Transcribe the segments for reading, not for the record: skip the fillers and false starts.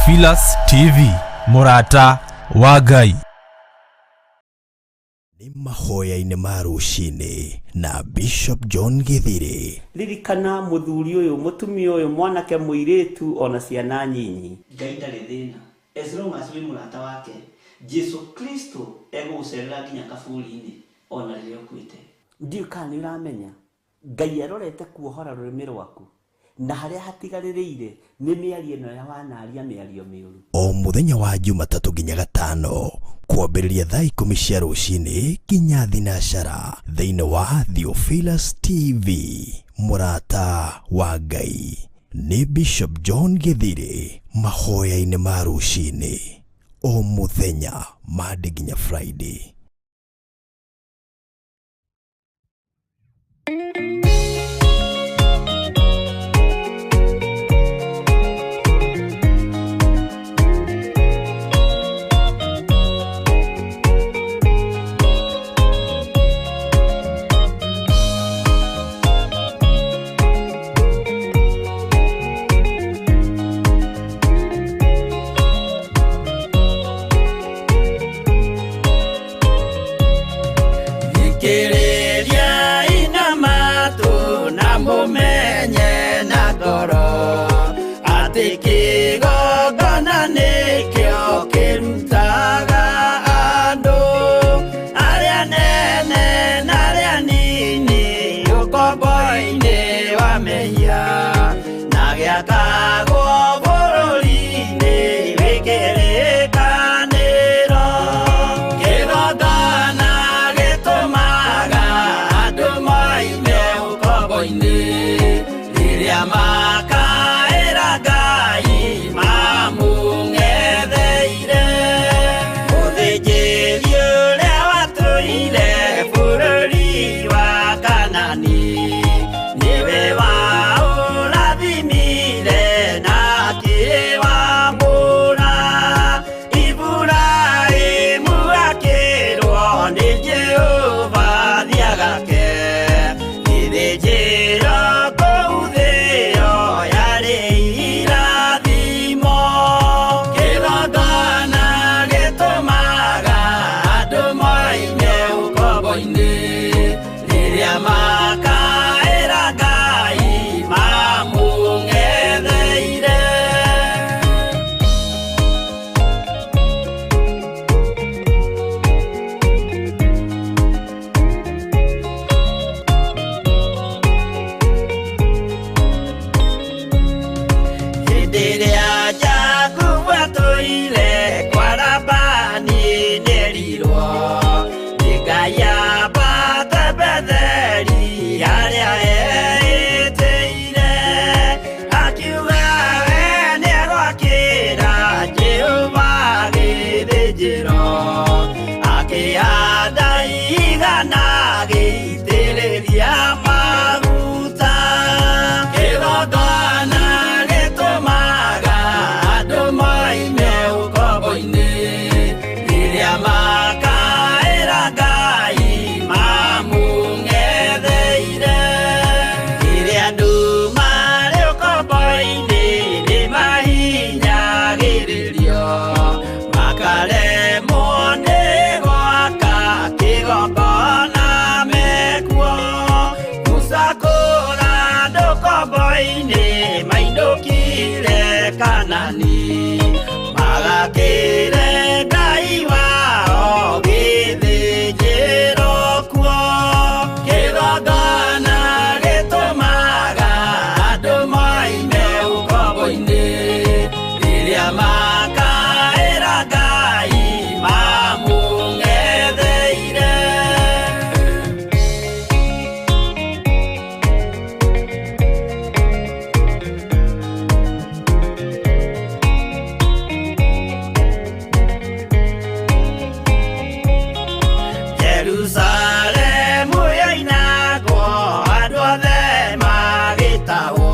Theophilus TV, mũrata wa Ngai. Nĩ mahoya-inĩ ma rũcinĩ na Bishop John Githiri. Ririkana mũthuri ũyũ, mũtumia ũyũ, mwanake, mũirĩtu ona ciana nyinyi. Ngai ndarĩ thĩna as long as wĩ mũrata wake. Jesu Kristo egũgũcerera nginya kaburi-inĩ ona rĩrĩa ũkuĩte. Ndiũĩ kana nĩ ũramenya Ngai arorete kuohora rũrĩmĩ rwaku na harĩa hatigarĩrĩire nĩ mĩario ĩno ya wanaria mĩario mĩũru. O mũthenya wa Jumatatũ nginya Gatano kwambĩrĩria thaa 10 cia rũcinĩ nginya thinacara thĩinĩ wa Theophilus TV, mũrata wa Ngai. Nĩ Bishop John Githiri mahoya-inĩ ma rũcinĩ o mũthenya Monday nginya Friday. Thikĩrĩriai na matũ na mũmenye na ngoro atĩ kĩgongona nĩkĩo kĩrutaga andũ arĩa nene na arĩa nini ũkombo-inĩ wa mehia na gĩakagwo bũrũri-inĩ wĩ kĩrĩkanĩro. Kĩgongona gĩtũmaga andũ moime ũkombo-inĩ rĩrĩa makaĩra Ngai mamũng'etheire. Mũthĩnjĩri ũrĩa watũire bũrũri wa Kanani nĩwe waũrathimire na akĩwamũra. Iburahĩmu akĩrwo nĩ Jehova thiagake gĩthĩnjĩro kũu thĩo yarĩ irathimo. Kĩgongona gĩtũmaga andũ moime ũkombo-inĩ rĩrĩa makaĩra Ngai mamũng'etheire. Hĩndĩ ĩrĩa Jakubu atũire kwa Labani nĩerirwo nĩ Ngai ambate Betheli harĩa eĩtĩire. Akiuga we nĩegwakĩra Jehova gĩthĩnjĩro, akĩhanda igana agĩitĩrĩria maguta. Kĩgongona gĩtũmaga andũ moime ũkombo-inĩ rĩrĩa makaĩra Ngai mamũng'etheire. Rĩrĩa andũ marĩ ũkombo-inĩ nĩmahinyagĩrĩrio makaremwo nĩ gwaka kĩgongona mekuo. Musa kũra andũ ũkombo-inĩ mainũkire Kanani magakĩre Ngai wao gĩthĩnjĩro kuo. Kĩgongona gĩtũmaga andũ moime ũkombo-inĩ rĩrĩa makaĩra Ngai mamũng'etheire. Jerusalemu yoinagwo andũ othe magĩtahwo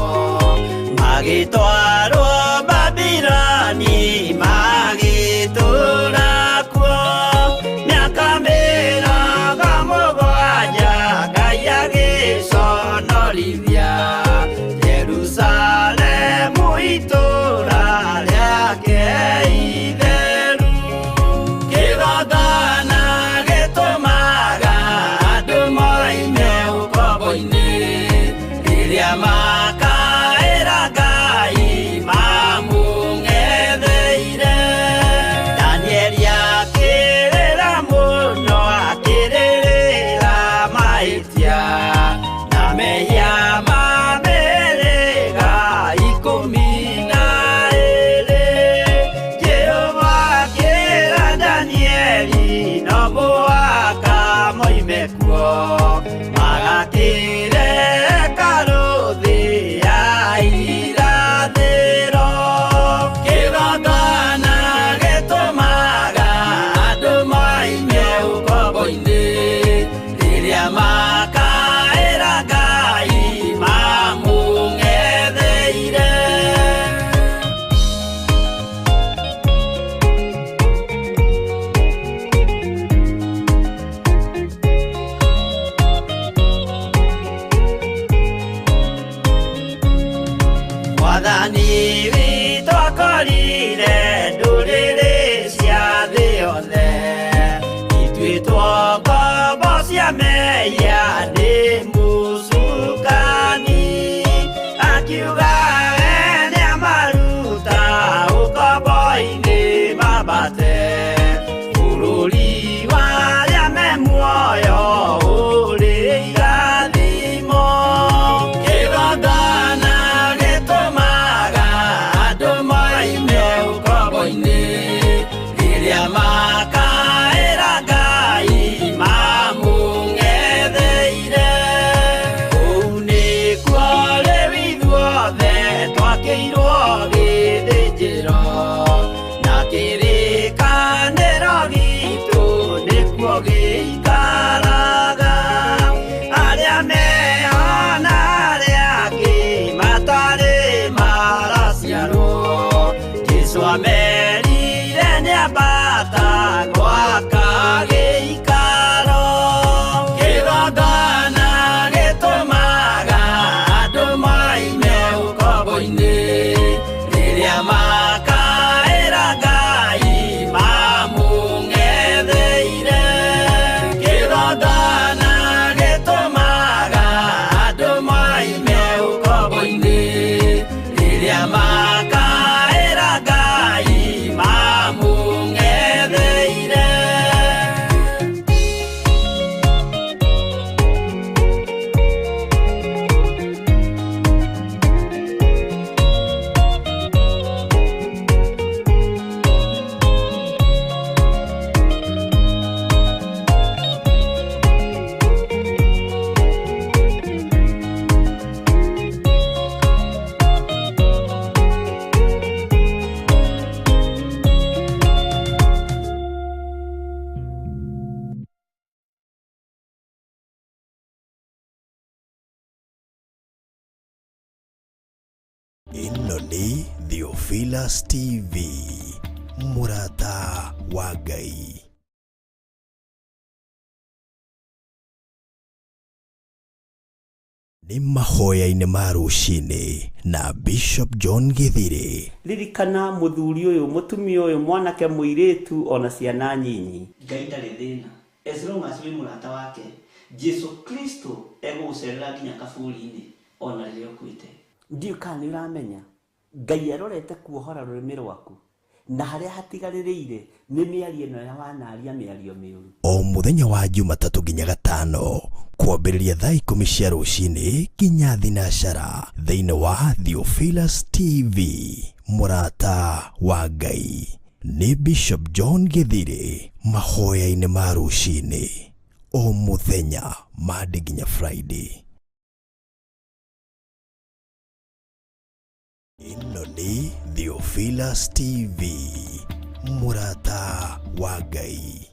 magĩtwarwo Babiloni magĩtũũra kuo mĩaka 70 Ngai agĩconorithia Jerusalemu itũũra rĩake Kũrutwo ngombo cia mehia nĩ mũcukani, akiuga we nĩamaruta ũkombo-inĩ mambate bũrũri wa arĩa me muoyo ũrĩ irathimo. Kĩgongona gĩtũmaga andũ moime ũkombo-inĩ, rĩrĩa makaĩra Ngai mamũng'etheire. Kũu nĩkuo rĩu ithuothe twakĩirwo gĩthĩnjĩro, na kĩrĩkanĩro gitũ nĩkuo gĩikaraga. Arĩa meho na arĩa angĩ matarĩ maraciarwo, Jesũ amerire nĩambata gwaka gĩikaro. Kĩgongona gĩtũmaga andũ moime ũkombo-inĩ, rĩrĩa makaĩra Ngai mamũng'etheire. Kĩgongona gĩtũmaga andũ moime ũkombo-inĩ, rĩrĩa makaĩra Ngai mamũng'etheire. Ĩno nĩ Theophilus TV, mũrata wa Ngai. Nĩ mahoya-inĩ ma rũcinĩ na Bishop John Gĩthirĩ. Ririkana mũthuri ũyũ, mũtumia ũyũ, mwanake, mũirĩtu, ona ciana nyinyi. Ngai ndarĩ thĩna as long as wĩ mũrata wake. Jesu Kristo egũgũcerera nginya kaburi-inĩ ona rĩrĩa ũkuĩte. Ndiũ kana nĩ ũramenya Ngai arorete kuohora rũrĩmĩ rwaku, na harĩa hatigarĩrĩire nĩ mĩario ĩno ya wanaria mĩario mĩũru. O mũthenya wa Jumatatũ nginya Gatano kwambĩrĩria thaa 10 cia rũcinĩ nginya thinacara thĩinĩ wa Theophilus TV, mũrata wa Ngai. Nĩ Bishop John Gĩthirĩ mahoya-inĩ ma rũcinĩ o mũthenya Monday nginya Friday. Ĩno nĩ Theophilus TV, mũrata wa Ngai.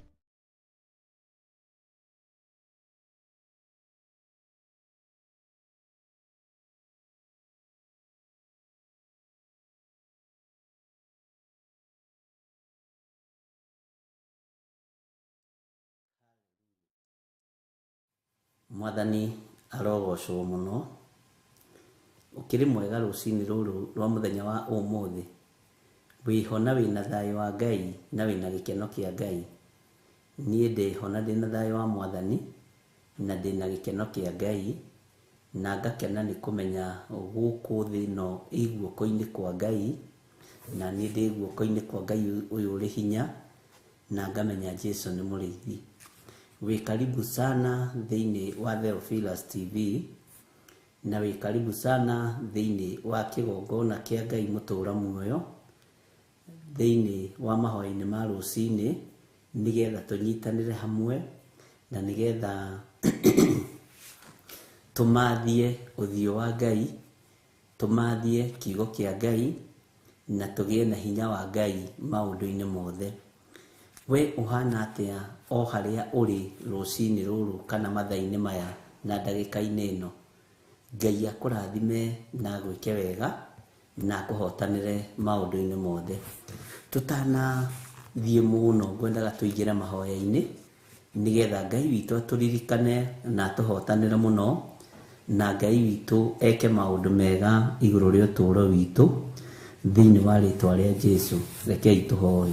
Mwathani arogocwo mũno. Ũkĩrĩ mwega rũcinĩ rũrũ rwa mũthenya wa ũmũthĩ. Wĩho na wĩna thayũ wa Ngai na wĩna gĩkeno kĩa Ngai. Niĩ ndĩho na ndĩna thayũ wa Mwathani na ndĩna gĩkeno kĩa Ngai, na ngakena nĩ kũmenya gũkũ thĩ ĩno ĩ guoko-inĩ kwa Ngai, na niĩ ndĩ guoko-inĩ kwa Ngai ũyũ ũrĩ hinya, na ngamenya Jesu nĩ mũrĩithi. Wĩ karibu sana thĩinĩ wa Theophilus TV, na wĩ karibu sana thĩinĩ wa kĩgongona kĩa Ngai mũtũra muoyo, thĩinĩ wa mahoya-inĩ ma rũcinĩ, nĩgetha tũnyitanĩre hamwe, na nĩgetha tũmathie ũthiũ wa Ngai, tũmathie kiugo kĩa Ngai, na tũgĩe na hinya wa Ngai maũndũ-inĩ mothe. We ũhana atĩa o harĩa ũrĩ rũcinĩ rũrũ kana mathaa-inĩ maya na ndagĩka-inĩ ĩno? Ngai akũrathime na agwĩke wega na akũhotanĩre maũndũ-inĩ mothe. Tũtanathiĩ mũno ngwendaga tũingĩre mahoya-inĩ nĩgetha Ngai witũ atũririkane na atũhotanĩre mũno, na Ngai witũ eke maũndũ mega igũrũ rĩa ũtũũro witũ thĩinĩ wa rĩtwa rĩa Jesu. Rekei tũhoe.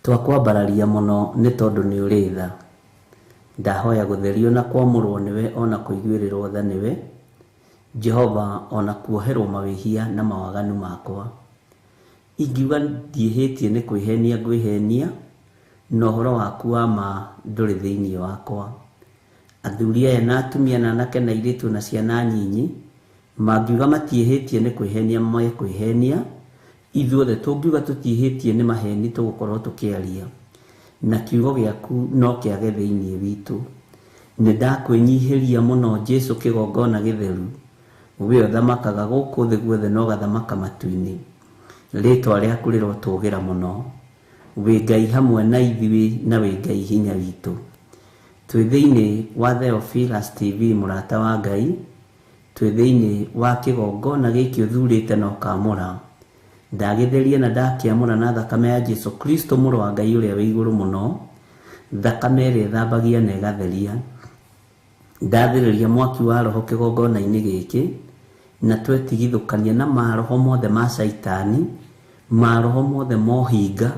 Twakwambararia mũno nĩ tondũ nĩ ũrĩ tha. Ndahoya gũtherio na kwamũrwo nĩwe ona kũiguĩrĩrwo tha nĩwe Jehova, ona kuoherwo mawĩhia na mawaganu makwa. Ingiuga ndiĩhĩtie nĩ kwĩhenia ngwĩhenia, na ũhoro waku wa ma ndũrĩ thĩinĩ wakwa. Athuri aya na atumia na anake na airĩtu na ciana nyinyi mangiuga matiĩhĩtie nĩ kwĩhenia mekwĩhenia, ithuothe tũngiuga tũtiĩhĩtie nĩ maheni tũgũkorwo tũkĩaria, na kiugo gĩaku no kĩage thĩinĩ witũ. Nĩ ndakwĩnyihĩria mũno Jesu kĩgongona gĩtheru, we ũthamakaga gũkũ thĩ guothe na ũgathamaka matu-inĩ. Rĩtwa rĩaku rĩrotũgĩra mũno, wĩ Ngai hamwe na ithuĩ na wĩ Ngai hinya witũ. Twĩ thĩinĩ wa Theophilus TV mũrata wa Ngai, twĩ thĩinĩ wa kĩgongona gĩkĩ ũthurĩte na ũkamũra. Ndagĩtheria na ndakĩamũra na thakame ya Jesu Kristo mũrũ wa Ngai ũrĩa wĩ igũrũ mũno, thakame ĩrĩa ĩthambagia na ĩgatheria. Ndathĩrĩria mwaki wa roho kĩgongona-inĩ gĩkĩ, na twetigithũkania na maroho mothe ma Shaitani, maroho mothe ma ũhinga,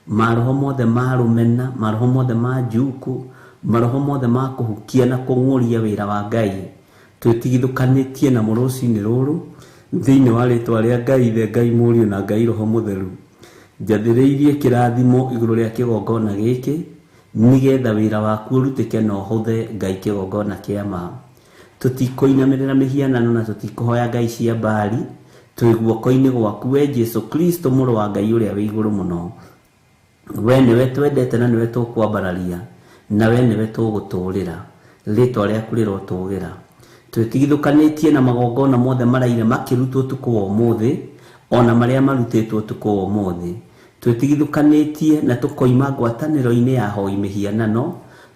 maroho mothe ma rũmena, maroho mothe ma njuku, maroho mothe ma kũhukia na kũng'ũria wĩra wa Ngai. Twĩtigithũkanĩtie namo rũcinĩ rũrũ thĩinĩ wa rĩtwa rĩa Ngai Ithe, Ngai Mũriũ na Ngai Roho Mũtheru. Njathĩrĩirie kĩrathimo igũrũ rĩa kĩgongona gĩkĩ, nĩgetha wĩra waku ũrutĩke na ũhũthe Ngai kĩgongona kĩa ma. Tũtikũinamĩrĩra mĩhianano na tũtikũhoya ngai cia Baali, twĩ guoko-inĩ gwaku we Jesu Kristo mũrũ wa Ngai ũrĩa wĩ igũrũ mũno. We nĩwe twendete na nĩwe tũkwambararia, na we nĩwe tũgũtũũrĩra. Rĩtwa rĩaku rĩrotũgĩra. Twĩtigithũkanĩtie na magongona mothe maraire makĩrutwo ũtukũ wa ũmũthĩ, ona marĩa marutĩtwo ũtukũ wa ũmũthĩ. Twĩtigithũkanĩtie na tũkoima ngwatanĩro-inĩ ya hoi mĩhianano,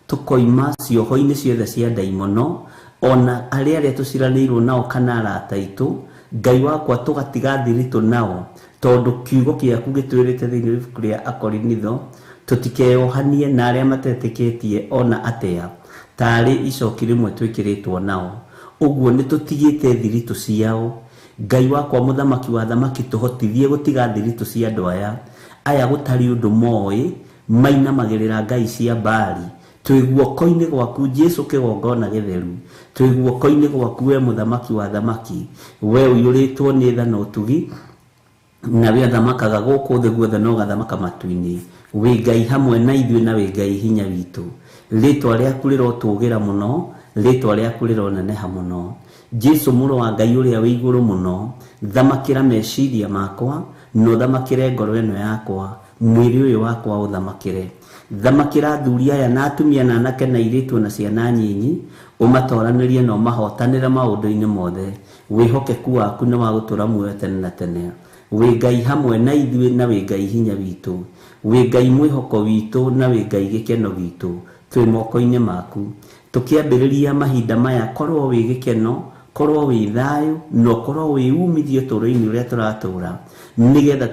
tũkoima cioho-inĩ ciothe cia ndaimono, ona arĩa arĩa tũciranĩirwo nao kana arata aitũ, Ngai wakwa tũgatiga thiritũ nao, tondũ kiugo gĩaku gĩtwĩrĩte thĩinĩ wa ibuku rĩa Akorinitho, tũtikeyohanie na arĩa matetĩkĩtie ona atĩa, tarĩ icoki rĩmwe twĩkĩrĩtwo nao. Ũguo nĩ tũtigĩte thiritũ ciao. Ngai wakwa mũthamaki wa thamaki, tũhotithie gũtiga thiritũ cia andũ aya. Aya gũtarĩ ũndũ moĩ, mainamagĩrĩra ngai cia Baali. Twĩ guoko-inĩ gwaku Jesu kĩgongona gĩtheru, twĩ guoko-inĩ gwaku we mũthamaki wa thamaki, we ũiyũrĩtwo nĩ tha na ũtugi, na we ũthamakaga gũkũ thĩ guothe na ũgathamaka matu-inĩ. Wĩ Ngai hamwe na ithuĩ na wĩ Ngai hinya witũ. Rĩtwa rĩaku rĩrotũgĩra mũno, rĩtwa rĩaku rĩroneneha mũno. Jesu mũrũ wa Ngai ũrĩa wĩ igũrũ mũno, thamakĩra meciria makwa, na ũthamakĩre ngoro ĩno yakwa, mwĩrĩ ũyũ wakwa ũthamakĩre. Thamakĩra athuri aya na atumia na anake na airĩtu na ciana nyinyi, ũmatoranĩrie na ũmahotanĩre maũndũ-inĩ mothe. Wĩhokeku waku nĩ wa gũtũũra muoyo tene na tene. Wĩ Ngai hamwe na ithuĩ na wĩ Ngai hinya witũ. Wĩ Ngai mwĩhoko witũ na wĩ Ngai gĩkeno gitũ. Twĩ moko-inĩ maku. Tũkĩambĩrĩria mahinda maya, korwo wĩ gĩkeno, korwo wĩ thayũ, na ũkorwo wĩ umithio ũtũũro-inĩ ũrĩa tũratũũra, nĩgetha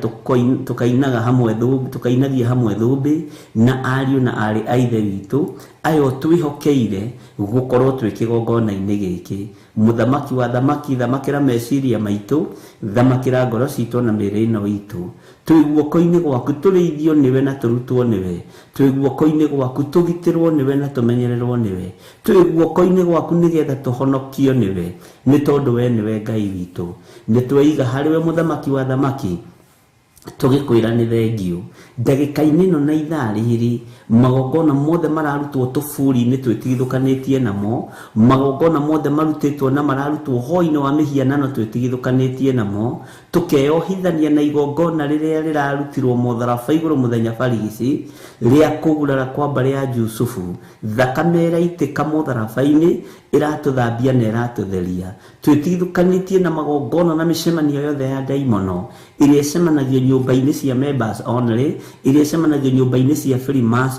tũkainaga hamwe thũmbĩ, tũkainagia hamwe thũmbĩ na ariũ na aarĩ a Ithe witũ aya ũtwĩhokeire gũkorwo twĩ kĩgongona-inĩ gĩkĩ. Mũthamaki wa thamaki, thamakĩra meciria maitũ, thamakĩra ngoro citũ na mĩĩrĩ ĩno itũ. Twĩ guoko-inĩ gwaku tũrĩithio nĩwe na tũrutwo nĩwe. Twĩ guoko-inĩ gwaku tũgitĩrwo nĩwe na tũmenyererwo nĩwe. Twĩ guoko-inĩ gwaku nĩgetha tũhonokio nĩwe, nĩ tondũ we nĩwe Ngai witũ. Nĩ tweiga harĩ we mũthamaki wa thamaki, tũgĩkwĩra nĩ thengio. Ndagĩka-inĩ ĩno na ithaa rĩrĩ, magongona mothe mararutwo tũburi-inĩ twĩtigithũkanĩtie namo, magongona mothe marutĩtwo na mararutwo hoi-inĩ wa mĩhianano twĩtigithũkanĩtie namo, tũkeyohithania na igongona rĩrĩa rĩrarutirwo mũtharaba igũrũ mũthenya barigici, rĩa kũgurara kwa mbarĩ ya Jusufu. Thakame ĩraitĩka mũtharaba-inĩ, ĩratũthambia na ĩratũtheria. Twĩtigithũkanĩtie na magongona na mĩcemanio yothe ya ndaimono ĩrĩa ĩcemanagio nyũmba-inĩ cia members only, ĩrĩa ĩcemanagio nyũmba-inĩ cia Freemasons.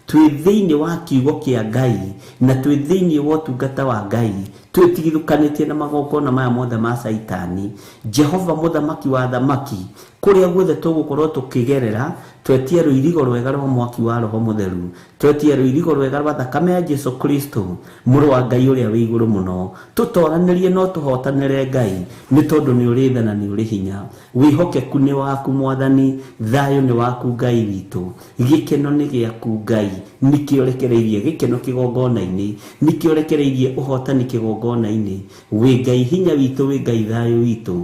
Twĩ thĩinĩ wa kiugo kĩa Ngai na twĩ thĩinĩ wa ũtungata wa Ngai. Twĩtigithũkanĩtie na magongona maya mothe ma Shaitani. Jehova mũthamaki wa thamaki, kũrĩa guothe tũgũkorwo tũkĩgerera, Twetie rũirigo rwega rwa mwaki wa Roho Mũtheru, twetie rũirigo rwega rwa thakame ya Jesu Kristo mũrũ wa Ngai ũrĩa wĩ igũrũ mũno. Tũtoranĩrie no tũhotanĩre Ngai, nĩ tondũ nĩ ũrĩ tha na nĩ ũrĩ hinya. Wĩhokeku nĩ waku Mwathani, thayũ nĩ waku Ngai witũ, gĩkeno nĩ gĩaku Ngai, nĩkĩo rekereirie gĩkeno kĩgongona-inĩ, nĩkĩo rekereirie ũhotani kĩgongona-inĩ. Wĩ Ngai hinya witũ, wĩ Ngai thayũ witũ.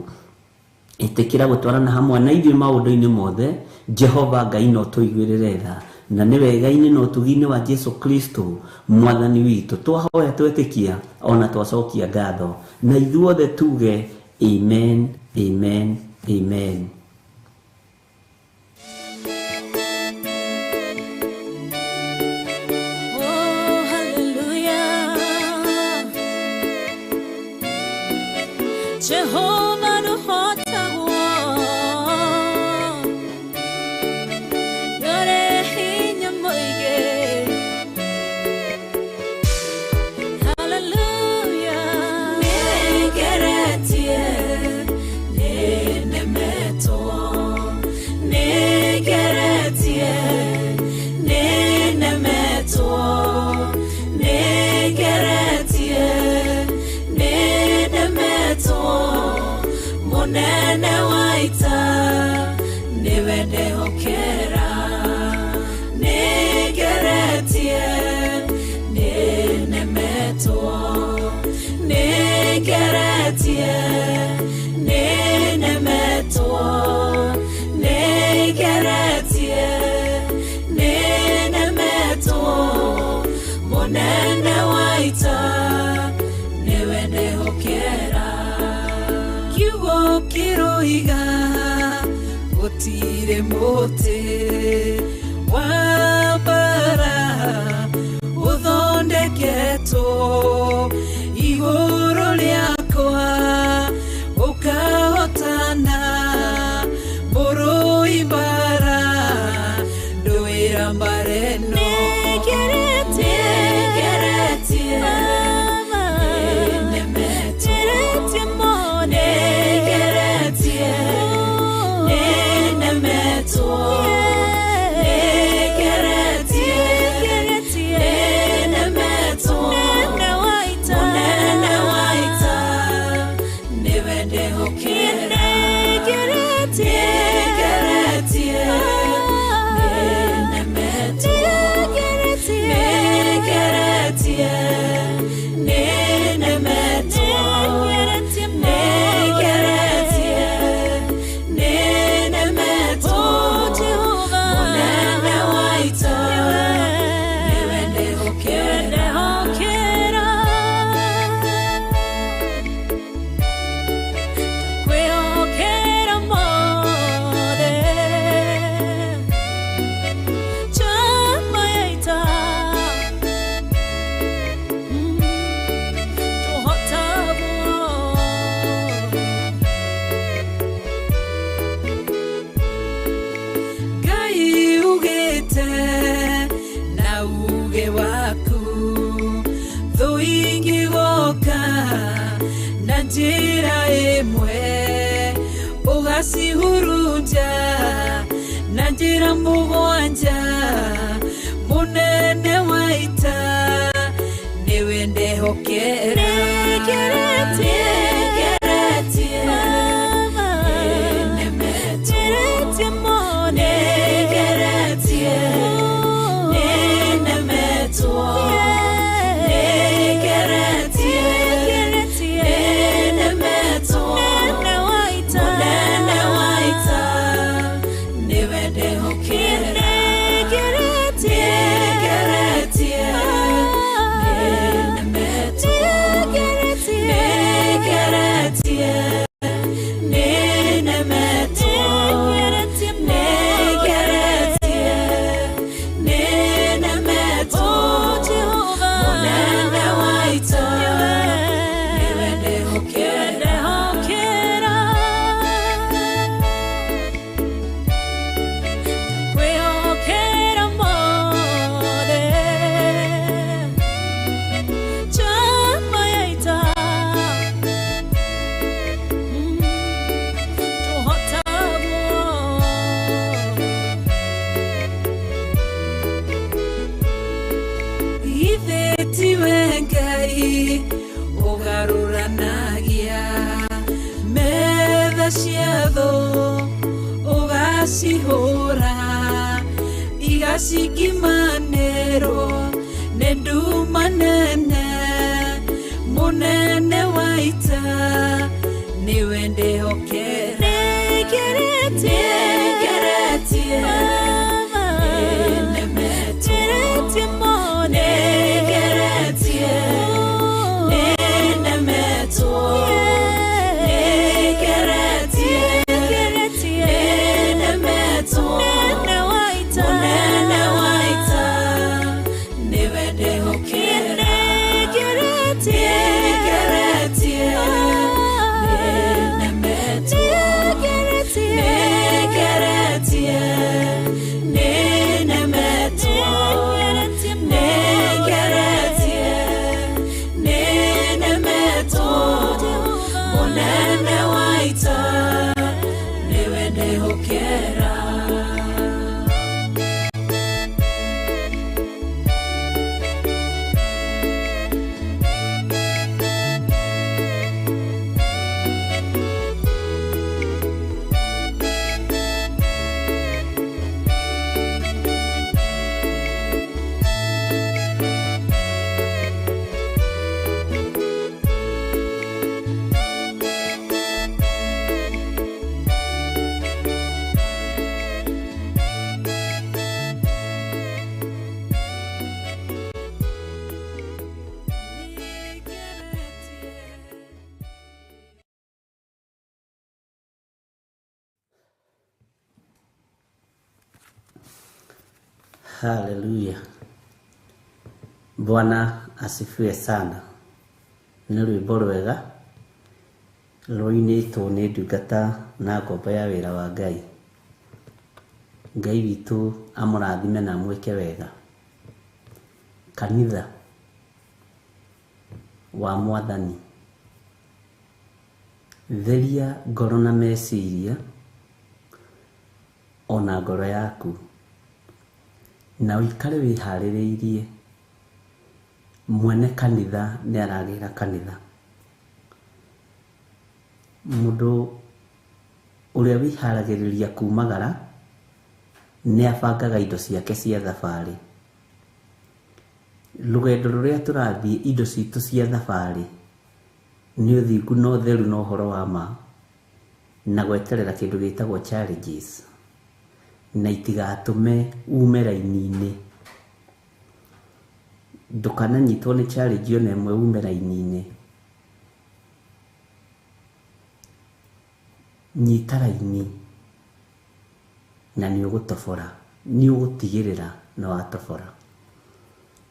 Ĩtĩkĩra gũtwarana hamwe na ithuĩ maũndũ-inĩ mothe. Jehova Ngai no tũiguĩrĩre tha, na nĩ wega-inĩ na ũtugi-inĩ wa Jesu Kristo Mwathani witũ twahoya twetĩkia ona twacokia ngatho, na ithuothe tuge amen, amen, amen. Oh, hallelujah. Jehovah nũhotagwo, nĩũrĩ hinya mũingĩ. Hallelujah. Nĩngeretie, nĩnemetwo, nĩngeretie, nĩnemetwo, nĩngeretie, nĩnemetwo. Mũnene wa ita nĩwe ndehokera. Nĩngeretie, nĩnemetwo, nĩngeretie, nĩnemetwo, nĩngeretie, nĩnemetwo. Mũnene wa ita nĩwe ndehokera. Kiugo kĩroiga gũtirĩ mũtĩ wa mbara ũthondeketwo igũrũ rĩakwa ũkahotana. Mũrũi mbara ndũĩra mbara ĩno. Nĩngeretie, nĩnemetwo, nĩngeretie, nĩnemetwo, nĩngeretie, nĩnemetwo. Mũnene wa ita nĩwe ndehokera. Nĩngeretie, nĩnemetwo, nĩngeretie, nĩnemetwo, nĩngeretie, nĩnemetwo. Mũnene wa ita nĩwe ndehokera. Kwĩhokera mothe chama ya ita tũhotagwo. Ngai ugĩte na uge waku thũ ingĩgoka na njĩra ĩmwe ũgacihurunja na njĩra mũgwanja. Mũnene wa ita nĩwe ndehokera. Nĩngeretie, nĩnemetwo, nĩngeretie, nĩnemetwo, nĩngeretie, nĩnemetwo. Mũnene wa ita nĩwe ndehokera. Ũgarũranagia metha cia thũ ũgacihũra igacikimanĩrwo nĩ nduma nene mũnene wa ita nĩwe ndĩhokera nĩngeretie nĩnemetwo nĩngeretie nĩnemetwo nĩngeretie nĩnemetwo mũnene wa ita nĩwe ndĩhokera nĩngeretie nĩnemetwo nĩngeretie nĩnemetwo nĩngeretie nĩnemetwo mũnene wa ita nĩwe ndĩhokera. Haleluya. Bwana asifiwe sana. Nĩ rwĩmbo rwega rũinĩtwo nĩ ndungata na ngombo ya wĩra wa Ngai. Ngai witũ amũrathime na amwĩke wega. Kanitha wa Mwathani, theria ngoro na meciria ona ngoro yaku na ũikare wĩharĩrĩirie. Mwene kanitha nĩ aragĩra kanitha. Mũndũ ũrĩa wĩharagĩrĩria kumagara nĩ abangaga indo ciake cia thabarĩ. Rũgendo rũrĩa tũrathiĩ, indo citũ cia thabarĩ nĩ ũthingu na ũtheru na ũhoro wa ma na gweterera kĩndũ gĩtagwo challenges na itigatũme ume raini-inĩ. Ndũkananyitwo nĩ challenge ona ĩmwe ume raini-inĩ. Nyita raini na nĩ ũgũtobora, nĩ ũgũtigĩrĩra nĩ watobora.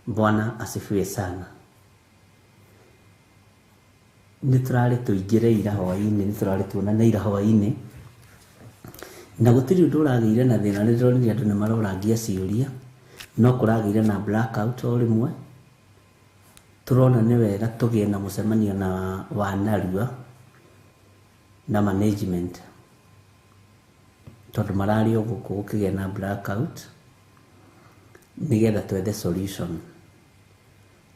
Bwana asifiwe sana. Nĩ tũrarĩ tũingĩre ira hwaĩ-inĩ, nĩ tũrarĩ tuonane ira hwaĩ-inĩ na gũtirĩ ũndũ ũragĩire na thĩna. Nĩ ndĩronire andũ nĩ marorangia ciũria, no kũragĩire na blackout o rĩmwe. Tũrona nĩ wega tũgĩe na mũcemanio na wa narua na management tondũ mararĩ o gũkũ gũkĩgĩa na blackout, nĩgetha twethe solution.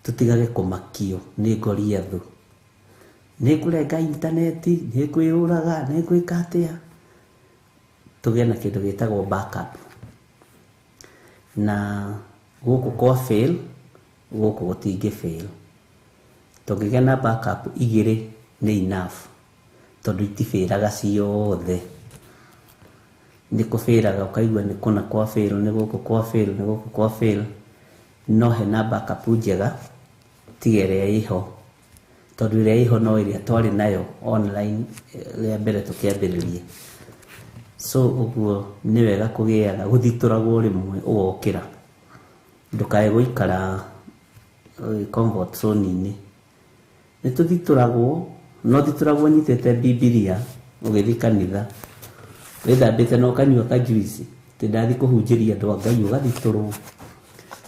Tũtigage kũmakio nĩ ngoriathu, nĩ ngũrenga intaneti, nĩ ngwĩyũraga, nĩ ngwĩka atĩa. Tũgĩe na kĩndũ gĩtagwo backup. Na gũkũ kwa fail, gũkũ gũtingĩ fail. Tũngĩgĩa na backup igĩrĩ nĩ enough, tondũ itibĩraga ciothe. Nĩ kũbĩraga ũkaigua nĩ kũna kwa fail, nĩ gũkũ kwa fail, nĩ gũkũ kwa fail. No hena backup njega tiga ĩrĩa ĩho, tondũ ĩrĩa ĩho no ĩrĩa twarĩ nayo online rĩa mbere tũkĩambĩrĩria. So ũguo nĩ wega kũgĩaga gũthitũragwo rĩmwe ũgokĩra, ndũkae gũikara comfort zone-inĩ. Nĩ tũthitũragwo, no thitũragwo nyitĩte Bibilia ũgĩthiĩ kanitha wĩthambĩte na ũkanyua kajuici, atĩ ndathiĩ kũhunjĩria andũ a Ngai, ũgathitũrwo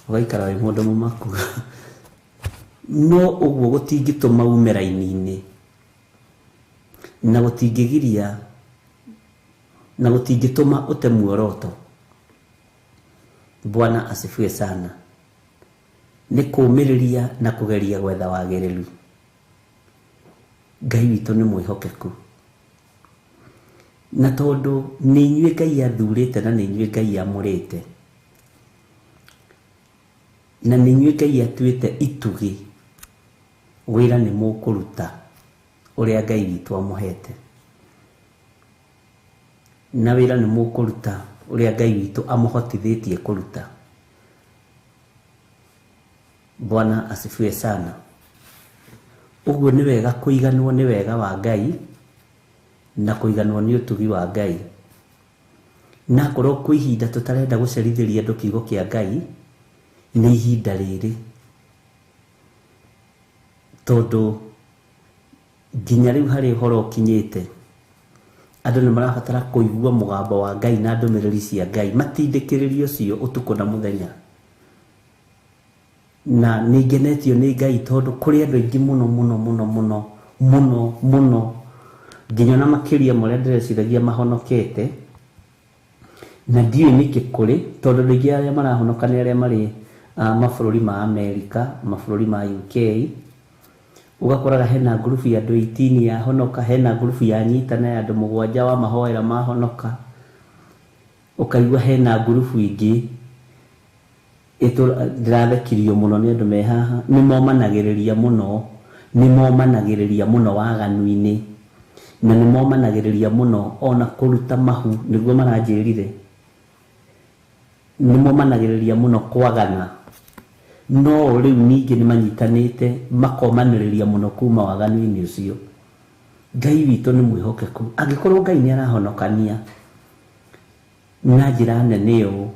ũgaikara wĩ mũndũ mũmaku. No ũguo gũtingĩtũma ume raini-inĩ na gũtingĩgiria na gũtingĩtũma ũte muoroto. Bwana asifiwe sana. Nĩ kũũmĩrĩria na kũgeria gwetha wagĩrĩru. Ngai witũ nĩ mwĩhokeku. Na tondũ nĩ inyuĩ Ngai athurĩte na nĩ inyuĩ Ngai amũrĩte, na nĩ inyuĩ Ngai atuĩte itugĩ, wĩra nĩ mũkũruta ũrĩa Ngai witũ amũhete. Na wĩra nĩ mũkũruta ũrĩa Ngai witũ amũhotithĩtie kũruta. Bwana asifiwe sana. Ũguo nĩ wega kũiganwo nĩ wega wa Ngai na kũiganwo nĩ ũtugi wa Ngai. Na akorwo kwĩ ihinda tũtarenda gũcerithĩria andũ kiugo kĩa Ngai, nĩ ihinda rĩrĩ. Tondũ nginya rĩu harĩ ũhoro ũkinyĩte, andũ nĩ marabatara kũigua mũgambo wa Ngai na ndũmĩrĩri cia Ngai, matindĩkĩrĩrio cio ũtukũ na mũthenya. Na nĩ ngenetio nĩ Ngai tondũ kũrĩ andũ aingĩ mũno mũno mũno mũno mũno mũno nginya ona makĩria ma ũrĩa ndĩreciragia mahonokete, na ndiũĩ nĩkĩ kũrĩ, tondũ andũ aingĩ arĩa marahonoka nĩ arĩa marĩ mabũrũri ma Amerika, mabũrũri ma UK. Ũgakoraga hena ngurubu ya andũ 18 yahonoka, hena ngurubu ya nyitana ya andũ 7 wa mahoera mahonoka. Ũkaigua hena ngurubu ingĩ ndĩrathekirio mũno nĩ andũ me haha, nĩ momanagĩrĩria mũno, nĩ momanagĩrĩria mũno waganu-inĩ, na nĩ momanagĩrĩria mũno ona kũruta mahu, nĩguo maranjĩrire. Nĩ momanagĩrĩria mũno kwagana, no rĩu ningĩ nĩ manyitanĩte makomanĩrĩria mũno kuma waganu-inĩ ũcio. Ngai witũ nĩ mwĩhokeku. Angĩkorwo Ngai nĩ arahonokania na njĩra nene ũũ,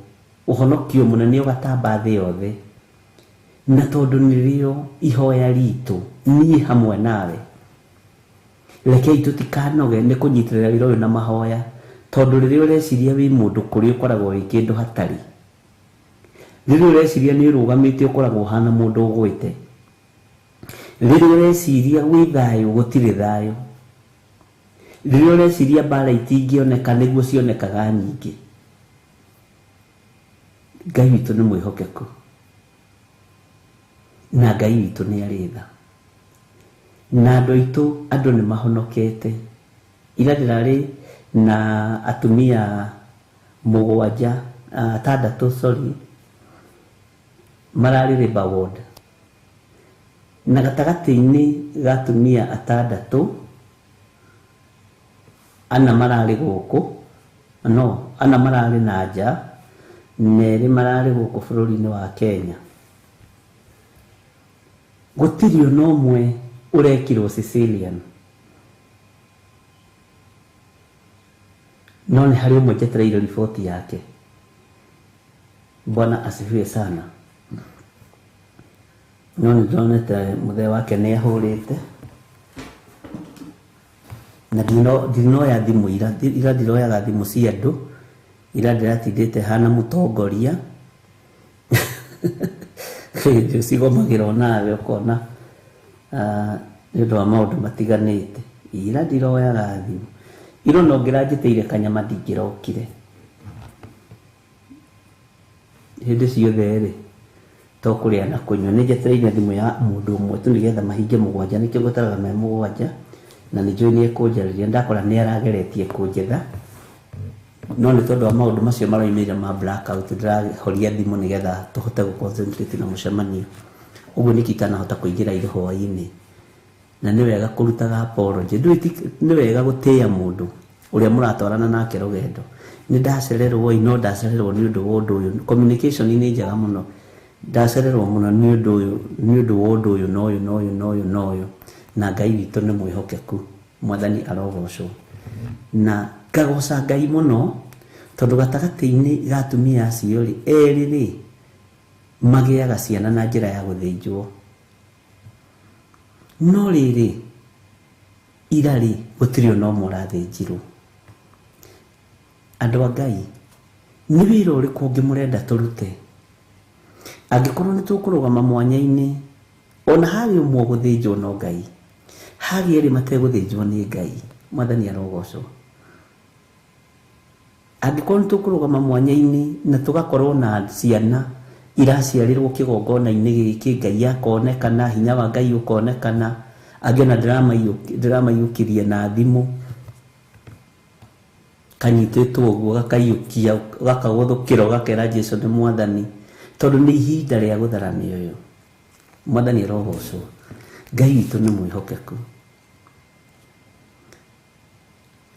ũhonokio mũnene ũgatamba thĩ yothe, na tondũ nĩrĩo ihoya ritũ niĩ hamwe nawe, rekei tũtikanoge nĩ kũnyitĩrĩra wĩra ũyũ na mahoya, tondũ rĩrĩa ũreciria wĩ mũndũ kũrĩ ũkoragwo wĩ kĩndũ hatarĩ. Rĩrĩa ũreciria nĩ ũrũgamĩte ũkoragwo ũhana mũndũ ũgwĩte. Rĩrĩa ũreciria gwĩ thayũ gũtirĩ thayũ. Rĩrĩa ũreciria mbara itingĩoneka nĩguo cionekaga nyingĩ. Ngai witũ nĩ mwĩhokeku, na Ngai witũ nĩ arĩ tha, na andũ aitũ andũ nĩ mahonokete. Ira ndĩrarĩ na atumia 7, 6 sorry, mararĩ labour ward, na gatagatĩ-inĩ ga atumia 6, 4 mararĩ gũkũ, no 4 mararĩ na nja, na 2 mararĩ gũkũ bũrũri-inĩ wa Kenya. Gũtirĩ ona ũmwe ũrekirwo Sicilian, no nĩ harĩ ũmwe njetereire riboti yake. Bwana asifiwe sana. No nĩ ndonete mũthee wake nĩ ahũrĩte, na ndinoya thimũ ira, ira ndiroyaga thimũ cia andũ, ira ndĩratindĩte hana mũtongoria. Cigomagĩra onawe ũkona nĩ ũndũ wa maũndũ matiganĩte. Ira ndiroyaga thimũ ira, ona ũngĩranjĩtĩire kanyama ndingĩrokire. Hĩndĩ ciothe rĩ, to kũrĩa na kũnyua. Nĩ njetereire thimũ ya mũndũ ũmwe tu nĩgetha mahinge 7, nĩkĩo ngũtaraga me 7, na nĩ njũĩ nĩ ekũnjarĩria. Ndakora nĩ arageretie kũnjetha, no nĩ tondũ wa maũndũ macio maroimĩrĩra ma blackout, ndĩrahoria thimũ nĩgetha tũhote gũ concentrate na mũcemanio. Ũguo nĩkĩo itanahota kũingĩra ira hwaĩ-inĩ. Na nĩ wega kũrutaga apology. Nĩ wega gũtĩĩa mũndũ ũrĩa mũratwarana nake rũgendo. Nĩ ndacererwo ĩ, no ndacererwo nĩ ũndũ wa ũndũ ũyũ. Communication nĩ njega mũno. Ndacererwo mũno nĩ ũndũ ũyũ, nĩ ũndũ wa ũndũ ũyũ na ũyũ na ũyũ na ũyũ na ũyũ. Na Ngai witũ nĩ mwĩhokeku. Mwathani arogocwo. Na ngagoca Ngai mũno tondũ gatagatĩ-inĩ ga atumia acio rĩ, erĩ rĩ, magĩaga ciana na njĩra ya gũthĩnjwo. No rĩrĩ, ira rĩ, gũtirĩ ona ũmwe ũrathĩnjirwo. Andũ a Ngai, nĩ wĩra ũrĩkũ ũngĩ mũrenda tũrute? Angĩkorwo nĩ tũkũrũgama mwanya-inĩ, ona harĩ ũmwe ũgũthĩnjwo no Ngai, harĩ erĩ mategũthĩnjwo nĩ Ngai. Mwathani arogocwo. Angĩkorwo nĩ tũkũrũgama mwanya-inĩ na tũgakorwo na ciana Iraciarĩrwo kĩgongona-inĩ gĩkĩ, Ngai akonekana, hinya wa Ngai ũkonekana. Angĩ ona ndĩramaiyũkirie na thimũ, kanyitĩtwo ũguo gakaiyũkia, gakagũthũkĩra, ũgakera Jesu nĩ mwathani, tondũ nĩ ihinda rĩa gũthara mĩoyo. Mwathani arogocwo. Ngai witũ nĩ mwĩhokeku.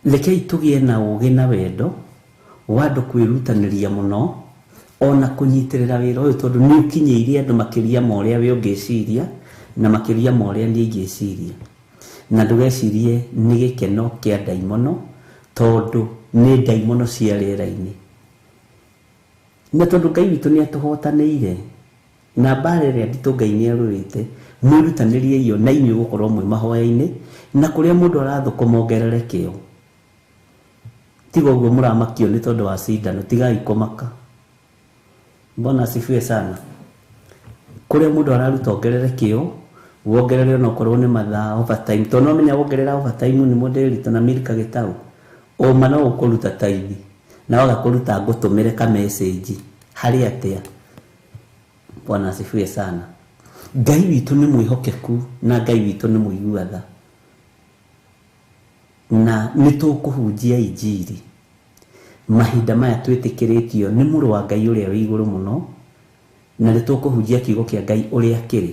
Rekei tũgĩe na ũgĩ na wendo wa andũ kwĩrutanĩria mũno ona kũnyitĩrĩra wĩra ũyũ, tondũ nĩ ũkinyĩirie andũ makĩria ma ũrĩa we ũngĩciria na makĩria ma ũrĩa niĩ ingĩciria. Na ndũgecirie nĩ gĩkeno kĩa ndaimono, tondũ nĩ ndaimono cia rĩera-inĩ. Na tondũ Ngai witũ nĩ atũhotanĩire na mbara ĩrĩa nditũ Ngai nĩ arũĩte, mwĩrutanĩriei na inyuĩ gũkorwo mwĩ mahoya-inĩ, na kũrĩa mũndũ arathũkũma ongerere kĩo. Tiga ũguo mũramakio nĩ tondũ wa cindano, tigai kũmaka. Bwana asifiwe sana. Kũrĩa mũndũ araruta ongerere kĩo, wongerere onokorwo nĩ mathaa overtime, tondũ no menya wongerera overtime nĩ mũndĩrito na Milka Gĩtaũ, ũma no ũkũruta taithi na waga kũruta ngũtũmĩre ka message harĩ atĩa. Bwana asifiwe sana. Ngai witũ nĩ mwĩhokeku na Ngai witũ nĩ mũigua tha, na nĩ tũkũhunjia injiri mahinda maya twĩtĩkĩrĩtio nĩ mũrũ wa Ngai ũrĩa wĩ igũrũ mũno, na nĩ tũkũhunjia kiugo kĩa Ngai ũrĩa kĩrĩ,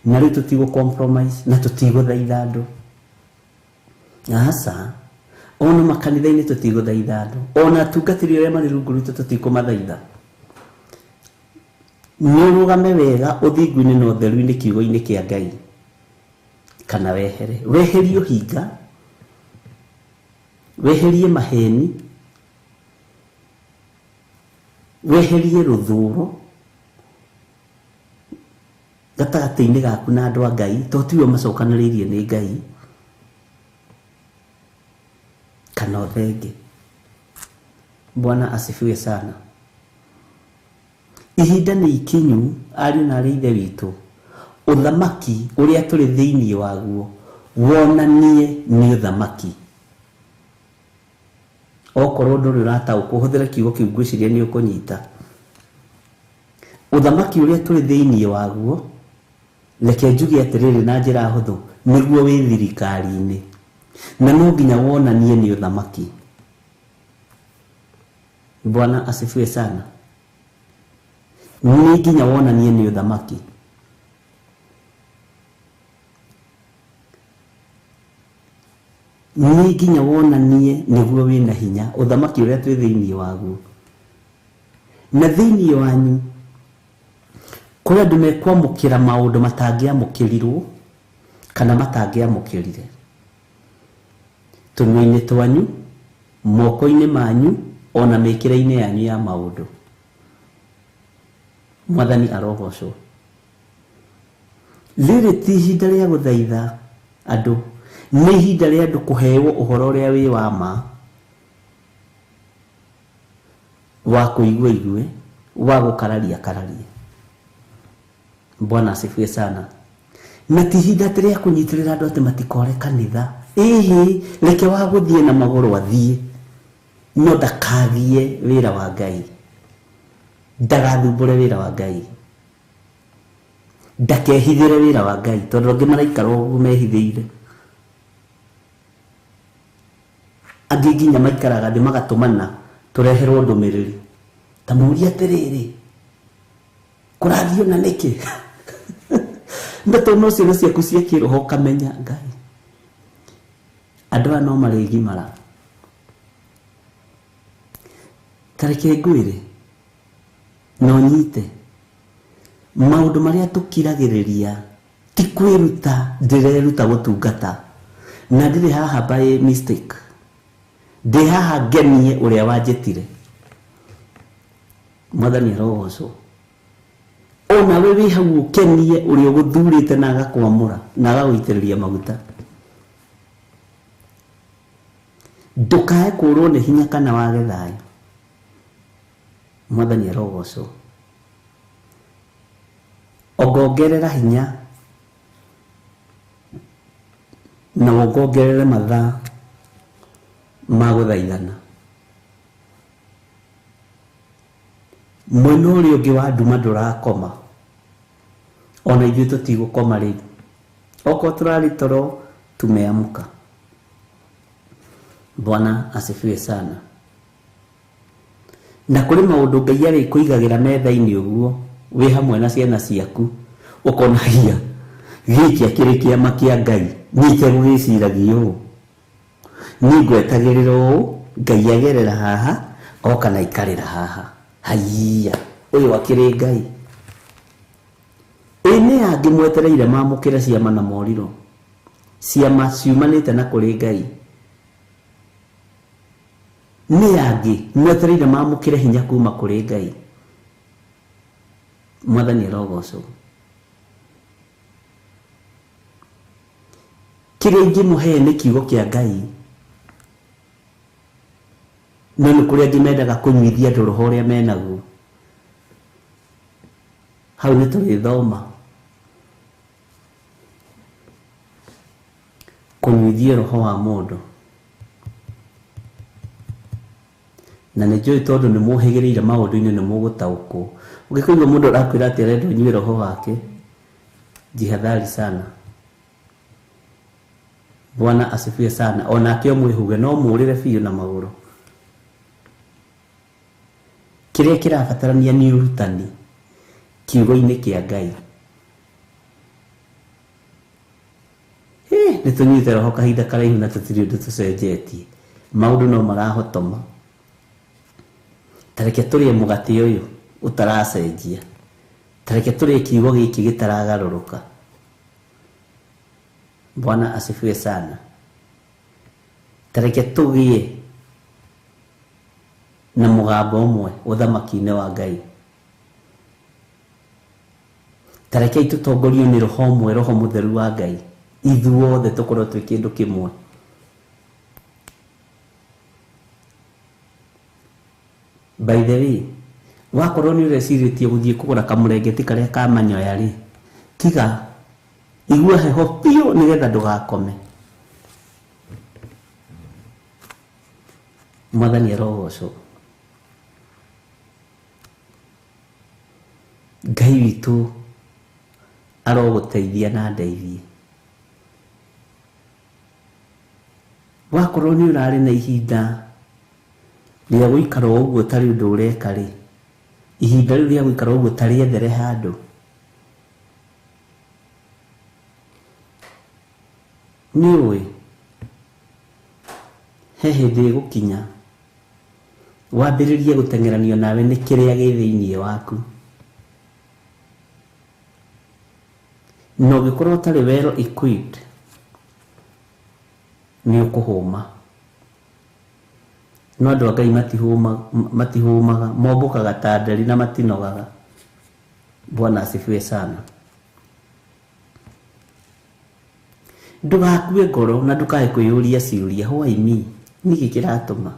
na rĩu tũtigũ compromise na tũtigũthaitha andũ. Aca, ona makanitha-inĩ tũtigũthaitha andũ, ona atungatĩri arĩa marĩ rungu rwitũ tũtikũmathaitha. Nĩ ũrũgame wega ũthingu-inĩ na ũtheru-inĩ kiugo-inĩ kĩa Ngai, kana wehere, weherie ũhinga, weherie maheni, weherie rũthũro gatagatĩ-inĩ gaku na andũ a Ngai, tondũ tiwe macokanĩrĩirie nĩ Ngai, kana ũthenge. Bwana asifiwe sana. Ihinda nĩ ikinyu, ariũ na arĩ ithe witũ, ũthamaki ũrĩa tũrĩ thĩinĩ waguo wonanie nĩ ũthamaki. Okorwo ndũrĩ ũrataũkwo, hũthĩra kiugo kĩu, ngwĩciria nĩ ũkũnyita. Ũthamaki ũrĩa tũrĩ thĩinĩ waguo, reke njuge atĩrĩrĩ na njĩra hũthũ, nĩguo wĩ thirikari-inĩ, na no nginya wonanie nĩ ũthamaki. Bwana asifiwe sana. Nĩ nginya wonanie nĩ ũthamaki. Nĩ nginya wonanie nĩguo wĩna hinya, ũthamaki ũrĩa twĩ thĩinĩ waguo. Na thĩinĩ wanyu kũrĩ andũ mekwamũkĩra maũndũ matangĩamũkĩrirwo kana matangĩamũkĩrire, tũnua-inĩ twanyu, moko-inĩ manyu, ona mĩkĩre-inĩ yanyu ya maũndũ. Mwathani arogocwo. Rĩrĩ ti ihinda rĩa gũthaitha andũ, nĩ ihinda rĩa andũ kũheo ũhoro ũrĩa wĩ wa ma, wa kũigua igue, wa gũkararia kararie. Bwana asifiwe sana. Na ti ihinda atĩ rĩa kũnyitĩrĩra andũ atĩ matikore kanitha. Ĩhĩ, reke wa gũthiĩ na magũrũ athiĩ, no ndakagie wĩra wa Ngai, ndagathumbũre wĩra wa Ngai, ndakehithĩre wĩra wa Ngai, tondũ angĩ maraikara ũguo mehithĩire. Angĩ nginya maikaraga thĩ magatũmana tũreherwo ndũmĩrĩri, ta mũrie atĩrĩrĩ, kũrathiĩ na nĩkĩ? Na tondũ no ciana ciaku cia kĩroho ũkamenya Ngai, andũ aya no marĩgimara. Ta reke ngwĩre na ũnyite, maũndũ marĩa tũkiragĩrĩria ti kwĩruta, ndĩreruta gũtungata, na ndirĩ haha by mistake, ndĩ haha ngenie ũrĩa wanjĩtire. Mwathani arogocwo. Ona we wĩ hau ũkenie ũrĩa ũgũthurĩte na agakwamũra na agagũitĩrĩria maguta. Ndũkae kũrwo nĩ hinya kana wage thayũ. Mwathani arogocwo. Ongongerera hinya na wongongerere mathaa ma gũthaithana. Mwena ũrĩa ũngĩ wa nduma ndũrakoma. Ona ithuĩ tũtigũkoma rĩu. Okorwo tũrarĩ toro tumeamka. Bwana asifiwe sana. Na kũrĩ maũndũ Ngai arĩkũigagĩra metha-inĩ ũguo wĩ hamwe na ciana ciaku ũkonagia gĩkĩ akĩrĩ kĩama kĩa Ngai niĩ itegũgĩciragia ũũ niĩ ngwetagĩrĩra ũũ Ngai agerera haha oka na ikarĩra haha haiya ũyũ akĩrĩ Ngai. Ĩ nĩ angĩ mwetereire mamũkĩre ciama na morirũ, ciama ciumanĩte na kũrĩ Ngai. Nĩ angĩ mwetereire mamũkĩre hinya kuma kũrĩ Ngai. Mwathani arogocwo. Kĩrĩa ingĩmũhe nĩ kiugo kĩa Ngai. No nĩ kũrĩ angĩ mendaga kũnyuithia andũ roho ũrĩa menaguo. Hau nĩ tũrĩthoma kũnyuithia roho wa mũndũ. Na nĩ njũĩ tondũ nĩ mũhĩgĩrĩire maũndũ-inĩ nĩ mũgũtaũkwo. Ũngĩkũigua mũndũ arakwĩra atĩ arenda ũnyue roho wake, jihadhari sana. Bwana asifiwe sana. Onake ũmwĩhuge no mũũrĩre biũ na magũrũ. Kĩrĩa kĩrabatarania nĩ ũrutani kiugo-inĩ kĩa Ngai. Nĩ tũnyuĩte roho kahinda karaihu na tũtirĩ ũndũ tũcenjetie. Maũndũ no marahotoma. Ta reke tũrĩe mũgate ũyũ ũtaracenjia. Ta reke tũrĩe kiugo gĩkĩ gĩtaragarũrũka. Bwana asifiwe sana. Ta reke tũgĩe na mũgambo ũmwe ũthamaki-inĩ wa Ngai. Ta rekei tũtongorio nĩ roho ũmwe, roho mũtheru wa Ngai. Ithuothe tũkorwo twĩ kĩndũ kĩmwe. By the way, wakorwo nĩ ũrecirĩtie gũthiĩ kũgũra kamũrengeti karĩa ka manyoya rĩ, tiga igua heho biũ nĩgetha ndũgakome. Mwathani arogocwo. Ngai witũ arogũteithia na ndeithie. Wakorwo nĩ ũrarĩ na ihinda rĩa gũikara ũguo ũtarĩ ũndũ ũreka rĩ, ihinda rĩu rĩa gũikara ũguo ta rĩethere handũ. Nĩ ũĩ he hĩndĩ ĩgũkinya wambĩrĩrie gũteng'eranio nawe nĩ kĩrĩa gĩ thĩinĩ waku. Na ũngĩkorwo ũtarĩ well equipped nĩ ũkũhũma. No andũ a Ngai matihũmaga, mombũkaga ta nderi na matinogaga. Bwana asifiwe sana. Ndũgakue ngoro na ndũkae kwĩyũria ciũria, why me? Nĩkĩ kĩratũma?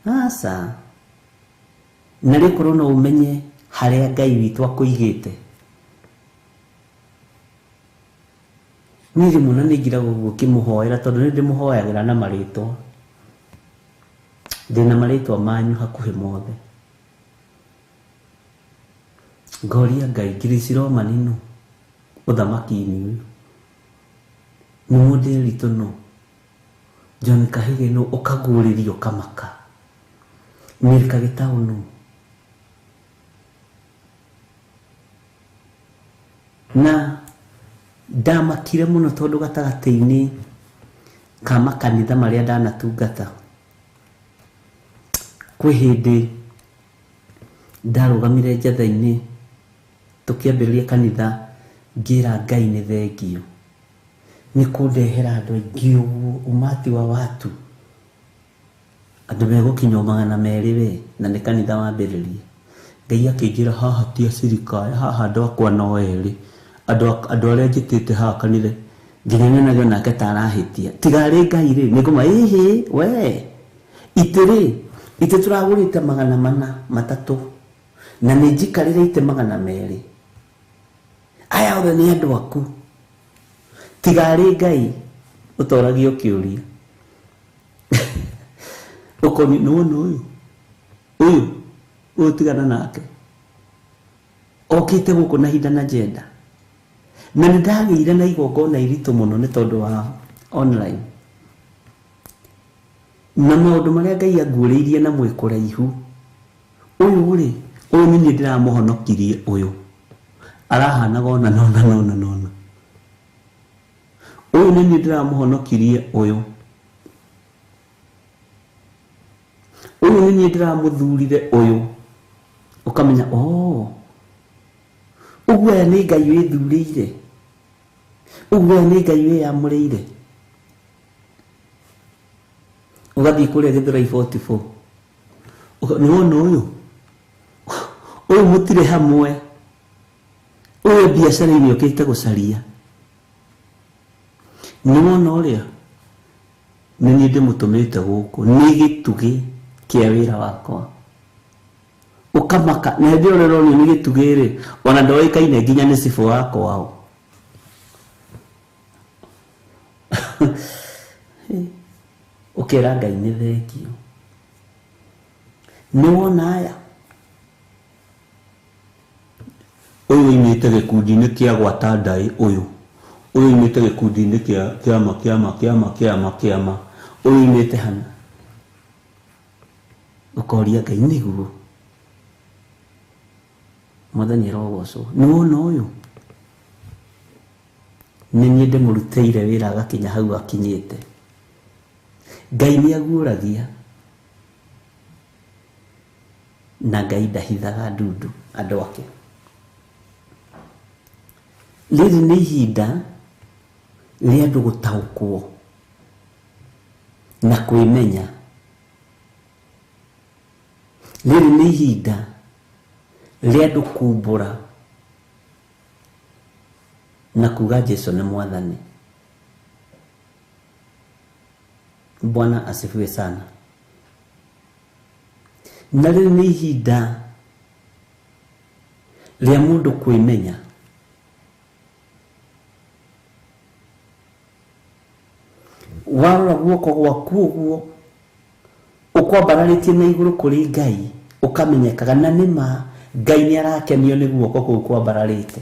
Aca. Na rĩkorwo no ũmenye harĩa Ngai witũ akũigĩte. Niĩ rĩmwe na nĩ ngiragwo ũguo ngĩmũhoera tondũ nĩ ndĩmũhoyagĩra na marĩtwa. Ndĩna marĩtwa manyu hakuhĩ mothe. Ngoria Ngai Grace Roman nũ ũthamaki-inĩ ũyũ. Nĩ Mũndĩritũ nũ, John Kahige nũ, ũkaguũrĩrio ũkamaka. Milka Gĩtaũ nũ. Na ndamakire mũno tondũ gatagatĩ-inĩ ka makanitha marĩa ndanatungata kwĩ hĩndĩ ndarũgamire njatha-inĩ tũkĩambĩrĩria kanitha ngĩra Ngai nĩ thengio nĩ kũndehera andũ aingĩ ũguo umati wa watu andũ megũkinya 200 we na nĩ kanitha wambĩrĩria. Ngai akĩnjĩra haha ti acirika haha andũ akwa no erĩ andũ arĩa njĩtĩte haha kanitha nginya nyonaga nake ta arahĩtia tiga arĩ Ngai rĩ nĩ ngũma ĩhĩ we itĩ rĩ itĩ tũragũrĩte 403 na nĩ njikarĩre itĩ 200 aya othe nĩ andũ aku tiga arĩ Ngai ũtoragio kĩũria ũkoni nĩwona ũyũ ũyũ Ũyũ tigana nake. Okĩte gũkũ na hinda na jenda. Na nĩ ndagĩire na igongona iritũ mũno nĩ tondũ wa online. Na maũndũ marĩa Ngai anguũrĩirie na mwĩ kũraihu. Ũyũ rĩ, ũyũ nĩ niĩ ndĩramũhonokirie ũyũ. Arahanaga ona nona nona nona. Ũyũ nĩ niĩ ndĩramũhonokirie ũyũ. Ũyũ nĩ niĩ ndĩramũthurire ũyũ. Ũkamenya, oh, ũguo aya nĩ Ngai wĩthurĩire. Ũguo aya nĩ Ngai wĩyamũrĩire. Ũgathiĩ kũrĩa Gĩthũrai 44. Nĩ wona ũyũ? Ũyũ mũtirĩ hamwe. Ũyũ biacara-inĩ ũkĩte gũcaria. Nĩ wona ũrĩa? Nĩ niĩ ndĩmũtũmĩte gũkũ. Nĩ gĩtugĩ kĩa wĩra wakwa. Ũkamaka. Na hĩndĩ ĩyo ũronio nĩ gĩtugĩ rĩ, ona ndoĩkaine nginya nĩ cibũ wa kwao. Ũkera Ngai nĩ thengio. Nĩ wona aya? Ũyũ oimĩte gĩkundi-inĩ kĩa gwata ndaĩ ũyũ. Ũyũ oimĩte gĩkundi-inĩ kĩa kĩama kĩama kĩama kĩama kĩama. Ũyũ oimĩte hana. Ũkoria Ngai nĩguo. Mwathani arogocwo. Nĩ wona ũyũ? Nĩ niĩ ndĩmũrutĩire wĩra agakinya hau akinyĩte. Ngai nĩ aguũragia. Na Ngai ndahithaga ndundu andũ ake. Rĩrĩ nĩ ihinda rĩa andũ gũtaũkwo na kwĩmenya. Rĩrĩ nĩ ihinda rĩa andũ kumbũra na kuga Jesu nĩ mwathani. Bwana asifiwe sana. Na rĩrĩ nĩ ihinda rĩa mũndũ kwĩmenya. Warora guoko gwaku ũguo ũkwambararĩtie na igũrũ kũrĩ Ngai, ũkamenyekaga na nĩ ma Ngai nĩ arakenio nĩ guoko kũu kwambararĩte.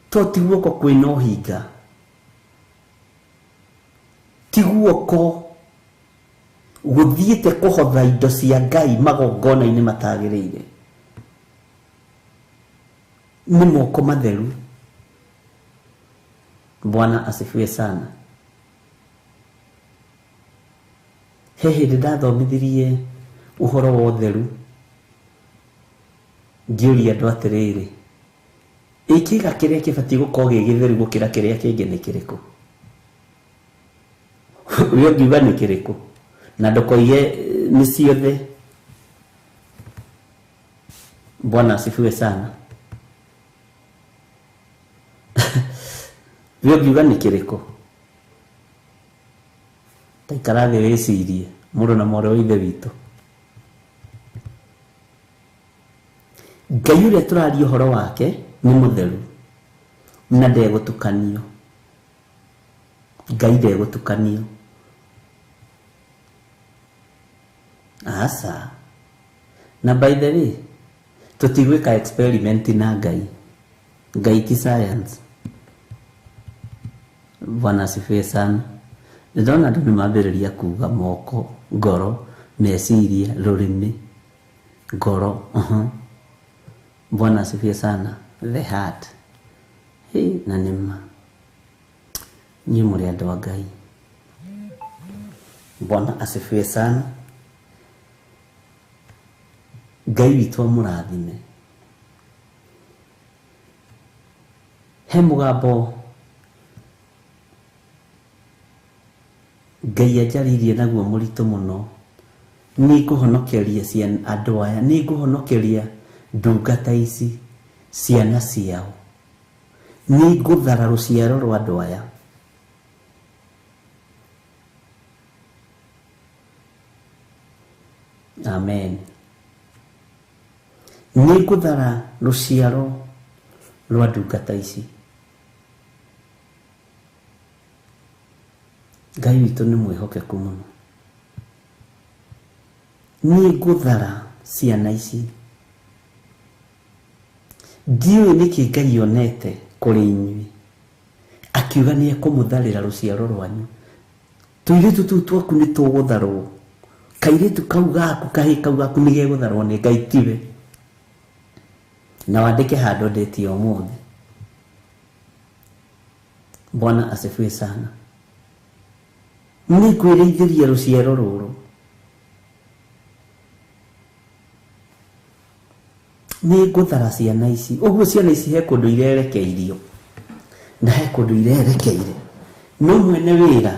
To ti guoko kwĩna ũhinga, ti guoko gũthiĩte kũhotha indo cia Ngai magongona-inĩ matagĩrĩire. Nĩ moko matheru. Bwana asifiwe sana. He hĩndĩ ndathomithirie ũhoro wa ũtheru, ngĩũria andũ atĩrĩrĩ, ĩ kĩga kĩrĩa kĩbatiĩ gũkorwo gĩ gĩtheru gũkĩra kĩrĩa kĩngĩ nĩ kĩrĩkũ? We ũngiuga nĩ kĩrĩkũ? Na ndũkoige nĩ ciothe. Bwana asifiwe sana. We ũngiuga nĩ kĩrĩkũ? Ta ikara thĩ wĩcirie, mũrũ na mwarĩ wa Ithe witũ. Ngai ũrĩa tũraria ũhoro wake nĩ mũtheru na ndegũtukanio. Ngai ndegũtukanio. Aca. Na by the way, tũtigwĩka experiment na Ngai. Ngai ti science. Bwana asifiwe sana. Ndĩrona andũ nĩ mambĩrĩria kuga moko, ngoro, meciria, rũrĩmĩ, ngoro. Bwana asifiwe sana. The heart. Hey, na nĩ ma. Inyuĩ mũrĩ andũ a Ngai. Bwana asifiwe sana. Ngai witũ amũrathime. He mũgambo Ngai anjarĩirie naguo mũritũ mũno. Nĩ ngũhonokeria andũ aya, nĩ ngũhonokeria ndungata ici, ciana ciao. Nĩ ngũthara rũciaro rwa andũ aya. Amen. Nĩ ngũthara rũciaro rwa ndungata ici. Ngai witũ nĩ mwĩhokeku mũno. Nĩ ngũthara ciana ici. Ndiũĩ nĩkĩ Ngai onete kũrĩ inyuĩ akiuga nĩ ekũmũtharĩra rũciaro rwanyu. Tũirĩtu tũu twaku nĩ tũgũtharwo, kairĩtu kau gaku, kahĩĩ kau gaku nĩ gegũtharwo nĩ Ngai, tiwe. Na wandĩke handũ ndĩti ya ũmũthĩ. Bwana asifiwe sana. Nĩ ngwĩrĩithĩria rũciaro rũrũ, nĩ ngũthara ciana ici. Ũguo ciana ici he kũndũ irerekeirio na he kũndũ irerekeire, no mwene wĩra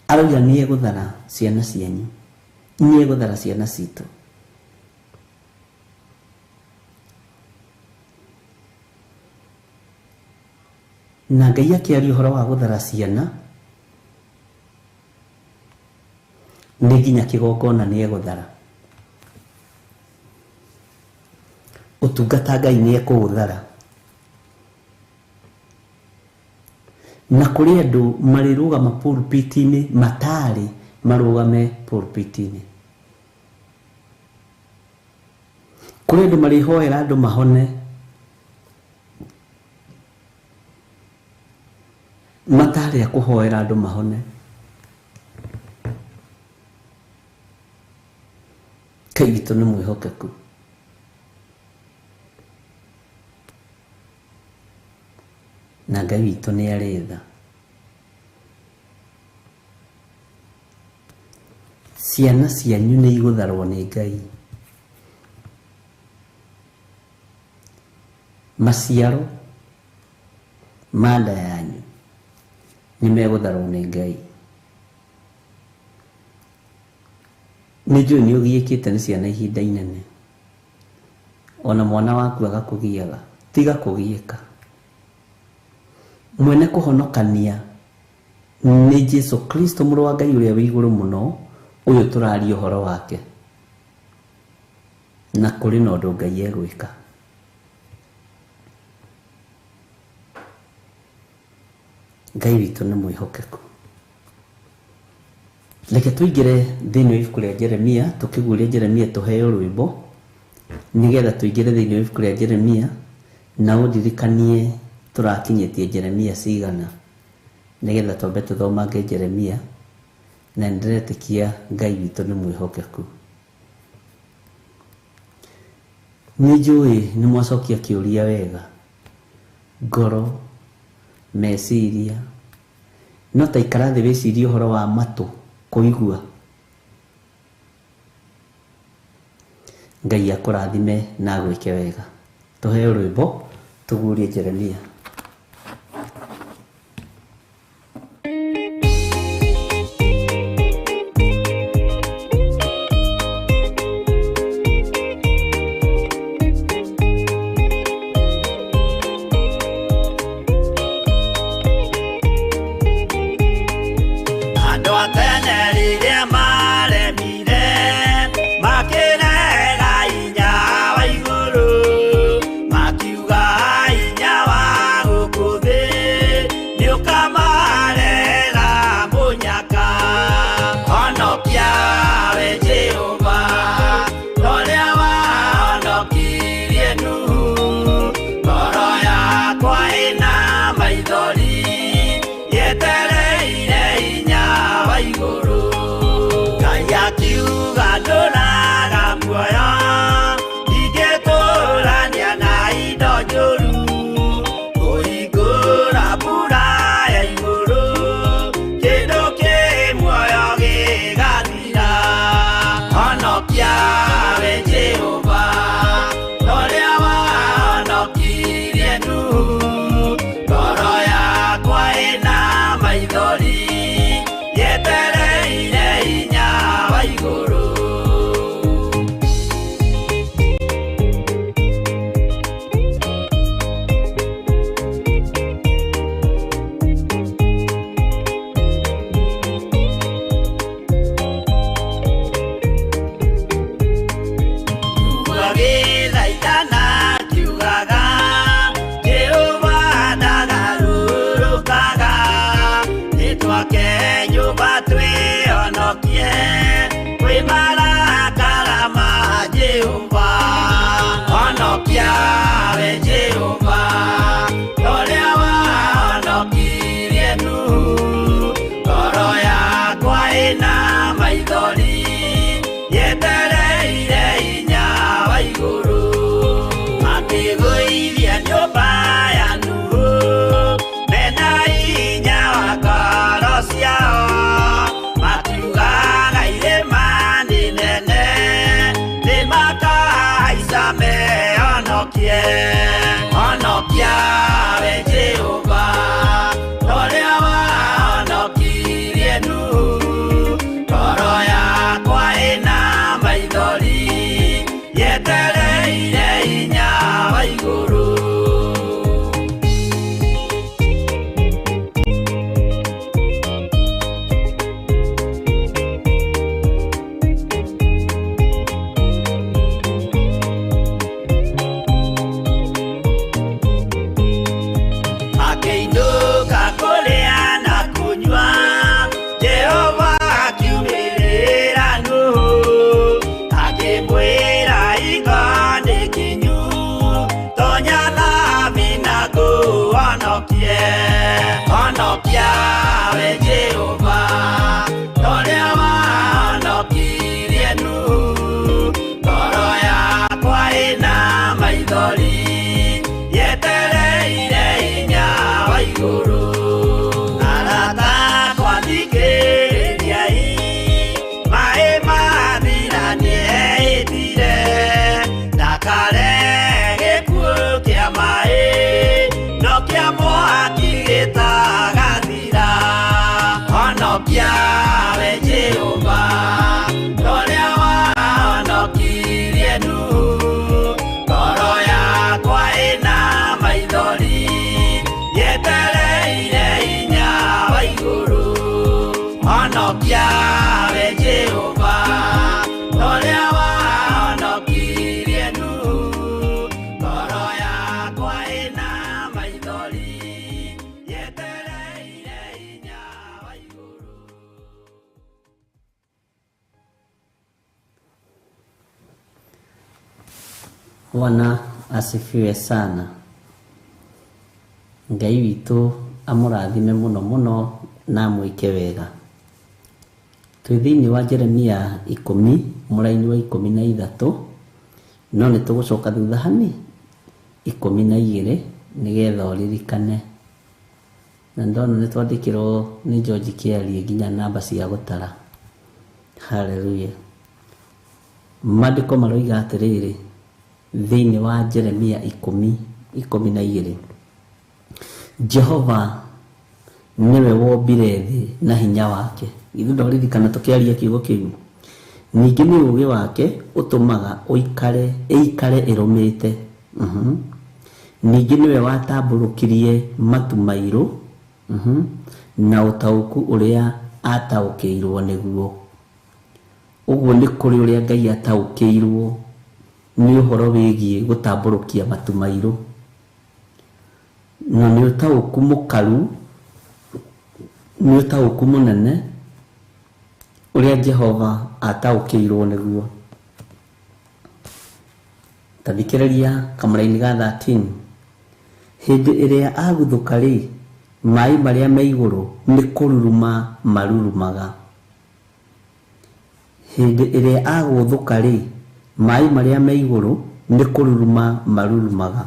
arauga nĩ egũthara ciana cianyu, nĩ egũthara ciana citũ. Na Ngai akĩaria ũhoro wa gũthara ciana, nĩ nginya kĩgongona nĩ egũthara. Ũtungata Ngai nĩ ekũũthara. Na kũrĩ andũ marĩrũgama pulpit-inĩ matarĩ marũgame pulpit-inĩ. Kũrĩ andũ marĩhoera andũ mahone matarĩ a kũhoera andũ mahone. Ngai witũ nĩ mwĩhokeku. Na Ngai witũ nĩ arĩ tha. Ciana cianyu nĩ igũtharwo nĩ Ngai. Maciaro ma nda yanyu nĩ megũtharwo nĩ Ngai. Nĩ njũĩ nĩ ũgiĩkĩte nĩ ciana ihinda inene, ona mwana waku agakũgiaga. Tiga kũgiĩka. Mwene kũhonokania nĩ Jesu Kristo mũrũ wa Ngai ũrĩa wĩ igũrũ mũno, ũyũ tũraria ũhoro wake. Na kũrĩ na ũndũ Ngai egwĩka. Ngai witũ nĩ mwĩhokeku. Reke tũingĩre thĩinĩ wa ibuku rĩa Jeremia, tũkĩguũria Jeremia tũheo rwĩmbo, nĩgetha tũingĩre thĩinĩ wa ibuku rĩa Jeremia, na ũndirikanie tũrakinyĩtie Jeremia cigana, nĩgetha twambe tũthomange Jeremia, na nĩndĩretĩkia Ngai witũ nĩ mwĩhokeku. Nĩ njũĩ nĩ mwacokia kĩũria wega, ngoro, meciria, no ta ikara thĩ wĩcirie ũhoro wa matũ kũigua. Ngai akũrathime na agwĩke wega. Tũheo rwĩmbo tũguũrie Jeremia. Andũ a tene rĩrĩa maremire makĩrega hinya wa igũrũ, makiuga hinya wa gũkũ thĩ nĩũkamarehera mũnyaka. Honokia we Jehova ta ũrĩa wahonokirie Nuhu, ngoro yakwa ĩna maithori yetereire hinya wa igũrũ. Ngai akiuga ndũraga muoyo, ndingĩtũrania na indo njũru, kũhingũra mbura ya igũrũ, kĩndũ kĩ muoyo gĩgathira. Honokia we Jehova ta ũrĩa wahonokirie Nuhu, ngoro yakwa ĩna maithori yetereire hinya wa igũrũ. Agĩthaithana akiugaga, Jehova ndagarũrũkaga, nĩtwake nyũmba twĩhonokie kwĩ marakara ma Jehova. Honokia Honokia we Jehova, ũrĩa wahonokirie Nuhu. Ngoro yakwa ĩna maithori, yetereire hinya wa igũrũ. Makĩgũithia nyũmba ya Nuhu, mena hinya wa ngoro ciao. Matiugaga irĩma nĩ nene, nĩmakahaica mehonokie. Honokia we Jehova, ũrĩa wahonokirie Nuhu. Ngoro yakwa ĩna maithori, yetereire hinya wa igũrũ. Makĩinũka kũrĩa na kũnyua, Jehova akiumĩrĩra Nuhu, akĩmwĩra iga nĩ kinyu, tonya thabina ngũhonokie. Honokia we Jehova, ũrĩa wahonokirie Nuhu. Ngoro yakwa ĩna maithori, yetereire hinya wa igũrũ. Arata akwa thikĩrĩriai, maĩ mathira nĩehĩtire, ndakarehe gĩkuũ kĩa maĩ, no kĩa mwaki gĩtagathira. Honokia we Jehova, ũrĩa wahonokirie Nuhu. Ngoro yakwa ĩna maithori, yetereire hinya wa igũrũ. Honokia we Jehova, ũrĩa wahonokirie Nuhu. Ngoro yakwa ĩna maithori, yetereire hinya wa igũrũ. Bwana asifiwe sana. Ngai witũ amũrathime mũno mũno na amwĩke wega. Twĩ thĩinĩ wa Jeremia 10 mũraini wa 13, no nĩ tũgũcoka thutha hani 12 nĩgetha ũririkane. Na ndona nĩ twandĩkĩrwo nĩ George Kĩarie nginya namba cia gũtara. Haleluya. Maandĩko maroiga atĩrĩrĩ thĩinĩ wa Jeremia 10 12, Jehova nĩwe wombire thĩ na hinya wake. Githĩ ndwaririkana tũkĩaria kiugo kĩu? Ningĩ nĩ ũũgĩ wake ũtũmaga ĩikare ĩrũmĩte. Ningĩ nĩwe watambũrũkirie matu mairũ, na ũtaũku ũrĩa ataũkĩirwo nĩguo. Ũguo nĩ kũrĩ ũrĩa Ngai ataũkĩirwo nĩ ũhoro wĩgiĩ gũtambũrũkia matu mairũ, na nĩ ũtaũku mũkaru, nĩ ũtaũku mũnene ũrĩa Jehova ataũkĩirwo nĩguo. Ta thikĩrĩria kamũraini ga 13. Hĩndĩ ĩrĩa aguthũka rĩ, maĩ marĩa me igũrũ nĩ kũruruma marurumaga. Hĩndĩ ĩrĩa agũthũka rĩ, maĩ marĩa me igũrũ nĩ kũruruma marurumaga.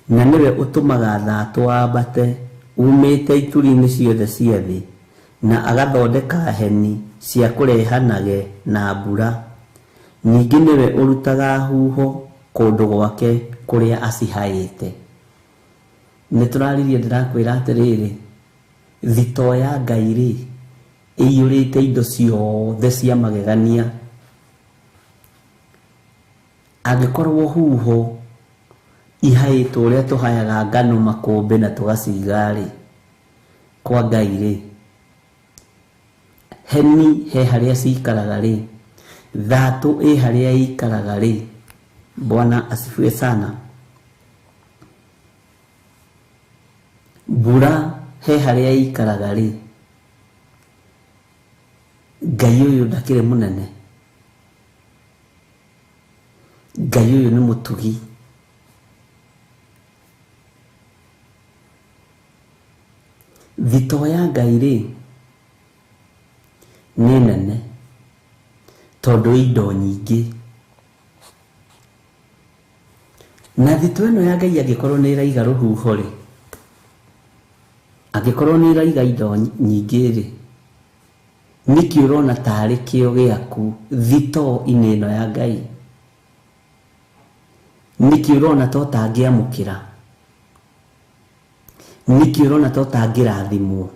Na nĩwe ũtũmaga thatũ wambate umĩte ituri-inĩ ciothe cia thĩ, na agathondeka heni cia kũrehanage na mbura. Ningĩ nĩwe ũrutaga huho kũndũ gwake kũrĩa acihaĩte. Nĩ tũraririe ndĩrakwĩra atĩrĩrĩ, thitoo ya Ngai rĩ ĩiyũrĩte indo ciothe cia magegania. Angĩkorwo huho ihaĩtwo ũrĩa tũhayaga ngano makũmbĩ na tũgaciga rĩ, kwa Ngai rĩ, heni he harĩa cikaraga rĩ, thatũ ĩ harĩa ĩikaraga rĩ. Bwana asifiwe sana. Mbura he harĩa ĩikaraga rĩ, Ngai ũyũ ndakĩrĩ mũnene. Ngai ũyũ nĩ mũtugi. Thitoo ya Ngai rĩ nĩ nene tondũ indo nyingĩ. Na thitoo ĩno ya Ngai angĩkorwo nĩ ĩraiga rũhuho rĩ, angĩkorwo nĩ ĩraiga indo nyingĩ rĩ, nĩkĩ ũrona tarĩ kĩo gĩaku thitoo-inĩ ĩno ya Ngai? Nĩkĩ ũrona ta ũtangĩamũkĩra? Nĩkĩ ũrona ta ũtangĩrathimwo?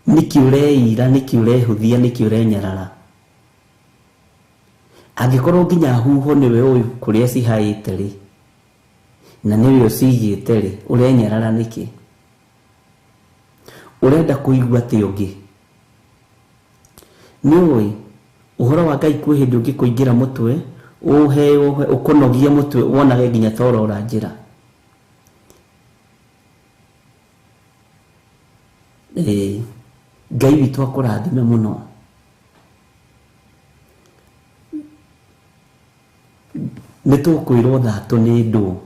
Nĩkĩ ũreira? Nĩkĩ ũrehũthia? Nĩkĩ ũrenyarara? Angĩkorwo nginya huho nĩwe ũĩ kũrĩa cihaĩte rĩ, na nĩwe ũcigĩte rĩ, ũrenyarara nĩkĩ? Ũrenda kũigua atĩ ũngĩ? Nĩ ũĩ ũhoro wa Ngai kwĩ hĩndĩ ũngĩkũingĩra mũtwe, ũheo ũkũnogie mũtwe wonage nginya ta ũrora njĩra. Ĩĩ, Ngai witũ akũrathime mũno. Nĩ tũkwĩrwo thatũ nĩ ndũ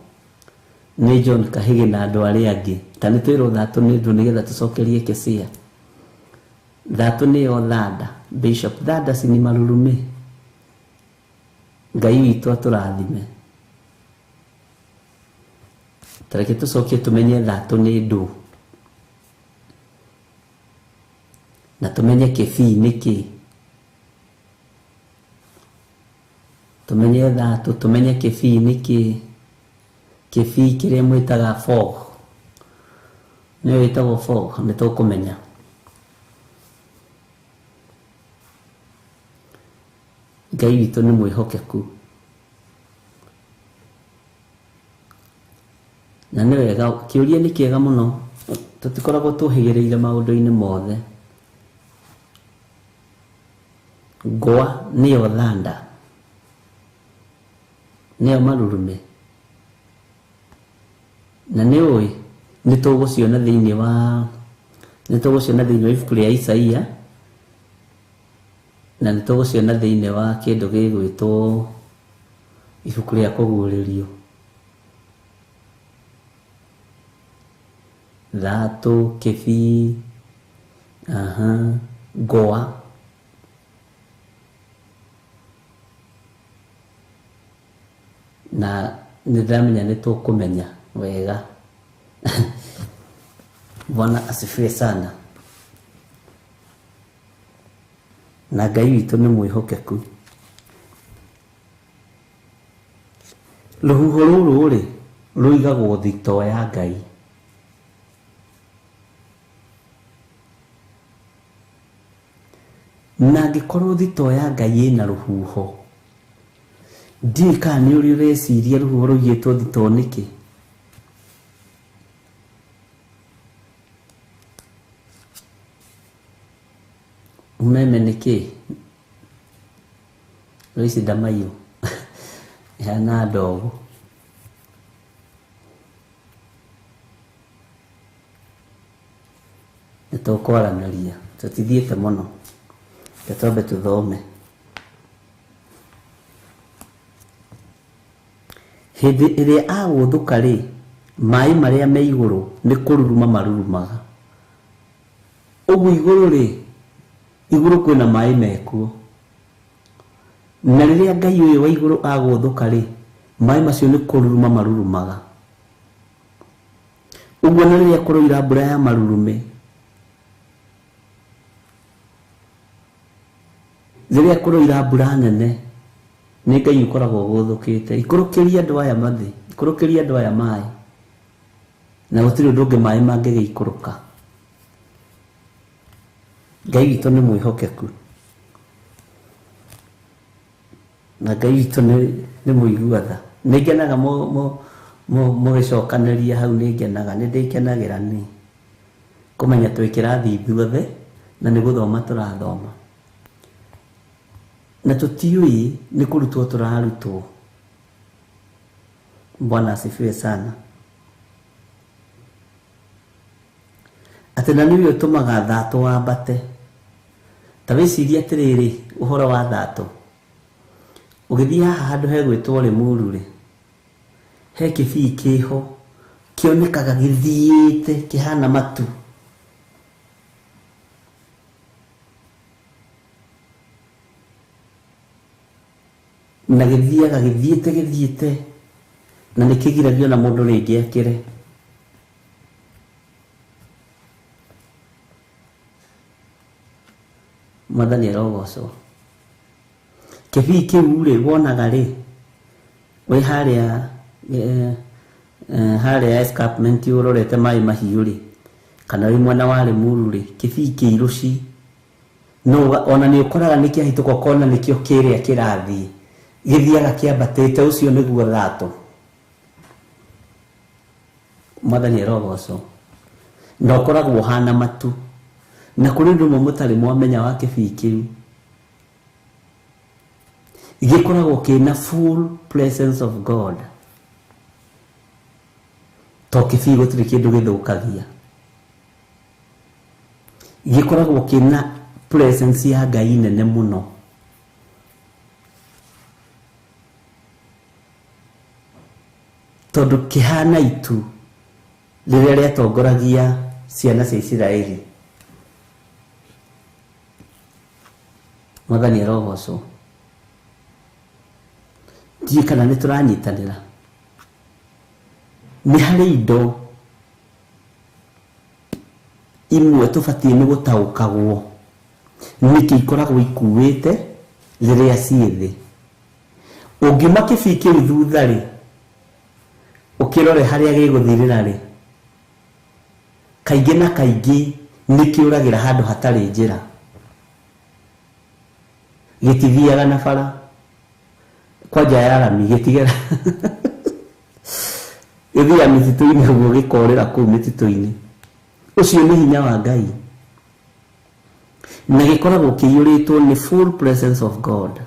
nĩ John Kahĩgĩ na andũ arĩa angĩ, ta nĩ twĩrwo thatũ nĩ ndũ nĩgetha tũcokerie Kesia. Thatũ nĩyo thanda, Bishop thanda cini marurumĩ. Ngai witũ atũrathime. Tareke tũcokie tũmenye thatũ nĩ ndũ na tũmenye kĩbii nĩ kĩ, tũmenye thatũ, tũmenye kĩbii nĩ kĩ, kĩbii kĩrĩa mwĩtaga fog, nĩyo ĩtagwo fog, nĩ tũkũmenya. Ngai witũ nĩ mwĩhokeku na nĩ wega. Kĩũria nĩ kĩega mũno, tũtikoragwo tũhĩgĩrĩire maũndũ-inĩ mothe. Ngwa nĩyo thanda, nĩyo marurumĩ, na nĩ ũĩ nĩ tũgũciona thĩinĩ wa ibuku rĩa Isaia, na nĩ tũgũciona thĩinĩ wa kĩndũ gĩgwĩtwo ibuku rĩa kũguũrĩrio. Thatũ, kĩbii, aha, ngwa. Na nĩ ndĩramenya nĩ tũkũmenya wega. Bwana asifiwe sana. Na Ngai witũ nĩ mwĩhokeku. Rũhuho rũrũ rĩ rũigagwo thitoo ya Ngai. Na angĩkorwo thitoo ya Ngai ĩna rũhuho, ndiũĩ kana nĩ ũrĩ ũreciria rũhuho rũigĩtwo thitoo nĩkĩ. Umeme nĩ kĩ? Loici Ndamaiyũ ĩhana ndogo. Nĩ tũkwaranĩria, tũtithiĩte mũno, reke twambe tũthome. Hĩndĩ ĩrĩa agũthũka rĩ, maĩ marĩa me igũrũ nĩ kũruruma marurumaga. Ũguo igũrũ rĩ, igũrũ kwĩna maĩ mekuo. Na rĩrĩa Ngai ũyũ wa igũrũ agũthũka rĩ, maĩ macio nĩ kũruruma marurumaga. Ũguo na rĩrĩa kũroira mbura ya marurumĩ, rĩrĩa kũroira mbura nene, nĩ Ngai ũkoragwo ũgũthũkĩte. Ikũrũkĩria andũ aya mathĩ, ikũrũkĩria andũ aya maĩ, na gũtirĩ ũndũ ũngĩ maĩ mangĩgĩikũrũka. Ngai witũ nĩ mwĩhokeku, na Ngai witũ nĩ mũigua tha. Nĩ ngenaga mũgĩcokanĩria hau, nĩ ngenaga, nĩ ndĩkenagĩra nĩ kũmenya twĩ kĩrathi ithuothe na nĩ gũthoma tũrathoma. Na tũtiũĩ nĩ kũrutwo tũrarutwo. Bwana asifiwe sana. Atĩ na nĩwe ũtũmaga thatũ wambate. Ta wĩcirie atĩrĩrĩ ũhoro wa thatũ. Ũgĩthiĩ haha handũ hegwĩtwo Limuru rĩ, he kĩbii kĩho Kĩonekaga gĩthiĩte kĩhana matu. Na gĩthiaga gĩthiĩte gĩthiĩte na nĩkĩgiragio na mũndũ rĩngĩ akĩre. Mwathani arogocwo. Kĩbii kĩu rĩ wonaga rĩ wĩ harĩa harĩa escarpment ũrorete maĩ mahiũ rĩ kana wĩ mwena wa Limuru rĩ kĩbii kĩirũ ci no ona nĩ ũkoraga nĩ kĩahĩtũka ũkona nĩkĩo kĩrĩa kĩrathiĩ gĩthiaga kĩambatĩte ũcio nĩguo thatũ. Mwathani arogocwo. Na ũkoragwo ũhana matu. Na kũrĩ ũndũ ũmwe mũtarĩ mwamenya wa kĩbii kĩu. Gĩkoragwo kĩna full presence of God. To kĩbii gũtirĩ kĩndũ gĩthũkagia. Gĩkoragwo kĩna presence ya Ngai nene mũno. Tondũ kĩhana itu rĩrĩa rĩatongoragia ciana cia Isiraeli. Mwathani arogocwo. Ndiũĩ kana nĩ tũranyitanĩra. Nĩ harĩ indo imwe tũbatiĩ nĩ gũtaũkagwo nĩkĩ ikoragwo ikuĩte rĩrĩa ciĩ thĩ. Ũngiuma kĩbii kĩu thutha rĩ ũkĩrore harĩa gĩgũthirĩra rĩ kaingĩ na kaingĩ nĩkĩũragĩra handũ hatarĩ njĩra. Gĩtithiaga na bara kwanja ya rami gĩtigera gĩthiaga mĩtitũ-inĩ ũguo gĩkorĩra kũu mĩtitũ-inĩ. Ũcio nĩ hinya wa Ngai. Na gĩkoragwo kĩiyũrĩtwo nĩ full presence of God.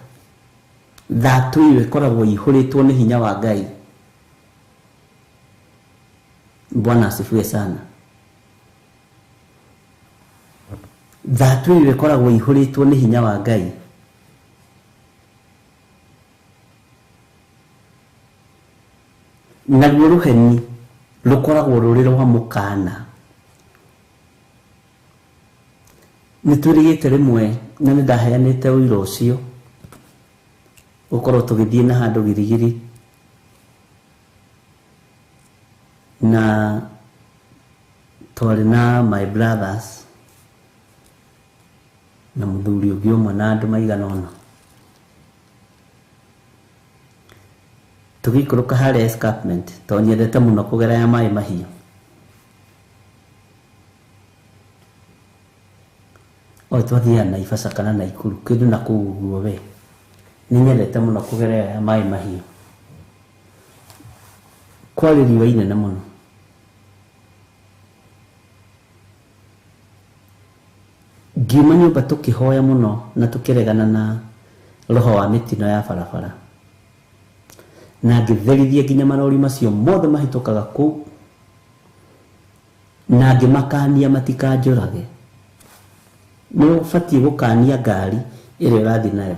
Thatũ ĩyo ĩkoragwo ĩihũrĩtwo nĩ hinya wa Ngai. Bwana asifiwe sana. Thatũ ĩyo ĩkoragwo ĩihũrĩtwo nĩ hinya wa Ngai. Naruo rũheni rũkoragwo rũrĩ rwa mũkana. Nĩ twĩrĩgĩte rĩmwe na nĩ ndaheanĩte ũira ũcio gũkorwo tũgĩthiĩ na handũ girigiri na twarĩ na my brothers na mũthuri ũngĩ ũmwe na andũ maigana ũna. Tũgĩikũrũka harĩa escarpment tondũ nyendete mũno kũgera ya maĩ mahiũ. O twathiaga Naivasha kana Naikuru kĩndũ na kũu ũguo we nĩ nyendete mũno kũgera ya maĩ mahiũ. Kwarĩ riũa inene mũno. Ngiuma nyũmba tũkĩhoya mũno na tũkĩregana na roho wa mĩtino ya barabara. Na ngĩtherithia nginya marori macio mothe mahĩtũkaga kũu na ngĩmakania matikanjũrage. Nĩ ũbatiĩ gũkania ngari ĩrĩa ũrathiĩ nayo.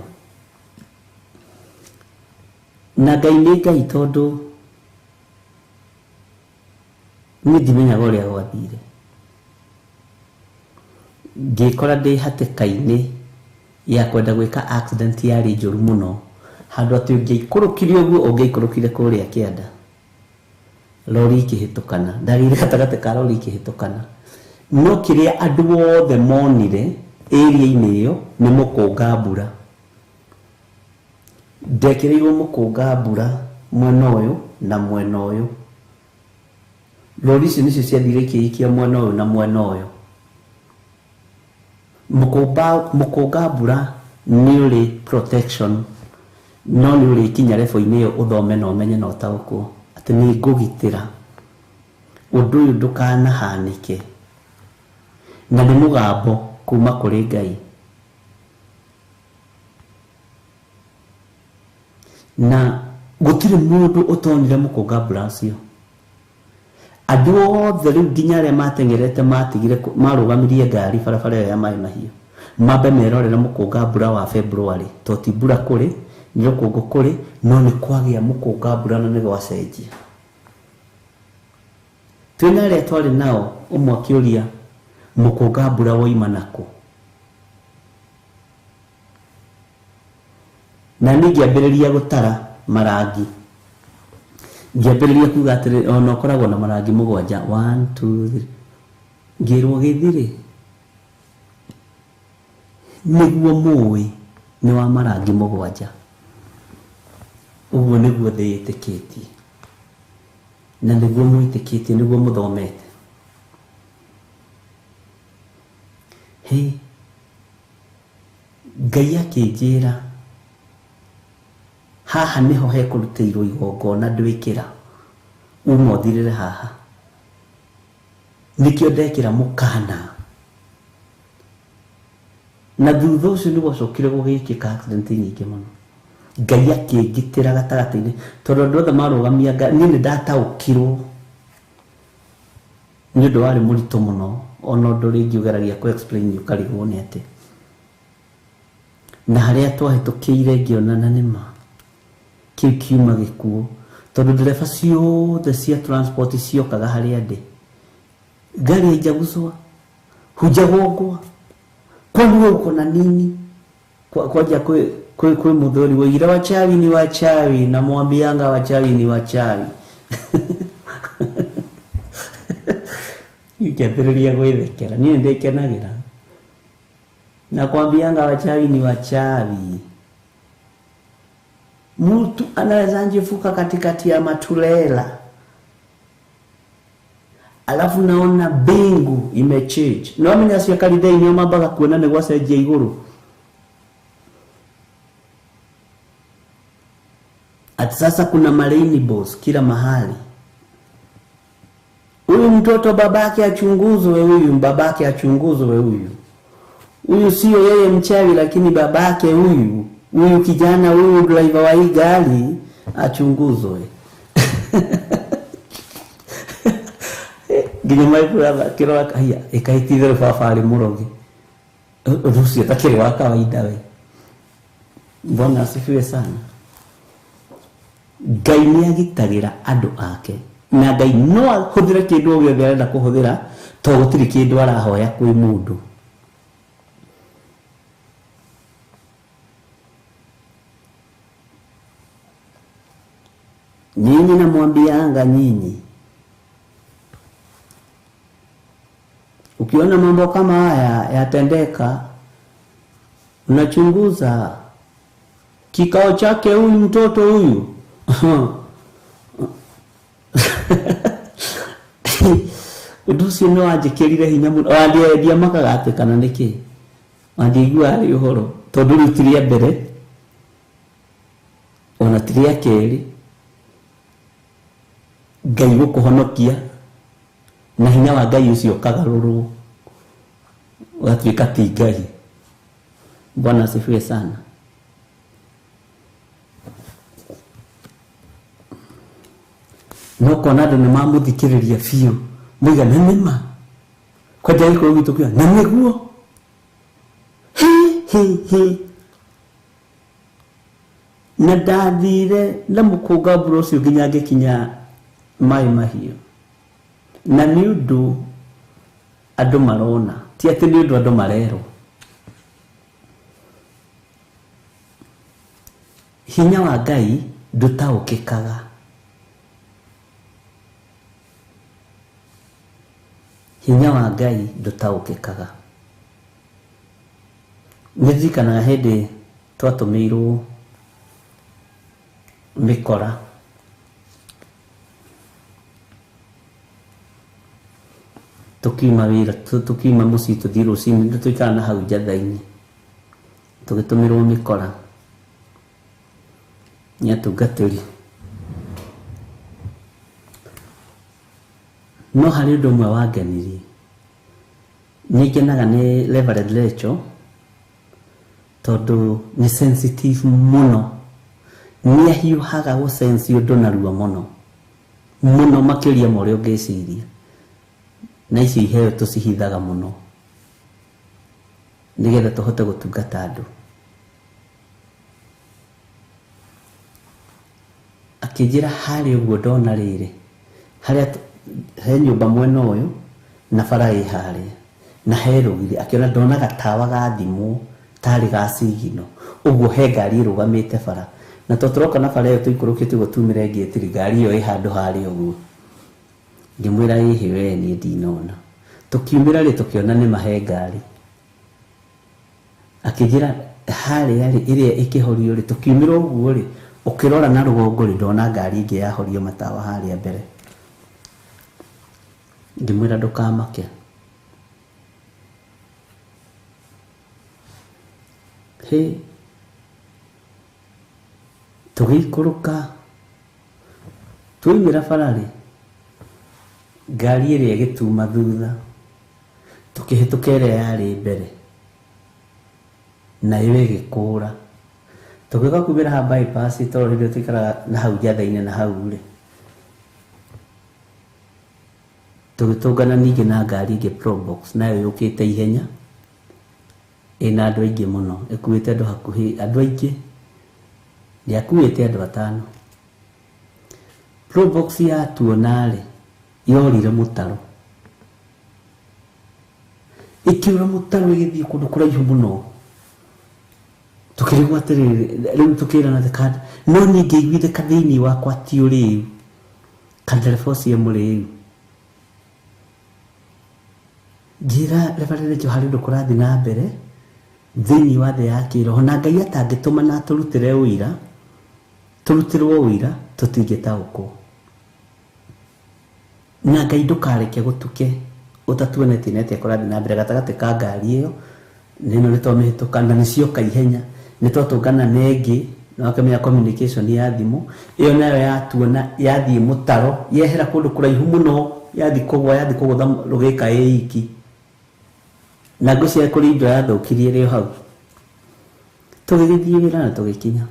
Na Ngai nĩ Ngai tondũ niĩ ndimenyaga ũrĩa gwathire. Ngĩkora ndĩ hatĩka-inĩ ya kwenda gwĩka accident yarĩ njũru mũno handũ atĩ ũngĩaikũrũkire ũguo ũngĩaikũrũkire kũrĩa kĩanda. Rori ikĩhĩtũkana, ndagĩire gatagatĩ ka rori ikĩhĩtũkana. No kĩrĩa andũ othe monire area-inĩ ĩyo nĩ mũkũnga mbura. Ndekĩrĩirwo mũkũnga mbura mwena ũyũ na mwena ũyũ. Rori icio nĩcio ciathire ikĩikia mwena ũyũ na mwena ũyũ. Mũkũnga mbura nĩ ũrĩ protection no nĩ ũrĩkinya level-inĩ ĩyo ũthome na ũmenye na ũtaũkwo atĩ nĩ ngũgitĩra ũndũ ũyũ ndũkanahanĩke. Na nĩ mũgambo kuma kũrĩ Ngai. Na gũtirĩ mũndũ ũtonire mũkũnga mbura ũcio. Andũ othe rĩu nginya arĩa mateng'erete matigire marũgamirie ngari barabara ĩyo ya maĩ mahiũ mambe merorere mũkũnga mbura wa February to ti mbura kũrĩ nĩ rũkũngũ kũrĩ no nĩ kwagĩa mũkũnga mbura na nĩ gwacenjia. Twĩna arĩa twarĩ nao ũmwe akĩũria mũkũnga mbura woima nakũ. Na niĩ ngĩambĩrĩria gũtara marangi. Ngĩambĩrĩria kuga atĩrĩ ona ũkoragwo na marangi 7 1 2 3. Ngĩrwo gĩthirĩ nĩguo mũĩ nĩ wa marangi 7. Ũguo nĩguo thĩ ĩtĩkĩtie na nĩguo mwĩtĩkĩtie nĩguo mũthomete. Hĩ, Ngai akĩnjĩra haha nĩho hekũrutĩirwo igongona ndwĩkĩra uma ũthirĩre haha. Nĩkĩo ndekĩra mũkana. Na thutha ũcio nĩ gwacokire gũgĩkĩka accident nyingĩ mũno. Ngai akĩngitĩra gatagatĩ-inĩ tondũ andũ othe marũgamia niĩ nĩ ndataũkirwo nĩ ũndũ warĩ mũritũ mũno ona ũndũ rĩngĩ ũgeragia kũ explain ũkarigwo nĩ atĩ. Na harĩa twahĩtũkĩire ngĩona na nĩma kĩu kiuma gĩkuũ tondũ ndereba ciothe cia transport ciokaga harĩa ndĩ. Ngari haijaguswa, hujagongwa, kwani wewe uko na nini? Kwaja kwe muthuri woigire wachawi ni wachawi na mwambianga wachawi ni wachawi. Ngĩambĩrĩria gwĩthekera niĩ nĩndĩkenagĩra na kwambianga wachawi ni wachawi. Mtu anaweza njifuka katikati ya matulela alafu naona bingu imechange. No amenya cio kalidei nio mambaga kuona nĩ gwacenjia igũrũ. Ati sasa kuna malaini boss kila mahali. Huyu mtoto babake achunguzwe, huyu babake achunguzwe, huyu. Huyu sio yeye mchawi lakini babake huyu, huyu kijana huyu driver wa hii gari achunguzwe. Nginya my brother kirora haya ikaitithire baba ari murogi. Ũndũ ũcio ũtakĩrĩ wa kawaida we. Bwana asifiwe sana. Ngai nĩ agitagĩra andũ ake na Ngai no ahũthĩre kĩndũ o gĩothe arenda kũhũthĩra to gũtirĩ kĩndũ arahoya kwĩ mũndũ. Nyinyi namwambianga nyinyi, ukiona mambo kama haya yatendeka, unachunguza kikao chake huyu mtoto huyu. Ũndũ ũcio nĩ wanjĩkĩrire hinya mũno. Ndiamakaga atĩ kana nĩkĩ wandiigua arĩ ũhoro tondũ rĩu ti rĩa mbere ona ti rĩa kerĩ. Ngai gũkũhonokia na hinya wa Ngai ũcio ũkagarũrwo ũgatuĩka ti Ngai. Bwana asifiwe sana. No kona andũ nĩ mamũthikĩrĩria biũ moiga na nĩma kwanja gĩkũyũ gitũ kiuga na nĩguo hi hi hi. Na ndathire na mũkũnga mbura ũcio nginya ngĩkinya Maĩ Mahiũ. Na nĩ ũndũ andũ marona ti atĩ nĩ ũndũ andũ marerwo. Hinya wa Ngai ndũtaũkĩkaga. Hinya wa Ngai ndũtaũkĩkaga. Nĩ ndirikanaga hĩndĩ twatũmĩirwo mĩkora tukiuma wĩra tukiuma mũciĩ tũthiĩ rũcinĩ nĩ tũikara na hau njatha-inĩ tũgĩtũmĩrwo mĩkora nĩ atungatĩri. No harĩ ũndũ ũmwe wangenirie. Nĩ ngenaga nĩ Reverend Rachel tondũ nĩ sensitive mũno. Nĩ ahiũhaga gũsense ũndũ narua mũno mũno makĩria ma ũrĩa ũngĩciria. Na icio iheo tũcihithaga mũno nĩgetha tũhote gũtungata andũ. Akĩnjĩra harĩa ũguo ndona rĩrĩ harĩa He nyũmba mwena ũyũ na bara ĩ harĩa na he rũgiri, akĩona ndonaga tawa ga thimũ tarĩ ga sigino ũguo, he ngari ĩrũgamĩte bara, na to tũroka na bara ĩyo tũikũrũkĩte ũguo tumĩre ngĩtiri ngari ĩyo ĩ handũ harĩa ũguo. Ngĩmwĩra ĩhĩ we niĩ ndinona. Tũkiumĩra rĩ, tũkĩona nĩ mahe ngari. Akĩnjĩra harĩa rĩ ĩrĩa ĩkĩhorio rĩ, tũkiumĩra ũguo rĩ, ũkĩrora na rũgongo rĩ, ndona ngari ĩngĩ yahorio matawa harĩa mbere. Ngĩmwĩra ndũkamake. Hĩ, tũgĩikũrũka twaumĩra bara rĩ, ngari ĩrĩa ĩgĩtuma thutha, tũkĩhĩtũka ĩrĩa yarĩ mbere nayo ĩgĩkũra. Tũgĩũka kumĩra haha bypass, tondũ hĩndĩ ĩyo tũikaraga na hau njatha-inĩ na hau rĩ, tũgĩtũngana ningĩ na ngari ĩngĩ Probox, nayo yũkĩte ihenya ĩna andũ aingĩ mũno, ĩkuĩte andũ hakuhĩ andũ aingĩ, ndĩakuĩte andũ 5. Probox yatuona rĩ, yorire mũtaro, ĩkĩũra mũtaro ĩgĩthiĩ kũndũ kũraihu mũno. Tũkĩrigwo atĩrĩrĩ, rĩu tũkĩrana the no niĩ ngĩiguithĩka thĩinĩ wakwa ti ũrĩu, kana ndereba ũcio mũrĩu. Njĩra Reverend Rachel harĩ ũndũ kũrathiĩ na mbere thĩinĩ wa thĩ ya kĩroho, na Ngai atangĩtũma na atũrutĩre ũira, tũrutĩrwo ũira tũtingĩtaũkwo. Na Ngai ndũkareke gũtuke ũtatuonetie nĩ atĩa kũrathiĩ na mbere gatagatĩ ka ngari ĩyo nĩno nĩ twamĩhĩtũka na nĩcioka ihenya, nĩ twatũngana na ĩngĩ na wakĩmenya communication ya thimũ ĩyo nayo yatuona yathiĩ mũtaro, yehera kũndũ kũraihu mũno, yathiĩ kũgwa, yathiĩ kũgũtha rũgĩka ĩ iki, na ngwĩciria kũrĩ indo yathũkirie ĩrĩ o hau. Tũgĩgĩthiĩ wĩra na tũgĩkinya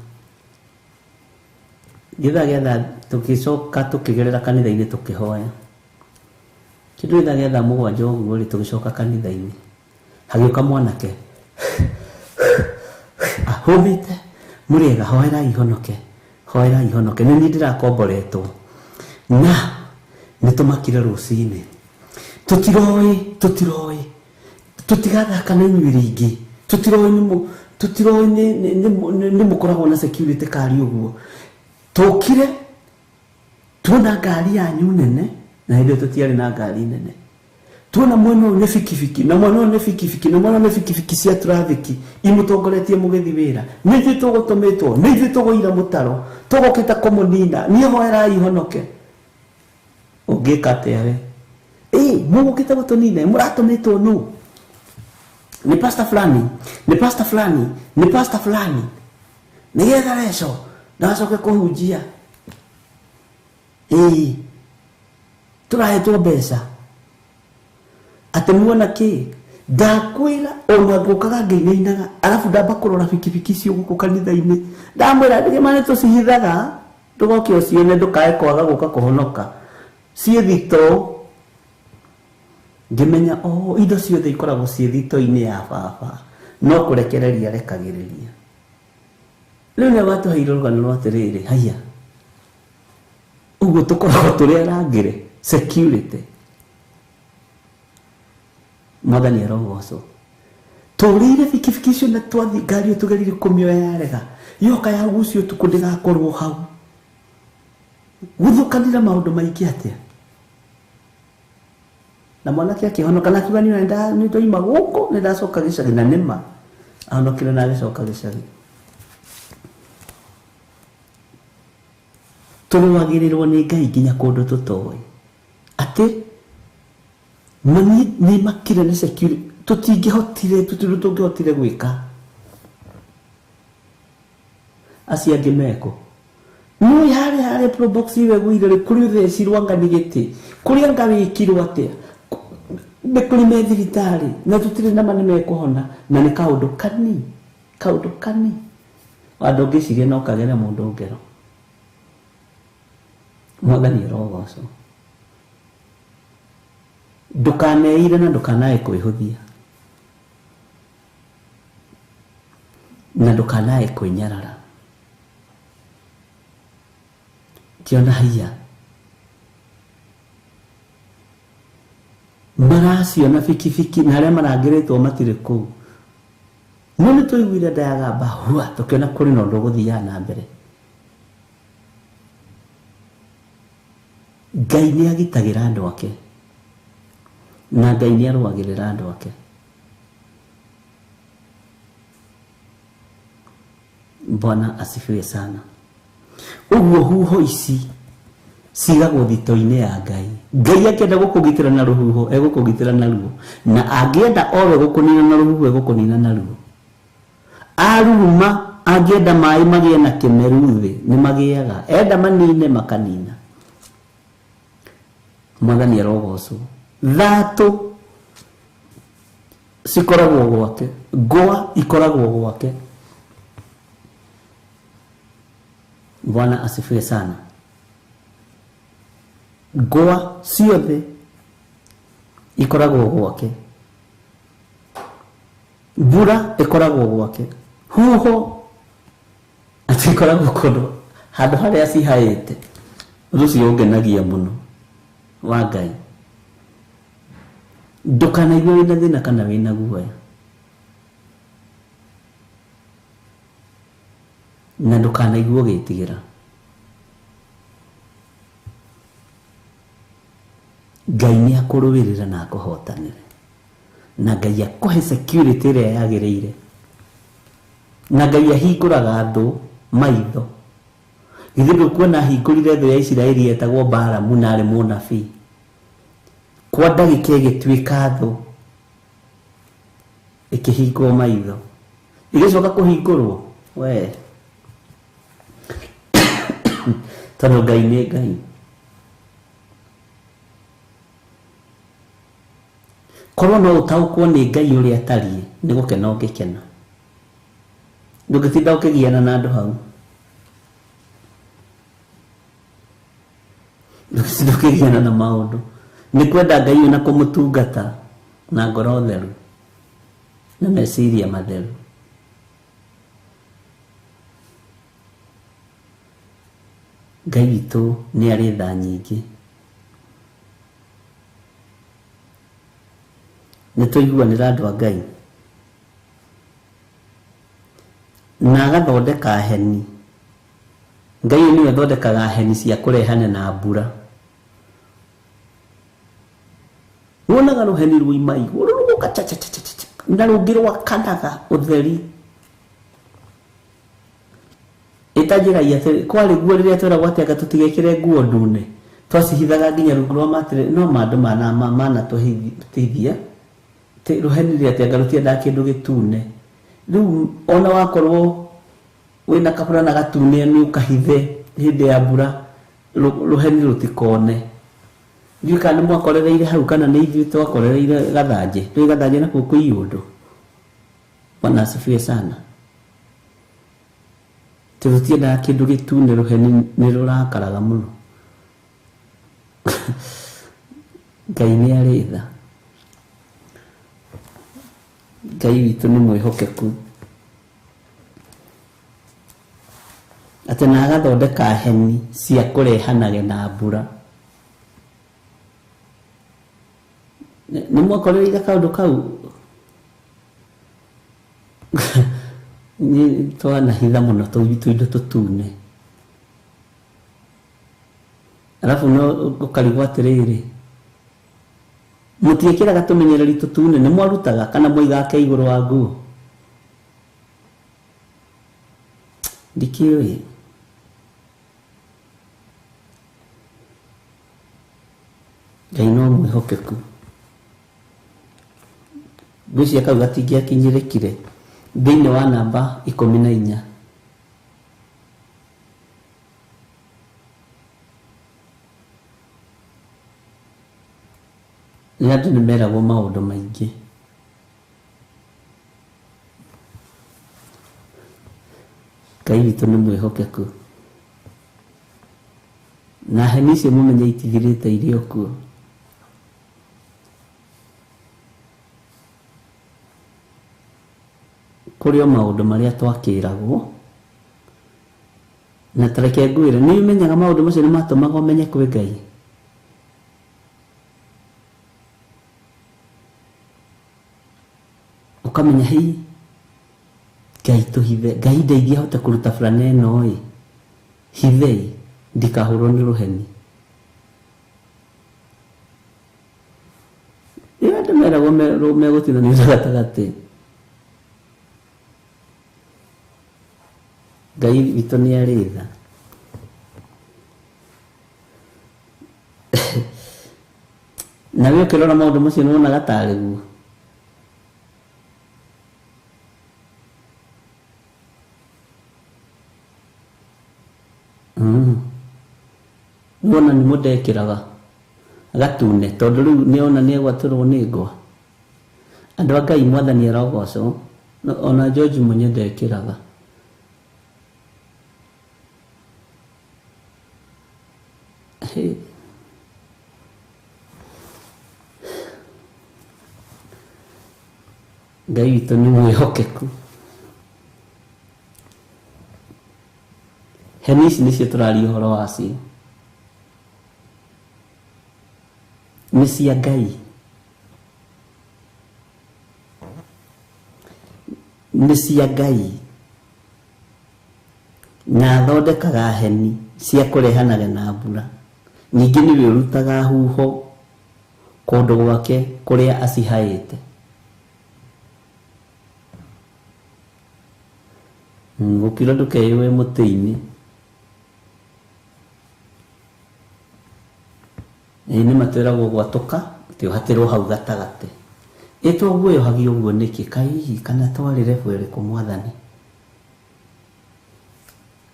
gĩthaa gĩa thaa, tũgĩcoka tũkĩgerera kanitha-inĩ tũkĩhoya. Kĩndũ gĩthaa gĩa thaa 7 ũguo rĩ, tũgĩcoka kanitha-inĩ, hagĩũka mwanake ahũmĩte, mũrĩega, hoerai honoke, hoerai honoke, nĩ niĩ ndĩrakomboretwo na nĩ tũmakire rũcinĩ, tũtiroĩ, tũtiroĩ, tũtigathaka na inyuĩ rĩngĩ, tũtiroĩ tũtiroĩ nĩ mũkoragwo na security kari ũguo. Tũkire tuona ngari yanyu nene, na hĩndĩ ĩyo tũtiarĩ na ngari nene, tuona mwena ũyũ nĩ bikibiki, na mwena ũyũ nĩ bikibiki, na mwena ũyũ nĩ bikibiki cia traffic imũtongoretie mũgĩthiĩ wĩra, nĩ ithuĩ tũgũtũmĩtwo, nĩ ithuĩ tũgũira mũtaro, tũgũkĩte kũmũnina, niĩ hoerai honoke. Ũngĩka atĩa we? Ĩ, mũgũkĩte gũtũnina, mũratũmĩtwo nũ? Nĩ pastor fulani, nĩ pastor fulani, nĩ pastor fulani, nĩgetha reco ndagacoke kũhunjia. Ĩ, tũrahetwo mbeca atĩ muona kĩ? Ndakwĩra ona ngũkaga ngĩinainaga, arabu ndamba kũrora bikibiki icio gũkũ kanitha-inĩ, ndamwĩra nĩma nĩ tũcihithaga, ndũgoke ũcione, ndũkae kwaga gũka kũhonoka, ciĩ thitoo. Ngĩmenya o indo ciothe ikoragwo ciĩ thitoo-inĩ ya baba, no kũrekereria rekagĩrĩria. Rĩu nĩ watũheire rũgano rwa atĩrĩrĩ, haiya ũguo tũkoragwo tũrĩ arangĩre security. Mwathani arogocwo. Tũrĩire bikibiki icio na twathiĩ ngari ĩyo tũgeririe kũmĩoya yarega, yoka yagucio ũtukũ ndĩgakorwo hau. Gũthũkanĩra maũndũ maingĩ atĩa? Na mwanake akĩhonoka na akiuga niĩ nĩ ndoima gũkũ nĩ ndacoka gĩcagi, na nĩma ahonokire na agĩcoka gĩcagi. Tũrũagĩrĩrwo nĩ Ngai nginya kũndũ tũtoĩ, atĩ nĩ makire nĩ security, tũtingĩhotire, tũtirĩ tũngĩhotire gwĩka. Acio angĩ meko nĩ harĩa harĩa Probox ĩyo ĩgũire rĩ, kũrĩ ũthecirwo anga nĩ gĩtĩ, kũrĩ anga wĩkirwo atĩa, nĩ kũrĩ me thibitarĩ na tũtirĩ nama nĩ mekũhona, na nĩ kaũndũ kani, kaũndũ kani andũ ngĩciria no kagere mũndũ ngero. Mwathani arogocwo. Ndũkaneire na ndũkanae kwĩhũthia, na ndũkanae kwĩnyarara. Kĩona haiya Maraciona bikibiki na arĩa marangĩrĩtwo matirĩ kũu. No nĩ tũiguire nda yagamba hua tũkĩona kũrĩ na ũndũ ũgũthiaga na mbere. Ngai nĩ agitagĩra andũ ake na Ngai nĩ arũagĩrĩra andũ ake. Bwana asifiwe sana. Ũguo huho ici cigagwo thito-inĩ ya Ngai. Ngai akĩenda gũkũgitĩra na rũhuho egũkũgitĩra naruo, na angĩenda owe gũkũnina na rũhuho egũkũnina naruo. Aruma angĩenda maĩ magĩe na kĩmeru thĩ nĩ magĩaga, enda manine makanina. Mwathani arogocwo. Thatũ cikoragwo gwake, ngwa ikoragwo gwake. Bwana asifiwe sana. Ngwa ciothe ikoragwo gwake, mbura ikoragwo gwake, huho atĩ ikoragwo kũndũ handũ harĩa cihaĩte. Ũndũ ũcio ũngenagia mũno wa Ngai. Ndũkanaigue wĩna thĩna kana wĩna guoya, na ndũkanaigue ũgĩtigĩra. Ngai nĩ akũrũĩrĩra na akũhotanĩre, na Ngai akũhe security ĩrĩa yagĩrĩire, na Ngai ahingũraga thũ maitho. Githĩ ndũkuona ahingũrire thũ ya Isiraeli yetagwo Balamu na arĩ mũnabii, kwa ndagĩka ĩgĩtuĩka thũ ĩkĩhingwo maitho, ĩgĩcoka kũhingũrwo we, tondũ Ngai nĩ Ngai. Korwo no ũtaũkwo nĩ Ngai ũrĩa atariĩ nĩ gũkena ũngĩkena, ndũngĩtinda ũkĩgiana na andũ hau, ndũngĩtinda ũkĩgiana na maũndũ. Nĩ kwenda Ngai na kũmũtungata na ngoro theru na meciria matheru. Ngai witũ nĩ arĩ tha nyingĩ. Nĩ tũiguanĩra andũ a Ngai, na agathondeka heni. Ngai nĩwe athondekaga heni cia kũrehane na mbura. Wonaga rũheni rwoima igũrũ rũgoka cha cha cha cha cha, na rũngĩ rwakanaga ũtheri. Ĩtanjĩragia atĩrĩ, kwarĩ guo rĩrĩa tweragwo atĩ anga tũtigekĩre nguo ndune, twacihithaga nginya rungu rwa matire, no mandũ manatũhithia rũheni rĩrĩa atĩ anga rũtiendaga kĩndũ gĩtune. Rĩu ona wakorwo wĩna kaburana gatune nĩ ũkahithe hĩndĩ ya mbura, rũheni rũtikone. Ndiũĩ kana nĩ mwakorereire hau kana nĩ ithuĩ twakorereire gathanjĩ. Twĩ gathanjĩ nakuo kwĩ iũndũ. Bwana asifiwe sana. Tũtiendaga kĩndũ gĩtune, rũheni nĩ rũrakaraga mũno. Ngai nĩ arĩ tha. Ngai witũ nĩ mwĩhokeku, atĩ na agathondeka heni cia kũrehanage na mbura. Nĩ mwakorereire kaũndũ kau? Nĩ twanahitha mũno tũindo tũtune, arabu no ũkarigwo atĩrĩrĩ, mũtiĩkĩraga tũmenyereri tũtune, nĩ mwarutaga kana mwaigaga igũrũ wa nguo? Ndikĩũĩ. Ngai no mwĩhokeku. Ngwĩciria kau gatingĩakinyĩrĩkire thĩinĩ wa namba 14. Nĩ andũ nĩ meragwo maũndũ maingĩ. Ngai witũ nĩ mwĩhokeku, na heni icio mũmenye itithirĩte irĩ o kuo. Kũrĩ o maũndũ marĩa twakĩragwo, na tareke ngwĩre, nĩ ũmenyaga maũndũ macio nĩ matũmaga ũmenye kwĩ Ngai. Ũkamenya hii Ngai tũhithe, Ngai ndeithia hote kũruta burana ĩno ĩ, hithei ndikahũrwo nĩ rũheni. Ĩyo andũ meragwo megũtinanio gatagatĩ. Ngai witũ nĩ arĩ tha. Nawe ũkĩrora maũndũ macio nĩ wonaga tarĩ guo. Wona nĩ mũndekĩraga gatune tondũ rĩu nĩona nĩegwatũrwo nĩ ngwa. Andũ a Ngai mwathani arogocwo, ona George Munye ndekĩraga. Ngai witũ nĩ mwĩhokeku. Heni ici nĩcio tũraria ũhoro wacio, nĩ cia Ngai, nĩ cia Ngai, na athondekaga heni cia kũrehanage na mbura. Ningĩ nĩwe ũrutaga huho kũndũ gwake kũrĩa acihaĩte. Gũkira ndũkeyũe mũtĩ-inĩ. Ĩĩ nĩ matwĩragwo gwatũka atĩ ũhatĩrwo hau gatagatĩ. Ĩ twaguoyohagio ũguo nĩkĩ? Kaĩ hihi kana twarĩ level ĩrĩkũ mwathani?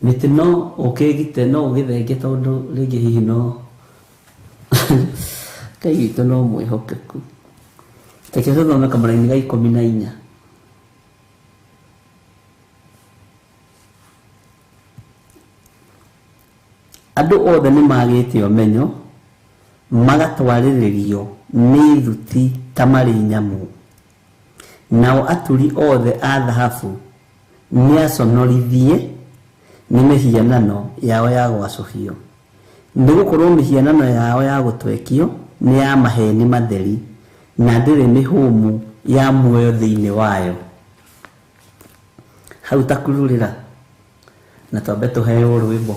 Mĩtĩ no ũkĩgite no ũgĩthenge tondũ rĩngĩ hihi no Ngai witũ no mwĩhokeku. Reke tũthome kamũraini ga 14. Andũ othe nĩ magĩte ũmenyo, magatwarĩrĩrio nĩ thuti ta marĩ nyamũ. Nao aturi othe a thahabu nĩaconorithie nĩ mĩhianano yao ya gwacũhio. Nĩgũkorwo mĩhianano yao ya gũtwekio nĩ ya maheni matheri, na ndĩrĩ mĩhũmũ ya muoyo thĩinĩ wayo. Hau takururĩra na twambe tũheo rwĩmbo.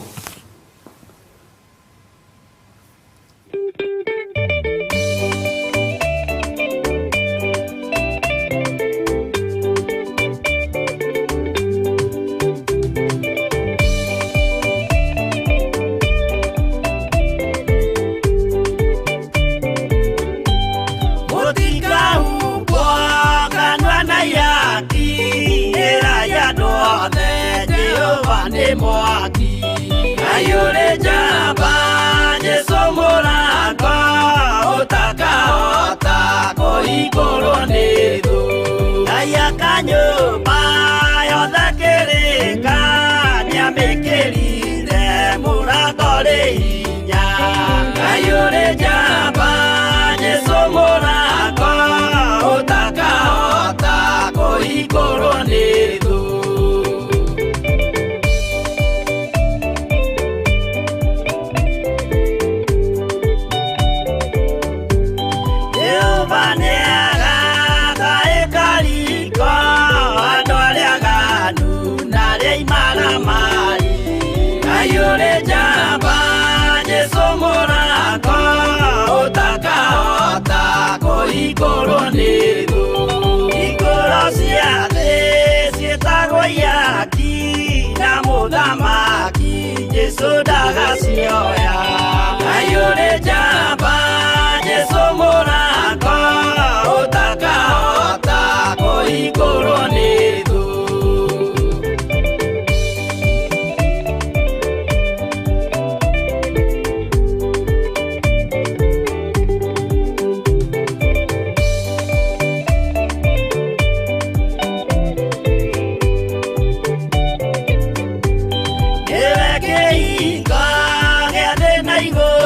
Naigo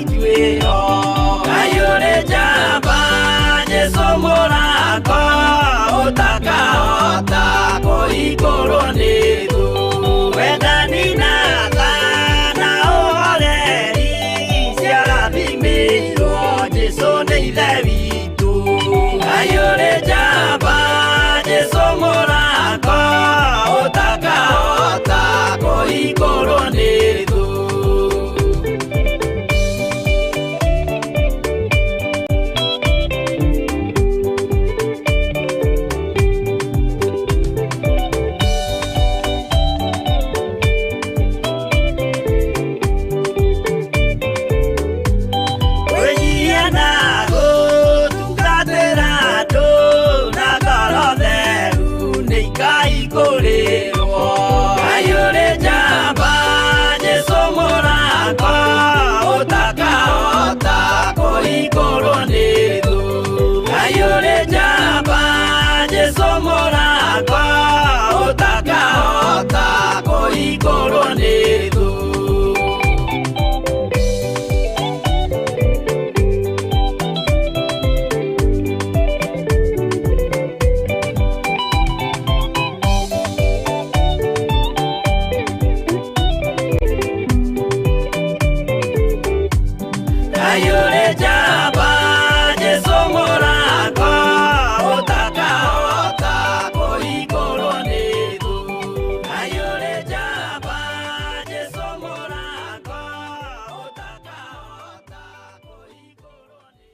ituĩro. Ngai ũrĩ njamba Jesũ mũrango ũtakahota kũhingũrwo nĩ thũ. Wendani na tha na ũhoreri ciarathimĩirwo Jesũ nĩ Ithe witũ. Ngai ũrĩ njamba Jesũ mũrango ũtakahota kũhingũrwo nĩ thũ. Kwĩnyihia na gũtungatĩra andũ na ngoro theru nĩ ikaihingũrĩrwo. Ngai ũrĩ njamba Jesũ mũrango ũtakahota kũhingũrwo nĩ thũ. Ngai ũrĩ njamba Jesũ mũrango ũtakahota kũhingũrwo nĩ thũ. Ngai ũrĩ njamba Jesũ mũrango ũtakahota kũhingũrwo nĩ thũ. Ngai ũrĩ njamba Jesũ mũrango ũtakahota kũhingũrwo nĩ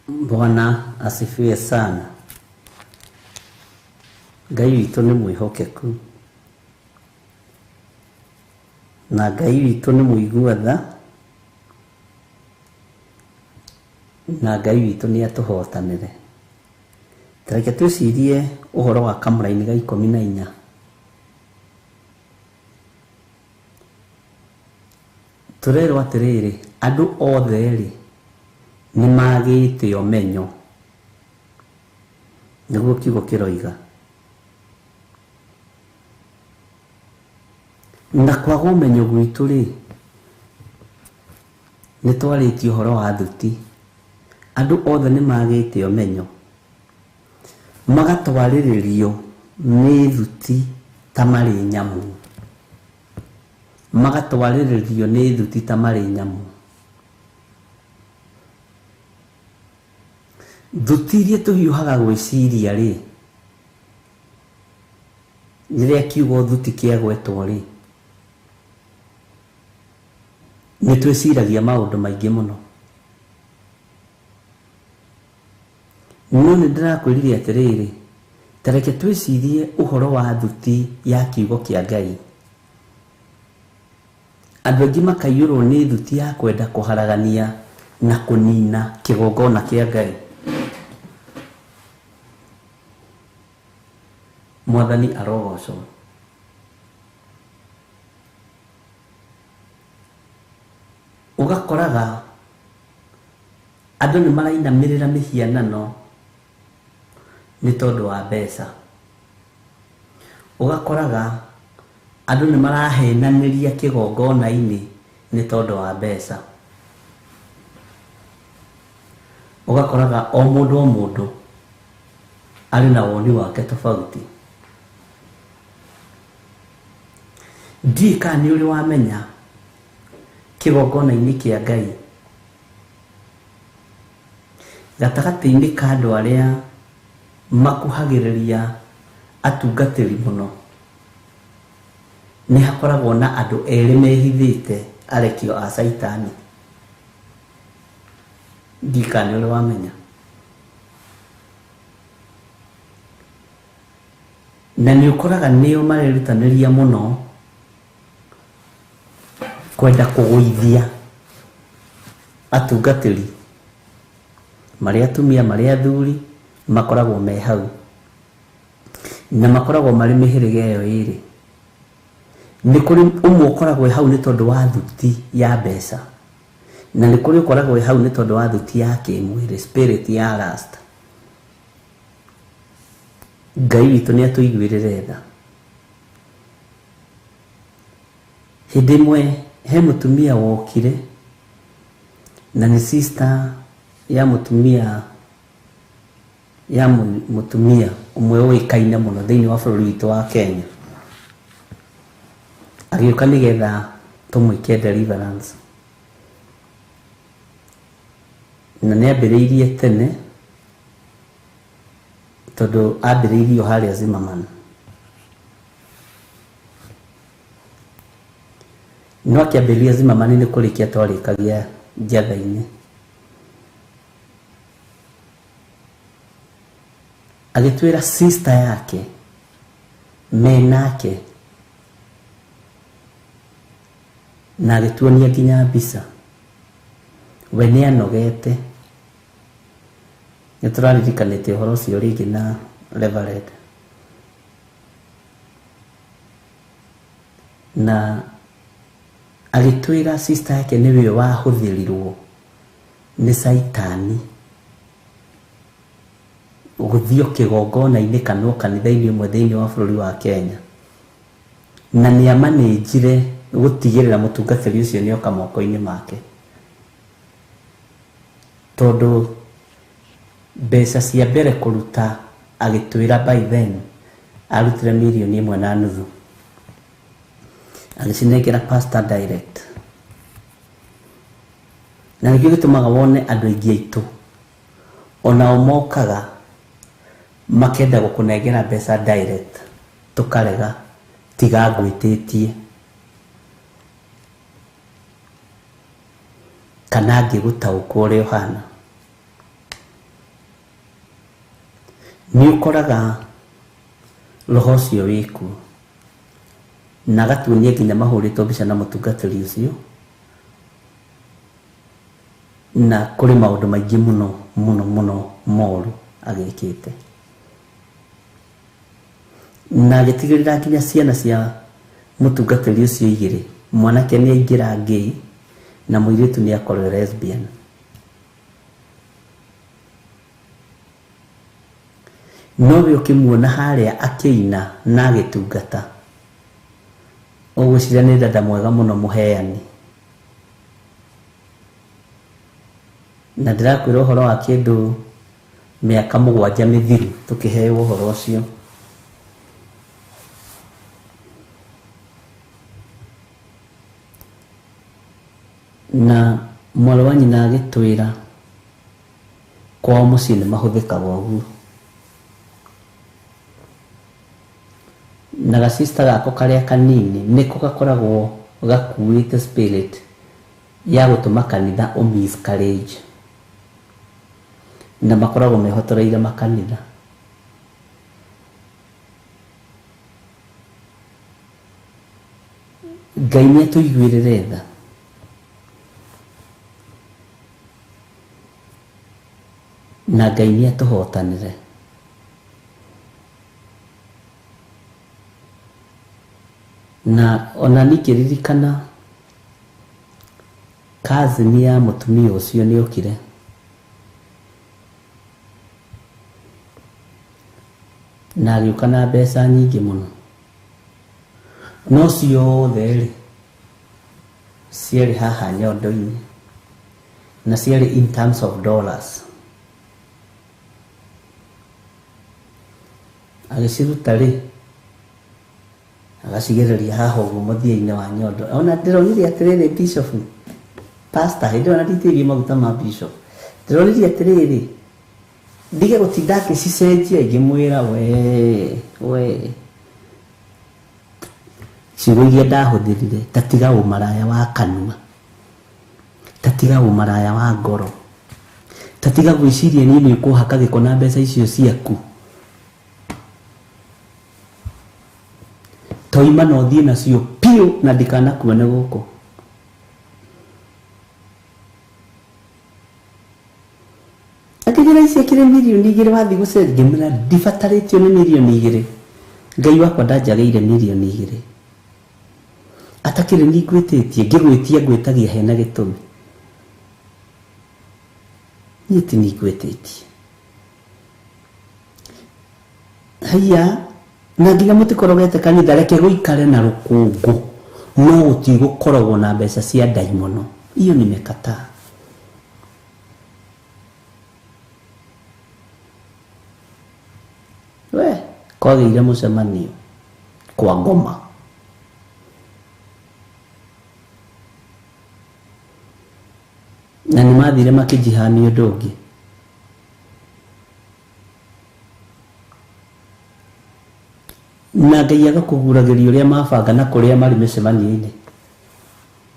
thũ. Bwana asifiwe sana. Ngai witũ nĩ mwĩhokeku na Ngai witũ nĩ mũigua tha na Ngai witũ nĩ atũhotanĩre. Ta reke twĩcirie ũhoro wa kamũraini ga 14. Tũrerwo atĩrĩrĩ, andũ othe rĩ nĩ magĩte ũmenyo, nĩguo kiugo kĩroiga. Na kwaga ũmenyo gwitũ rĩ, nĩ twarĩtie ũhoro wa thuti. Andũ othe nĩ magĩte ũmenyo, magatwarĩrĩrio nĩ thuti ta marĩ nyamũ, magatwarĩrĩrio nĩ thuti ta marĩ nyamũ. Thuti iria tũhiũhaga gwĩciria rĩ, rĩrĩa kiugo thuti kĩagwetwo rĩ, nĩ twĩciragia maũndũ maingĩ mũno. No nĩ ndĩrakwĩrire atĩrĩrĩ, ta reke twĩcirie ũhoro wa thuti ya kiugo kĩa Ngai. Andũ aingĩ makaiyũrwo nĩ thuti ya kwenda kũharagania na kũnina kĩgongona kĩa Ngai. Mwathani arogocwo. Ũgakoraga andũ nĩ marainamĩrĩra mĩhianano nĩ tondũ wa mbeca. Ũgakoraga andũ nĩ marahenanĩria kĩgongona-inĩ nĩ tondũ wa mbeca. Ũgakoraga o mũndũ o mũndũ arĩ na woni wake tofauti. Ndiũĩ kana nĩ ũrĩ wamenya kĩgongona-inĩ kĩa Ngai gatagatĩ-inĩ ka andũ arĩa makuhagĩrĩria atungatĩri mũno nĩ hakoragwo na andũ erĩ mehithĩte arekio a Caitani. Ndiũĩ kana nĩ ũrĩ wamenya. Na nĩ ũkoraga nĩo marerutanĩria mũno kwenda kũgũithia atungatĩri marĩ atumia marĩ athuri makoragwo me hau na makoragwo marĩ mĩhĩrĩga ĩyo ĩrĩ. Nĩ kũrĩ ũmwe ũkoragwo hau nĩ tondũ wa thuti ya mbeca, na nĩ kũrĩ ũkoragwo hau nĩ tondũ wa thuti ya kĩmwĩrĩ, spirit ya lust. Ngai witũ nĩ atũiguĩrĩre tha. Hĩndĩ ĩmwe he mũtumia wokire na nĩ sister ya mũtumia ya mũtumia ũmwe ũĩkaine mũno thĩinĩ wa bũrũri witũ wa Kenya. Agĩũka nĩgetha tũmwĩke deliverance. Na nĩ ambĩrĩirie tene tondũ ambĩrĩirie o harĩa Zimmerman. No akĩambĩrĩria Zimmerman nĩ kũrĩkia twarĩkagia njatha-inĩ. Agĩtwĩra sister yake menake na agĩtuonia nginya mbica. We nĩ anogete. Nĩ tũraririkanĩte ũhoro ũcio rĩngĩ na Reverend. Na agĩtwĩra sister yake nĩwe wahũthĩrirwo nĩ Caitani gũthiĩ kĩgongona-inĩ kana o kanitha-inĩ ũmwe thĩinĩ wa bũrũri wa Kenya. Na nĩ amanĩnjire gũtigĩrĩra mũtungatĩri ũcio nĩ oka moko-inĩ make. Tondũ mbeca cia mbere kũruta agĩtwĩra by then arutire mirioni 1.5. Agĩcinengera pastor direct. Na nĩkĩo gĩtũmaga wone andũ aingĩ aitũ onao mokaga makenda gũkũnengera mbeca direct tũkarega tiga ngwĩtĩtie kana ngĩgũtaũkwo ũrĩa ũhana. Nĩ ũkoraga roho ũcio wĩkuo na agatuonia nginya mahũrĩtwo mbica na mũtungatĩri ũcio na kũrĩ maũndũ maingĩ mũno mũno mũno moru agĩkĩte. Na agĩtigĩrĩra nginya ciana cia mũtungatĩri ũcio igĩrĩ, mwanake nĩ aingĩra gay na mũirĩtu nĩ akorwo lesbian. No we ũkĩmuona harĩa akĩina na agĩtungata ũgwĩciria nĩ dada mwega mũno mũheani. Na ndĩrakwĩra ũhoro wa kĩndũ mĩaka 7 mĩthiru tũkĩheo ũhoro ũcio. Na mwarĩ wa nyina agĩtwĩra kwao mũciĩ nĩ mahũthĩkaga ũguo. Na gacista gako karĩa kanini nĩko gakoragwo gakuĩte spirit ya gũtũma kanitha ũ miscarriage. Na makoragwo mehotoreire makanitha. Ngai nĩ atũiguĩrĩre tha. Na Ngai nĩ atũhotanĩre. Na ona ningĩririkana cousin ya mũtumia ũcio nĩ okire na agĩũka na mbeca nyingĩ mũno. No ciothe rĩ ciarĩ haha nyondo-inĩ na ciarĩ in terms of dollars. Agĩciruta rĩ agacigereria haha ũguo mũthia-inĩ wa nyondo. Ona ndĩronire atĩrĩrĩ bishop pastor hĩndĩ ĩyo ona nditĩirie maguta ma bishop ndĩronire atĩrĩrĩ ndige gũtinda akĩcicenjia ngĩmwĩra we ciugo iria ndahũthĩrire ta tiga ũmaraya wa kanua, ta tiga ũmaraya wa ngoro, ta tiga gwĩciria niĩ nĩ ũkũhaka gĩko na mbeca icio ciaku. Toima na ũthiĩ nacio piũ na ndikanakuone gũkũ. Akĩnjĩra ici akĩrĩ mirioni 2 wathiĩ gũcenjia. Ngĩmwĩra ndibatarĩtio nĩ mirioni 2. Ngai wakwa ndanjagĩire mirioni 2. Atakĩrĩ nĩ ngwĩtĩtie ngĩgwĩtia ngwĩtagia hena gĩtũmi. Niĩ ti nĩ ngwĩtĩtie. Haiya na nginya mũtikorogete kanitha reke gũikare na rũkũngũ No gũtigũkoragwo na mbeca cia ndaimono. Hiyo nimekataa. We kwagĩire mũcemanio kwa ngoma. Na nĩ mathire makĩnjihania ũndũ ũngĩ. Na Ngai agakũguragĩria ũrĩa mabanga na kũrĩa marĩ mĩcemanio-inĩ.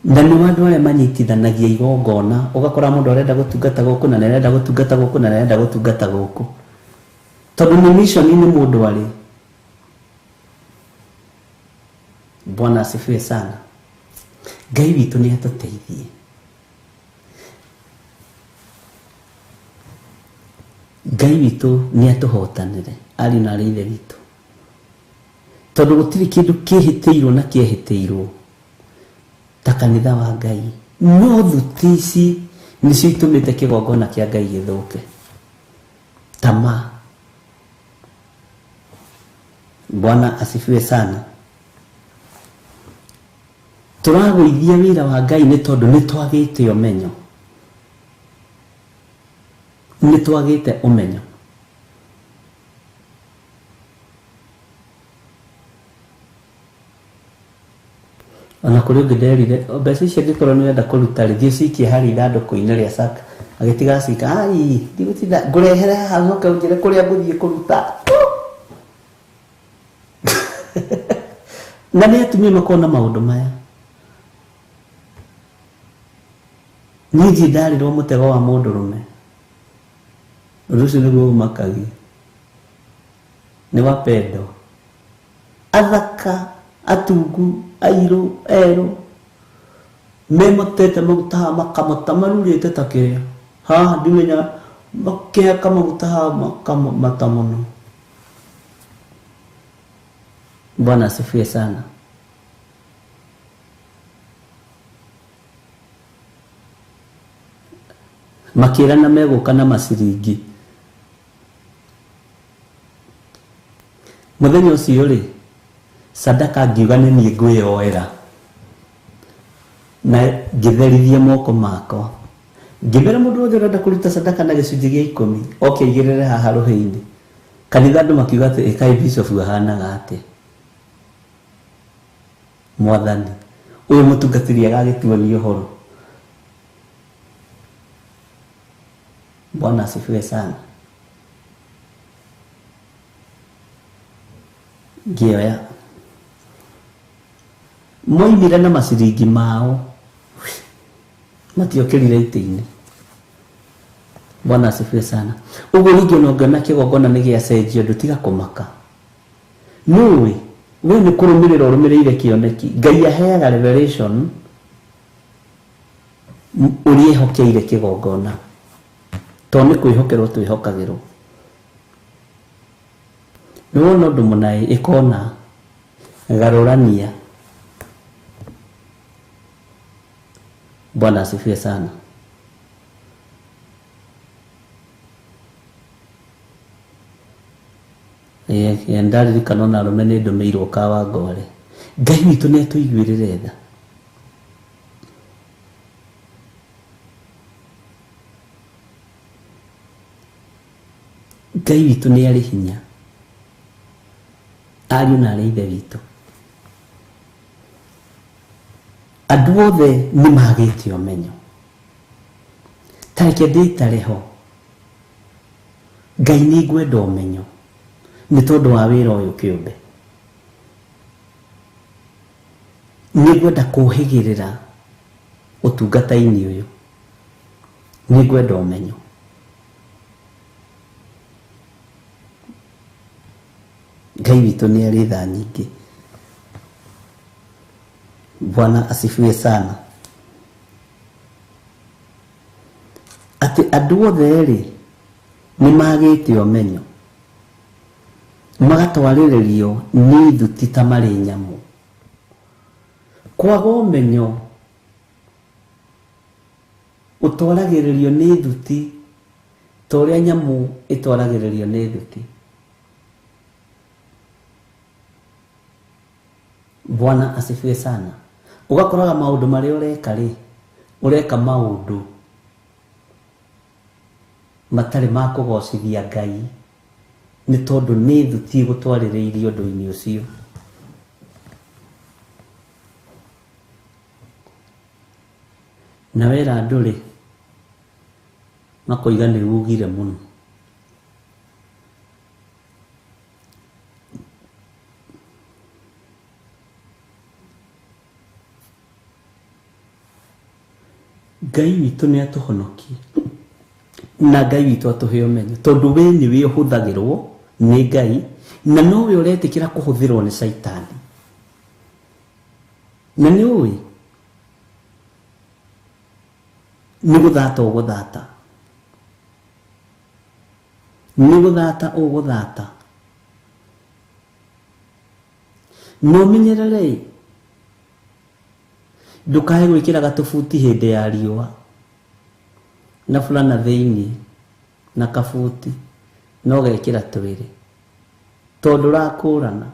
Na nĩ andũ arĩa manyitithanagia igongona, ũgakora mũndũ arenda gũtungata gũkũ na nĩarenda gũtungata gũkũ na nĩarenda gũtungata gũkũ. Tondũ nĩ mission-inĩ mũndũ arĩ. Bwana asifiwe sana. Ngai witũ nĩ atũteithie. Ngai witũ nĩ atũhotanĩre ariũ na arĩ ithe witũ. Tondũ gũtirĩ kĩndũ kĩhĩtĩirwo na kĩehĩtĩirwo ta kanitha wa Ngai. No thuti ici nĩcio itũmĩte kĩgongona kĩa Ngai gĩthũke. Tamaa. Bwana asifiwe sana. Tũragũithia wĩra wa Ngai nĩ tondũ nĩ twagĩte ũmenyo. Nĩ twagĩte ũmenyo. Ona kũrĩ ũngĩ nderire mbeca icio angĩkorwo nĩ ũrenda kũruta rĩ, thiĩ ũcikie harĩa ithandũkũ-inĩ rĩa saka. Agĩtiga acika, ai, ndigũtinda ngũrehere haha ũcoke ũnjĩre kũrĩa ngũthiĩ kũruta. Na nĩ atumia makoragwo na maũndũ maya. Niĩ ndirĩ ndarĩrwo mũtego wa mũndũrũme. Ũndũ ũcio nĩguo ũmakagia. Nĩ wapendo. Athaka, atungu, airũ, erũ, memotete maguta haha makamata marurĩte ta kĩrĩa. Haha ndimenya makĩhaka maguta haha makamata mũno. Bwana asifiwe sana. Makĩrana megũka na maciringi. Mũthenya ũcio rĩ, sadaka ngiuga nĩ niĩ ngwĩyoera. Na ngĩtherithia moko makwa. Ngĩmera mũndũ wothe ũrenda kũruta sadaka na gĩcunjĩ gĩa 10 oke aigĩrĩre haha rũhĩ-inĩ. Kanitha andũ makiuga atĩ ĩkai bishop ahanaga atĩa. Mwathani ũyũ mũtungatĩri agagĩtuonia ũhoro. Bwana asifiwe sana. Ngĩoya moimire na maciringi mao matiokĩrire itĩ-inĩ. Bwana asifiwe sana. Ũguo rĩngĩ ona ũngĩona kĩgongona nĩ gĩacenjio ndũtiga kũmaka. Nĩũĩ we nĩ kũrũmĩrĩra ũrũmĩrĩire kĩoneki. Ngai aheaga revelation ũrĩa ehokeire kĩgongona. Tondũ nĩ kwĩhokerwo twĩhokagĩrwo. Nĩ wona ũndũ mũna ĩkona garũrania. Bwana asifiwe sana. Ndaririkana ona arũme nĩ ndũmĩirwo Kawangware. Ngai witũ nĩ atũiguĩrĩre tha. Ngai witũ nĩ arĩ hinya. Ariũ na arĩ ithe witũ. Andũ othe nĩ magĩte ũmenyo. Ta reke ndĩtare ho. Ngai nĩ ngwenda ũmenyo nĩ tondũ wa wĩra ũyũ kĩũmbe. Nĩ ngwenda kũhĩgĩrĩra ũtungata-inĩ ũyũ. Nĩ ngwenda ũmenyo. Ngai witũ nĩ arĩ tha nyingĩ. Bwana asifiwe sana. Atĩ andũ othe rĩ nĩ magĩte ũmenyo. Magatwarĩrĩrio nĩ thuti ta marĩ nyamũ. Kwaga ũmenyo ũtwaragĩrĩrio nĩ thuti ta ũrĩa nyamũ ĩtwaragĩrĩrio nĩ thuti. Bwana asifiwe sana. Ũgakoraga maũndũ marĩa ũreka rĩ, ũreka maũndũ matarĩ ma kũgocithia Ngai, nĩ tondũ nĩ thuti gũtwarĩrĩirie ũndũ-inĩ ũcio. Na wera andũ rĩ, makoiga nĩ ugire mũno. Ngai witũ nĩ atũhonokie na Ngai witũ atũhe ũmenyo, tondũ we nĩwe ũhũthagĩrwo nĩ Ngai na nowe ũretĩkĩra kũhũthĩrwo nĩ Caitani. Na nĩ ũĩ nĩ gũthata ũgũthata, nĩ gũthata ũgũthata. Na ũmenyerere ndũkae gwĩkĩra gatũbuti hĩndĩ ya riũa na burana thĩinĩ na kabuti no gekĩra twĩrĩ, tondũ ũrakũrana.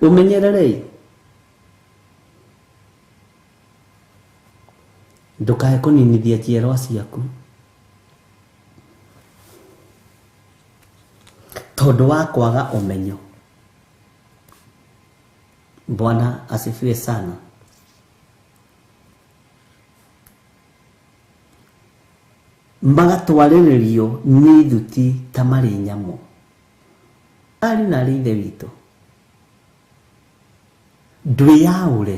Ũmenyerere ndũkae kũninithia njiarwa ciaku tondũ wa kwaga ũmenyo. Bwana asifiwe sana. Magatwarĩrĩrio nĩ thuti ta marĩ nyamũ. Arĩ na arĩ ithe witũ, ndwĩyaũre.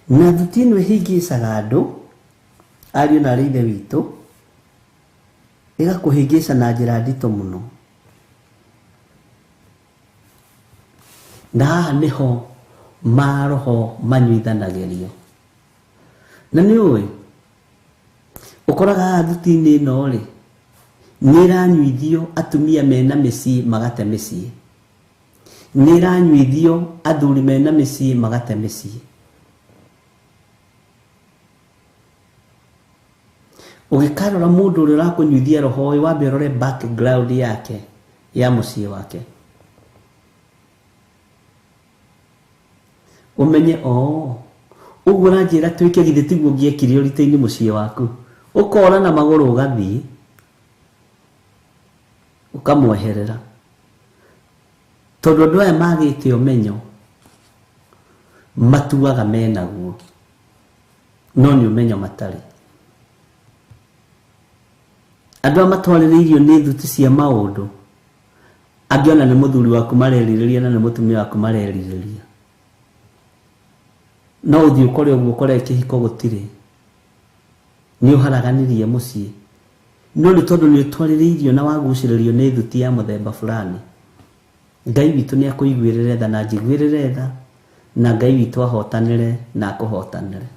Na thuti ĩno ĩhĩngĩcaga andũ, ariũ na arĩ ithe witũ, ĩgakũhĩngĩca na njĩra nditũ mũno. Na haha nĩho maroho manyuithanagĩrio. Na nĩ ũĩ ũkoraga haha thuti-inĩ ĩno rĩ, nĩ ĩranyuithio atumia mena mĩciĩ magate mĩciĩ, nĩ ĩranyuithio athuri mena mĩciĩ magate mĩciĩ. Ũgĩkarora mũndũ ũrĩa ũrakũnyuithia roho ũyũ, wambe ũrore background yake ya mũciĩ wake, ũmenye ũguo ũranjĩra twĩke githĩ tiguo ũngĩekire ũrita-inĩ mũciĩ waku. Ũkora na magũrũ ũgathiĩ ũkamweherera, tondũ andũ aya magĩte ũmenyo matuaga menaguo, no nĩ ũmenyo matarĩ. Andũ aya matwarĩrĩirio nĩ thuti cia maũndũ, angĩ ona nĩ mũthuri waku marerirĩria na nĩ mũtumia waku marerirĩria. No ũthiĩ ũkore ũguo, ũkore kĩhiko gũtirĩ, nĩ ũharaganirie mũciĩ, no nĩ tondũ nĩ ũtwarĩrĩirio na wagucĩrĩrio nĩ thuti ya mũthemba fulani. Ngai witũ nĩ akũiguĩrĩre tha na njiguĩrĩre tha, na Ngai witũ ahotanĩre na akũhotanĩre.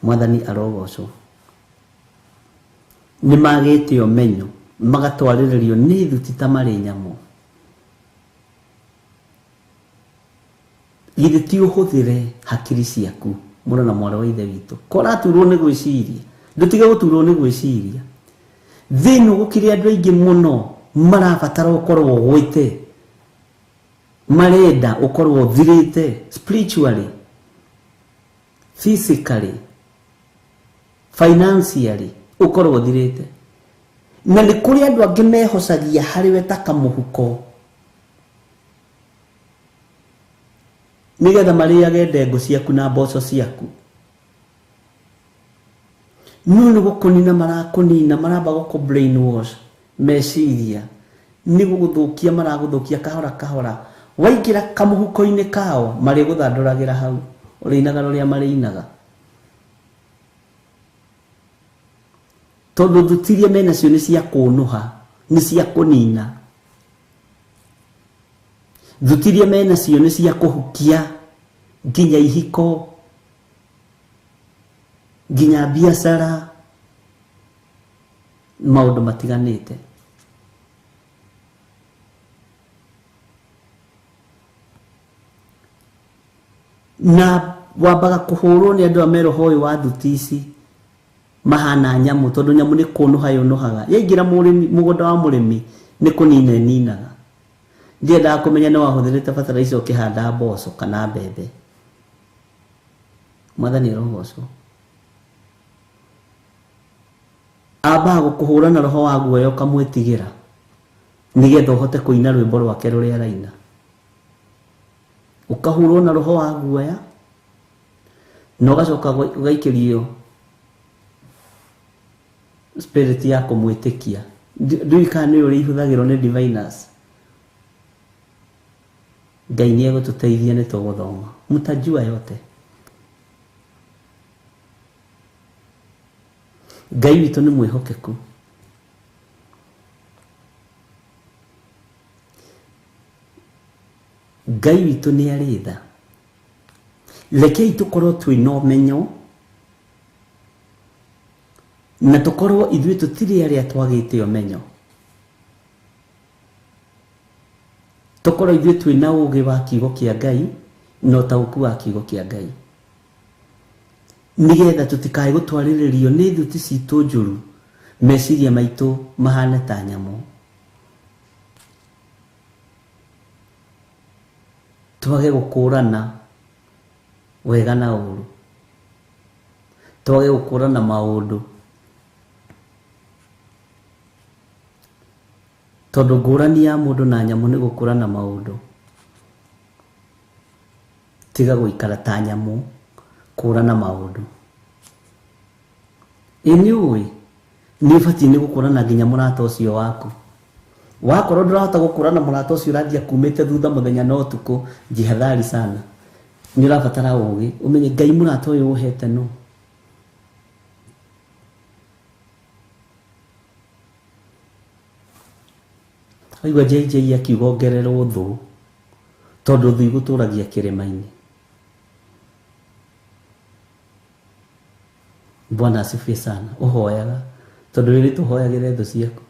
Mwathani arogocwo. Nĩ magĩte ũmenyo, magatwarĩrĩrio nĩ thuti ta marĩ nyamũ. Githĩ ti ũhũthĩre hakiri ciaku mũno na mwarĩ wa ithe witũ, koraturwo nĩ gwĩciria, ndũtige gũturwo nĩ gwĩciria. Thĩ ĩno gũkĩrĩ andũ aingĩ mũno marabatara ũkorwo ũgwĩte, marenda ũkorwo ũthirĩte spiritually, physically, financially, ũkorwo ũthirĩte. Na nĩ kũrĩ andũ angĩ mehocagia harĩ we ta kamũhuko, nĩgetha marĩage ndengũ ciaku na mboco ciaku. No nĩ gũkũnina marakũnina, maramba gũkũ brainwash meciria, nĩ gũgũthũkia maragũthũkia kahora kahora. Waingĩra kamũhuko-inĩ kao, marĩgũthandũragĩra hau, ũrĩinaga rũrĩa marĩinaga. Tondũ thuti iria menacio nĩ cia kũnũha, nĩ cia kũnina. Thuti iria menacio nĩ cia kũhukia nginya ihiko, nginya biacara, maũndũ matiganĩte. Na wambaga kũhũrwo nĩ andũ a meroho ũyũ wa thuti ici mahana nyamũ, tondũ nyamũ nĩ kũnũha yũnũhaga. Yaingĩra mũgũnda wa mũrĩmi nĩ kũnina ĩninaga. Ndiendaga kũmenya nĩ wahũthĩrĩte bataraitha ũkĩhanda mboco kana mbembe. Mwathani arogocwo. Ambaga gũkũhũra na roho wa guoya ũkamwĩtigĩra nĩgetha ũhote kũina rwĩmbo rwake rũrĩa araina. Ũkahũrwo na roho wa guoya na ũgacoka ũgaikĩrio spirit ya kũmwĩtĩkia. Ndiũĩ kana nĩ ũrĩa ihũthagĩrwo nĩ diviners. Ngai nĩ egũtũteithia nĩ tũgũthoma. Mtajua yote. Ngai witũ nĩ mwĩhokeku. Ngai witũ nĩ arĩ tha. Rekei tũkorwo twĩna ũmenyo na tũkorwo ithuĩ tũtirĩ arĩa twagĩte ũmenyo. Tũkorwo ithuĩ twĩna ũgĩ wa kiugo kĩa Ngai na ũtaũku wa kiugo kĩa Ngai, nĩgetha tũtikae gũtwarĩrĩrio nĩ thuti citũ njũru, meciria maitũ mahane ta nyamũ. Twage gũkũrana wega na ũru, twage gũkũrana maũndũ, tondũ ngũrani ya mũndũ na nyamũ nĩ gũkũrana maũndũ. Tiga gũikara ta nyamũ, kũrana maũndũ. Ĩ nĩ ũĩ nĩ ũbatiĩ nĩ gũkũrana nginya mũrata ũcio waku. Wakorwo ndũrahota gũkũrana mũrata ũcio ũrathiĩ akumĩte thutha mũthenya na ũtukũ, jihadhari sana. Nĩ ũrabatara ũgĩ ũmenye Ngai mũrata ũyũ ũhete nũ. Waigua JJ akiuga ongererwo thũ, tondũ thũ igũtũragia kĩrĩma-inĩ. Bwana asifiwe sana. Ũhoyaga tondũ rĩrĩ tũhoyagĩre thũ ciaku.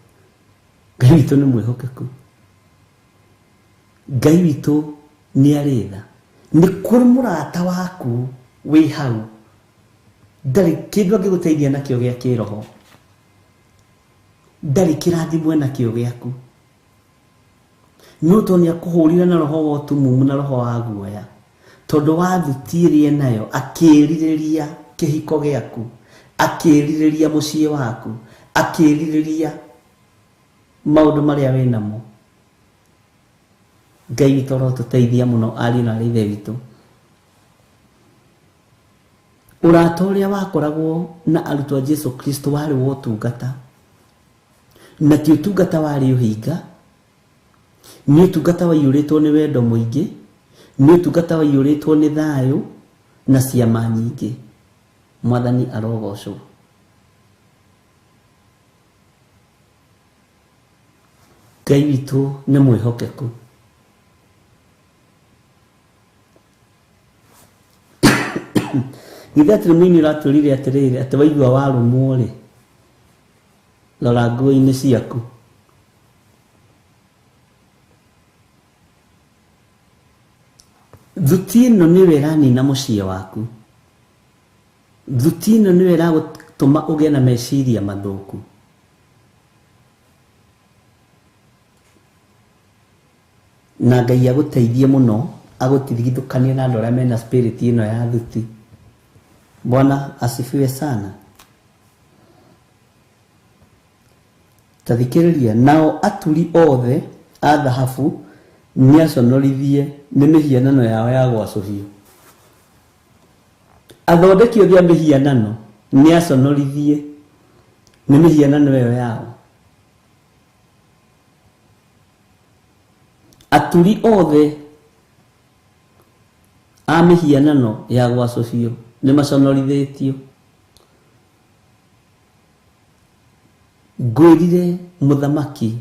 Ngai witũ nĩ mwĩhokeku. Ngai witũ nĩ arĩ tha. Nĩ kũrĩ mũrata waku wĩ hau ndarĩ kĩndũ angĩgũteithia nakĩo gĩa kĩroho, ndarĩ kĩrathimo enakĩo gĩaku, no tondũ nĩakũhũrire na roho wa ũtumumu na roho wa guoya, tondũ wa thuti ĩrĩa enayo akĩrirĩria kĩhiko gĩaku, akĩrirĩria mũciĩ waku, akĩrirĩria maũndũ marĩa wĩnamo. Ngai witũ arotũteithia mũno ariũ na aarĩ a Ithe witũ. Ũrata ũrĩa wakoragwo na arutwo a Jesu Kristo warĩ wa ũtungata, na ti ũtungata warĩ ũhinga, nĩ ũtungata waiyũrĩtwo nĩ wendo mũingĩ, nĩ ũtungata waiyũrĩtwo nĩ thayũ na ciama nyingĩ. Mwathani arogocwo. Ngai witũ nĩ mwĩhokeku. Githĩ atĩrĩ mũini ũratwĩrire atĩrĩrĩ, atĩ waigua warũmwo rĩ, rora nguo-inĩ ciaku. Thuti ĩno nĩyo ĩranina mũciĩ waku. Thuti ĩno nĩyo ĩragũtũma ũgĩe na meciria mathũku. Na Ngai agũteithie mũno, agũtigithũkanie na andũ arĩa mena spirit ĩno ya thuti. Bwana asifiwe sana. Ta thikĩrĩria, nao aturi othe a thahabu nĩaconorithie nĩ mĩhianano yao ya gwacũhio. Athondeki othe a mĩhianano nĩaconorithie nĩ mĩhianano ĩyo yao. Aturi othe a mĩhianano ya gwacũhio nĩmaconorithĩtio. Ngwĩrire mũthamaki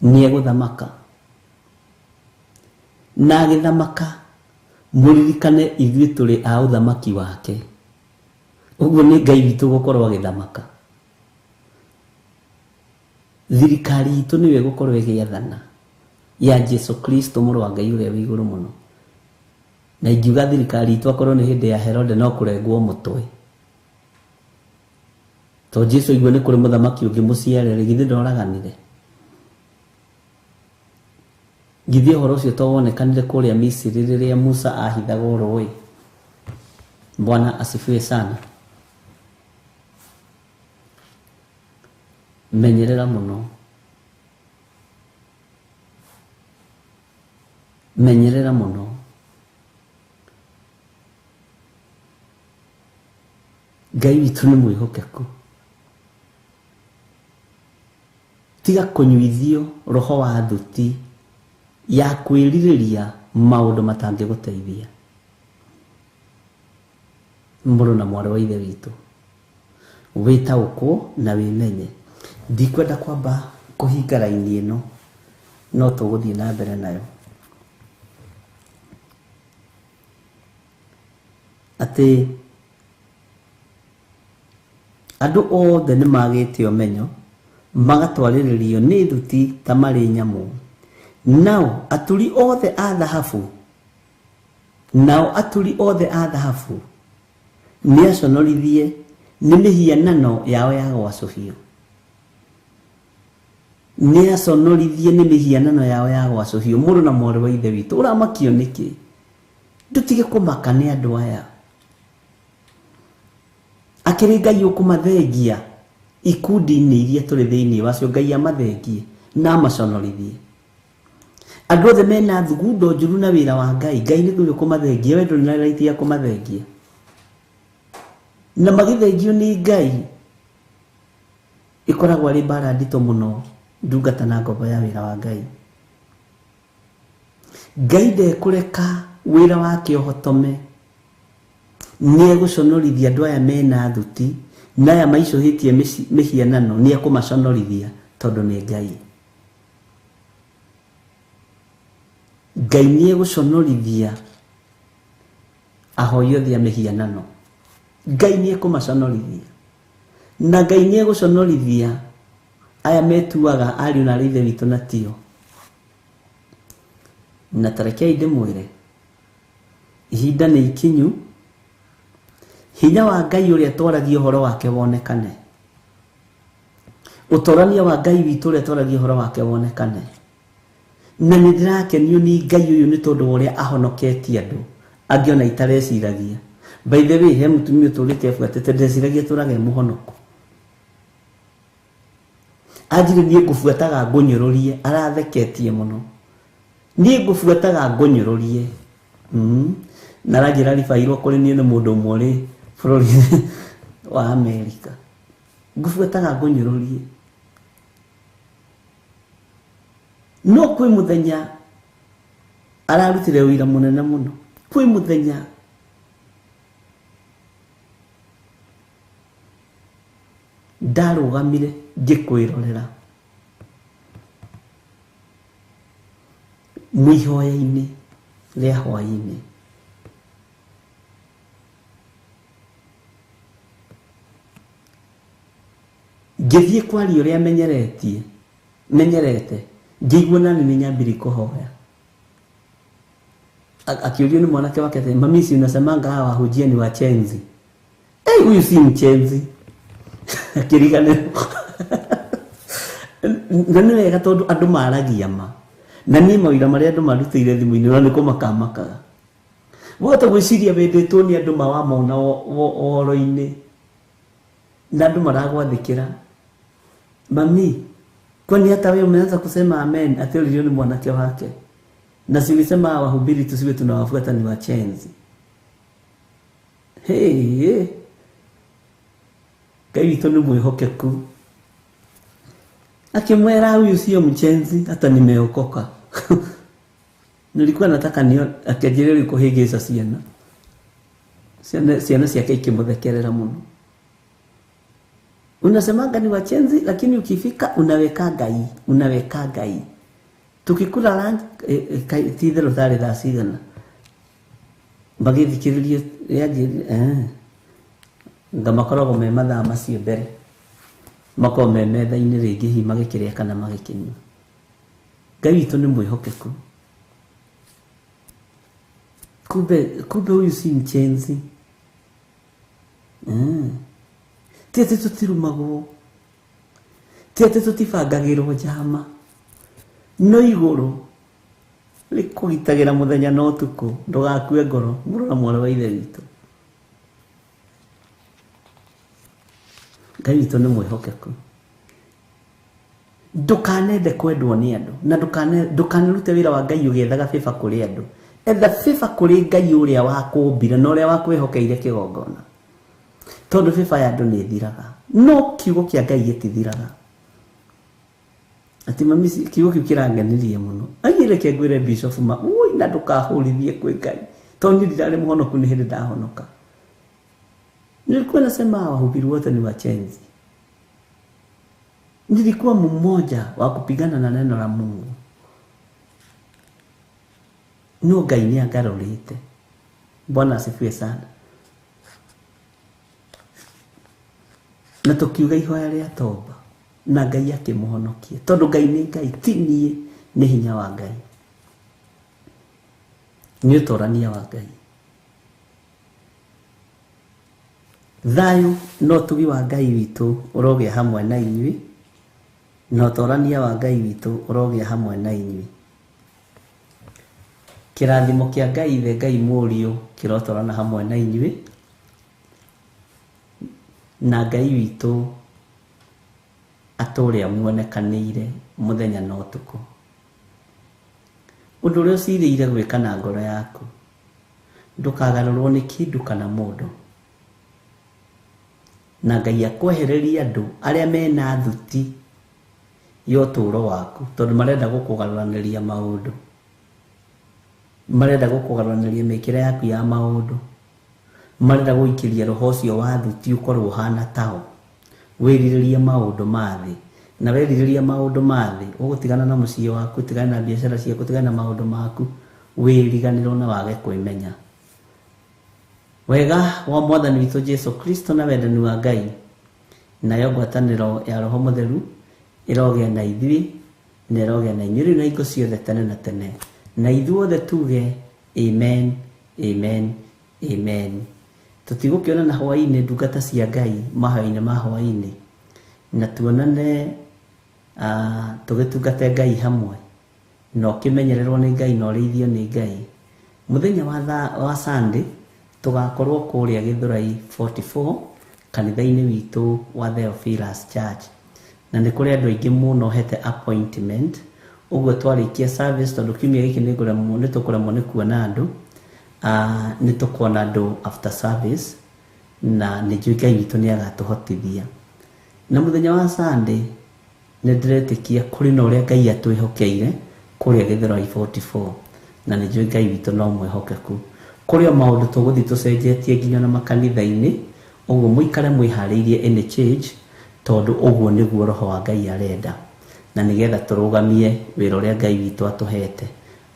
nĩegũthamaka, na agĩthamaka mũririkane ithuĩ tũrĩ a ũthamaki wake. Ũguo nĩ Ngai witũ gũkorwo agĩthamaka. Thirikari itũ nĩyo ĩgũkorwo ĩgĩathana ya Jesu Kristo mũrũ wa Ngai ũrĩa wĩ igũrũ mũno. Na ingiuga thirikari itũ akorwo nĩ hĩndĩ ya Herode no kũrengwo mũtwe, to Jesu aigua nĩ kũrĩ mũthamaki ũngĩ mũciare rĩ, githĩ ndoraganire? Githĩ ũhoro ũcio to wonekanire kũrĩa Misiri rĩrĩa Musa ahithagwo rũĩ? Bwana asifiwe sana. Menyerera mũno, menyerera mũno. Ngai witũ nĩ mwĩhokeku. Tiga kũnyuithio roho wa thuti ya kwĩrirĩria maũndũ matangĩgũteithia. Mũrũ na mwarĩ wa ithe witũ, wĩtaũkwo na wĩmenye. Ndikwenda kwamba kũhinga raini ĩno, no tũgũthiĩ na mbere nayo. Atĩ andũ othe nĩ magĩte ũmenyo, magatwarĩrĩrio nĩ thuti ta marĩ nyamũ. Nao aturi othe a thahabu, nao aturi othe a thahabu nĩ aconorithie nĩ mĩhianano yao ya gwacũhio. Nĩ aconorithie nĩ mĩhianano yao ya gwacũhio. Mũrũ na mwarĩ wa ithe witũ, ũramakio nĩkĩ? Ndũtige kũmaka nĩ andũ aya. Akĩrĩ Ngai ũkũmathengia ikundi-inĩ iria tũrĩ thĩinĩ wacio, Ngai amathengie na amaconorithie. Andũ othe mena thugundo njũru na wĩra wa Ngai, Ngai nĩwe ũkũmathengia, we ndũrĩ na right ya kũmathengia. Na magĩthengio nĩ Ngai ĩkoragwo arĩ mbara nditũ mũno, ndungata na ngombo ya wĩra wa Ngai. Ngai ndekũreka wĩra wake ũhotome. Nĩ egũconorithia andũ aya mena thuti na aya maicũhĩtie mĩhianano, nĩ ekũmaconorithia tondũ nĩ Ngai. Ngai nĩ egũconorithia ahoi othe a mĩhianano. Ngai nĩ ekũmaconorithia. Na Ngai nĩ egũconorithia aya metuaga ariũ na ithe witũ na tio. Na tarekei ndĩmwĩre, ihinda nĩ ikinyu, hinya wa Ngai ũrĩa twaragia ũhoro wake wonekane. Ũtorania wa Ngai witũ ũrĩa twaragia ũhoro wake wonekane. Na nĩ ndĩrakenio nĩ Ngai ũyũ nĩ tondũ wa ũrĩa ahonoketie andũ angĩ ona itareciragia. By the way, he mũtumia ũtũrĩte abuatĩte, ndeciragia tũrage mũhonoko. Anjire niĩ ngũbuataga ngũnyũrũrie, aratheketie mũno. Niĩ ngũbuataga ngũnyũrũrie. Na aranjĩra ribairwo kũrĩ niĩ nĩ mũndũ ũmwe ũrĩ bũrũri wa Amerika. Ngũbuataga ngũnyũrũrie. No kwĩ mũthenya ararutire ũira mũnene mũno. Kwĩ mũthenya ndarũgamire ngĩkwĩrorera mwihoya-inĩ rĩa hwaĩ-inĩ. Ngĩthiĩ kwaria ũrĩa menyerete, ngĩigua nani nĩ nyambirie kũhoya. Akĩũrio nĩ mwanake wake atĩ, mami, si unasemanga hawa wahunjia ni wachenzi? Eh, huyu si mchenzi. Akĩriganĩrwo. Na nĩ wega tondũ andũ maragia ma. Na niĩ mawĩra marĩa andũ marutĩire thimũ-inĩ ona nĩ kũmakamakaga. Wahota gwĩciria wendetwo nĩ andũ mawamona ũhoro-inĩ. Na andũ maragwathĩkĩra. Mami, kwani hata wewe umeanza kusema amen? Atĩũririo nĩ mwanake wake. Na si ulisema wahubiri tusiwe tunawafuata ni wachenzi. Hey, hey. Ngai witũ nĩ mwĩhokeku. Akĩmwĩra huyu sio mchenzi, hata nimeokoka. Nilikuwa nataka nio akĩanjĩrĩria kũhĩngĩca ciana. Ciana ciake ikĩmũthekerera mũno. Unasemanga ni wachenzi, lakini ukifika unaweka Ngai, unaweka Ngai. Tukikula lunch, ti itherũ tarĩ thaa cigana. Magĩthikĩrĩria rĩanjĩrire, nga makoragwo me mathaa macio mbere. Makoragwo me metha-inĩ rĩngĩ hihi magĩkĩrĩa kana magĩkĩnyua. Ngai witũ nĩ mwĩhokeku. Kumbe huyu si mchenzi. Ti atĩ tũtirumagwo, ti atĩ tũtibangagĩrwo njama, no igũrũ Rĩkũgitagĩra mũthenya na ũtukũ. Ndũgakue ngoro, mũrũ na mwarĩ wa Ithe witũ. Ngai witũ nĩ mwĩhokeku. Ndũkanende kwendwo nĩ andũ, na ndũkanarute wĩra wa Ngai ũgĩethaga favor kũrĩ andũ. Etha favor kũrĩ Ngai ũrĩa wakũmbire na ũrĩa wakwĩhokeire kĩgongona. Tondũ favor ya andũ nĩ ĩthiraga, no kiugo kĩa Ngai gĩtithiraga. Ati mami, kiugo kĩu kĩrangenirie mũno. Ai, reke ngwĩre Bishop ma, ui, na ndũkahũrithie kwĩ Ngai. Tondũ niĩ ndirarĩ mũhonoku, nĩ hĩndĩ ndahonoka. Nilikuwa nasema wahubiri wote ni wachenzi. Nilikuwa mmoja wa kupigana na neno la Mungu. No Ngai nĩ angarũrĩte. Bwana asifiwe sana. Na tũkiuga ihoya rĩa toba, na Ngai akĩmũhonokia. Tondũ Ngai nĩ Ngai, ti niĩ, nĩ hinya wa Ngai. Nĩ ũtorania wa Ngai. Thayũ na ũtugi wa Ngai witũ ũrogĩa hamwe na inyuĩ, na ũtorania wa Ngai witũ ũrogĩa hamwe na inyuĩ. Kĩrathimo kĩa Ngai Ithe, Ngai Mũriũ kĩrotorana hamwe na inyuĩ, na Ngai witũ atũre amuonekanĩire mũthenya na ũtukũ. Ũndũ ũrĩa ũcirĩire gwĩka na ngoro yaku, ndũkagarũrwo nĩ kĩndũ kana mũndũ. Na Ngai akwehererie andũ arĩa mena thuti ya ũtũũro waku, tondũ marenda gũkũgarũranĩria maũndũ, marenda gũkũgarũranĩria mĩkĩre yaku ya maũndũ, marenda gũikĩria roho ũcio wa thuti ũkorwo ũhana tao, wĩrirĩrie maũndũ ma thĩ. Na werirĩria maũndũ ma thĩ, ũgũtigana na mũciĩ waku, ũtigane na biacara ciaku, ũtigane na maũndũ maku, wĩriganĩrwo na wage kwĩmenya. Wega wa Mwathani witũ Jesu Kristo na wendani wa Ngai nayo ngwatanĩro ya Roho Mũtheru ĩrogĩa na ithuĩ na ĩrogĩa na inyuĩ rĩu na hingo ciothe tene na tene. Na ithuothe tuge amen, amen, amen. Tũtigũkĩonana hwaĩ-inĩ, ndungata cia Ngai, mahoya-inĩ ma hwaĩ-inĩ, na tuonane tũgĩtungate Ngai hamwe, na ũkĩmenyererwo nĩ Ngai na ũrĩithio nĩ Ngai. Mũthenya wa Sunday tũgakorwo kũrĩa Gĩthũrai 44 kanitha-inĩ witũ wa Theophilus Church, na nĩ kũrĩ andũ aingĩ mũno hete appointment. Ũguo twarĩkia service, tondũ kiumia gĩkĩ nĩ tũkũremwo nĩ kuona andũ, nĩ tũkuona andũ after service, na nĩ njũĩ Ngai witũ nĩ agatũhotithia. Na mũthenya wa Sunday nĩ ndĩretĩkia kũrĩ na ũrĩa Ngai atwĩhokeire kũrĩa Gĩthũrai 44, na nĩ njũĩ Ngai witũ no mwĩhokeku. Kũrĩ o maũndũ tũgũthiĩ tũcenjetie nginya na makanitha-inĩ, ũguo mũikare mwĩharĩirie any change, tondũ ũguo nĩguo Roho wa Ngai arenda, na nĩgetha tũrũgamie wĩra ũrĩa Ngai witũ atũhete.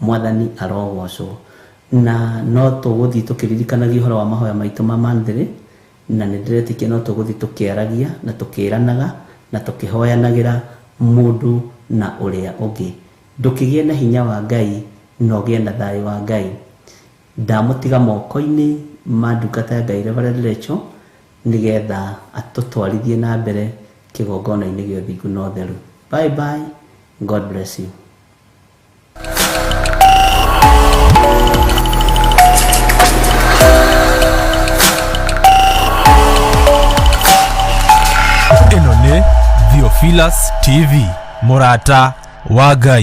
Mwathani arogocwo. Na no tũgũthiĩ tũkĩririkanagia ũhoro wa mahoya maitũ ma monthly, na nĩ ndĩretĩkia no tũgũthiĩ tũkĩaragia na tũkĩranaga na tũkĩhoyanagĩra mũndũ na ũrĩa ũngĩ. Ndũkĩgĩe na hinya wa Ngai na ũgĩe na thayũ wa Ngai. Ndamũtiga moko-inĩ ma ndungata ya Ngai Reverend Rachel, nĩgetha atũtwarithie na mbere kĩgongona-inĩ gĩa ũthingu na ũtheru. Bye bye. God bless you. Ĩno nĩ Theophilus TV, mũrata wa Ngai.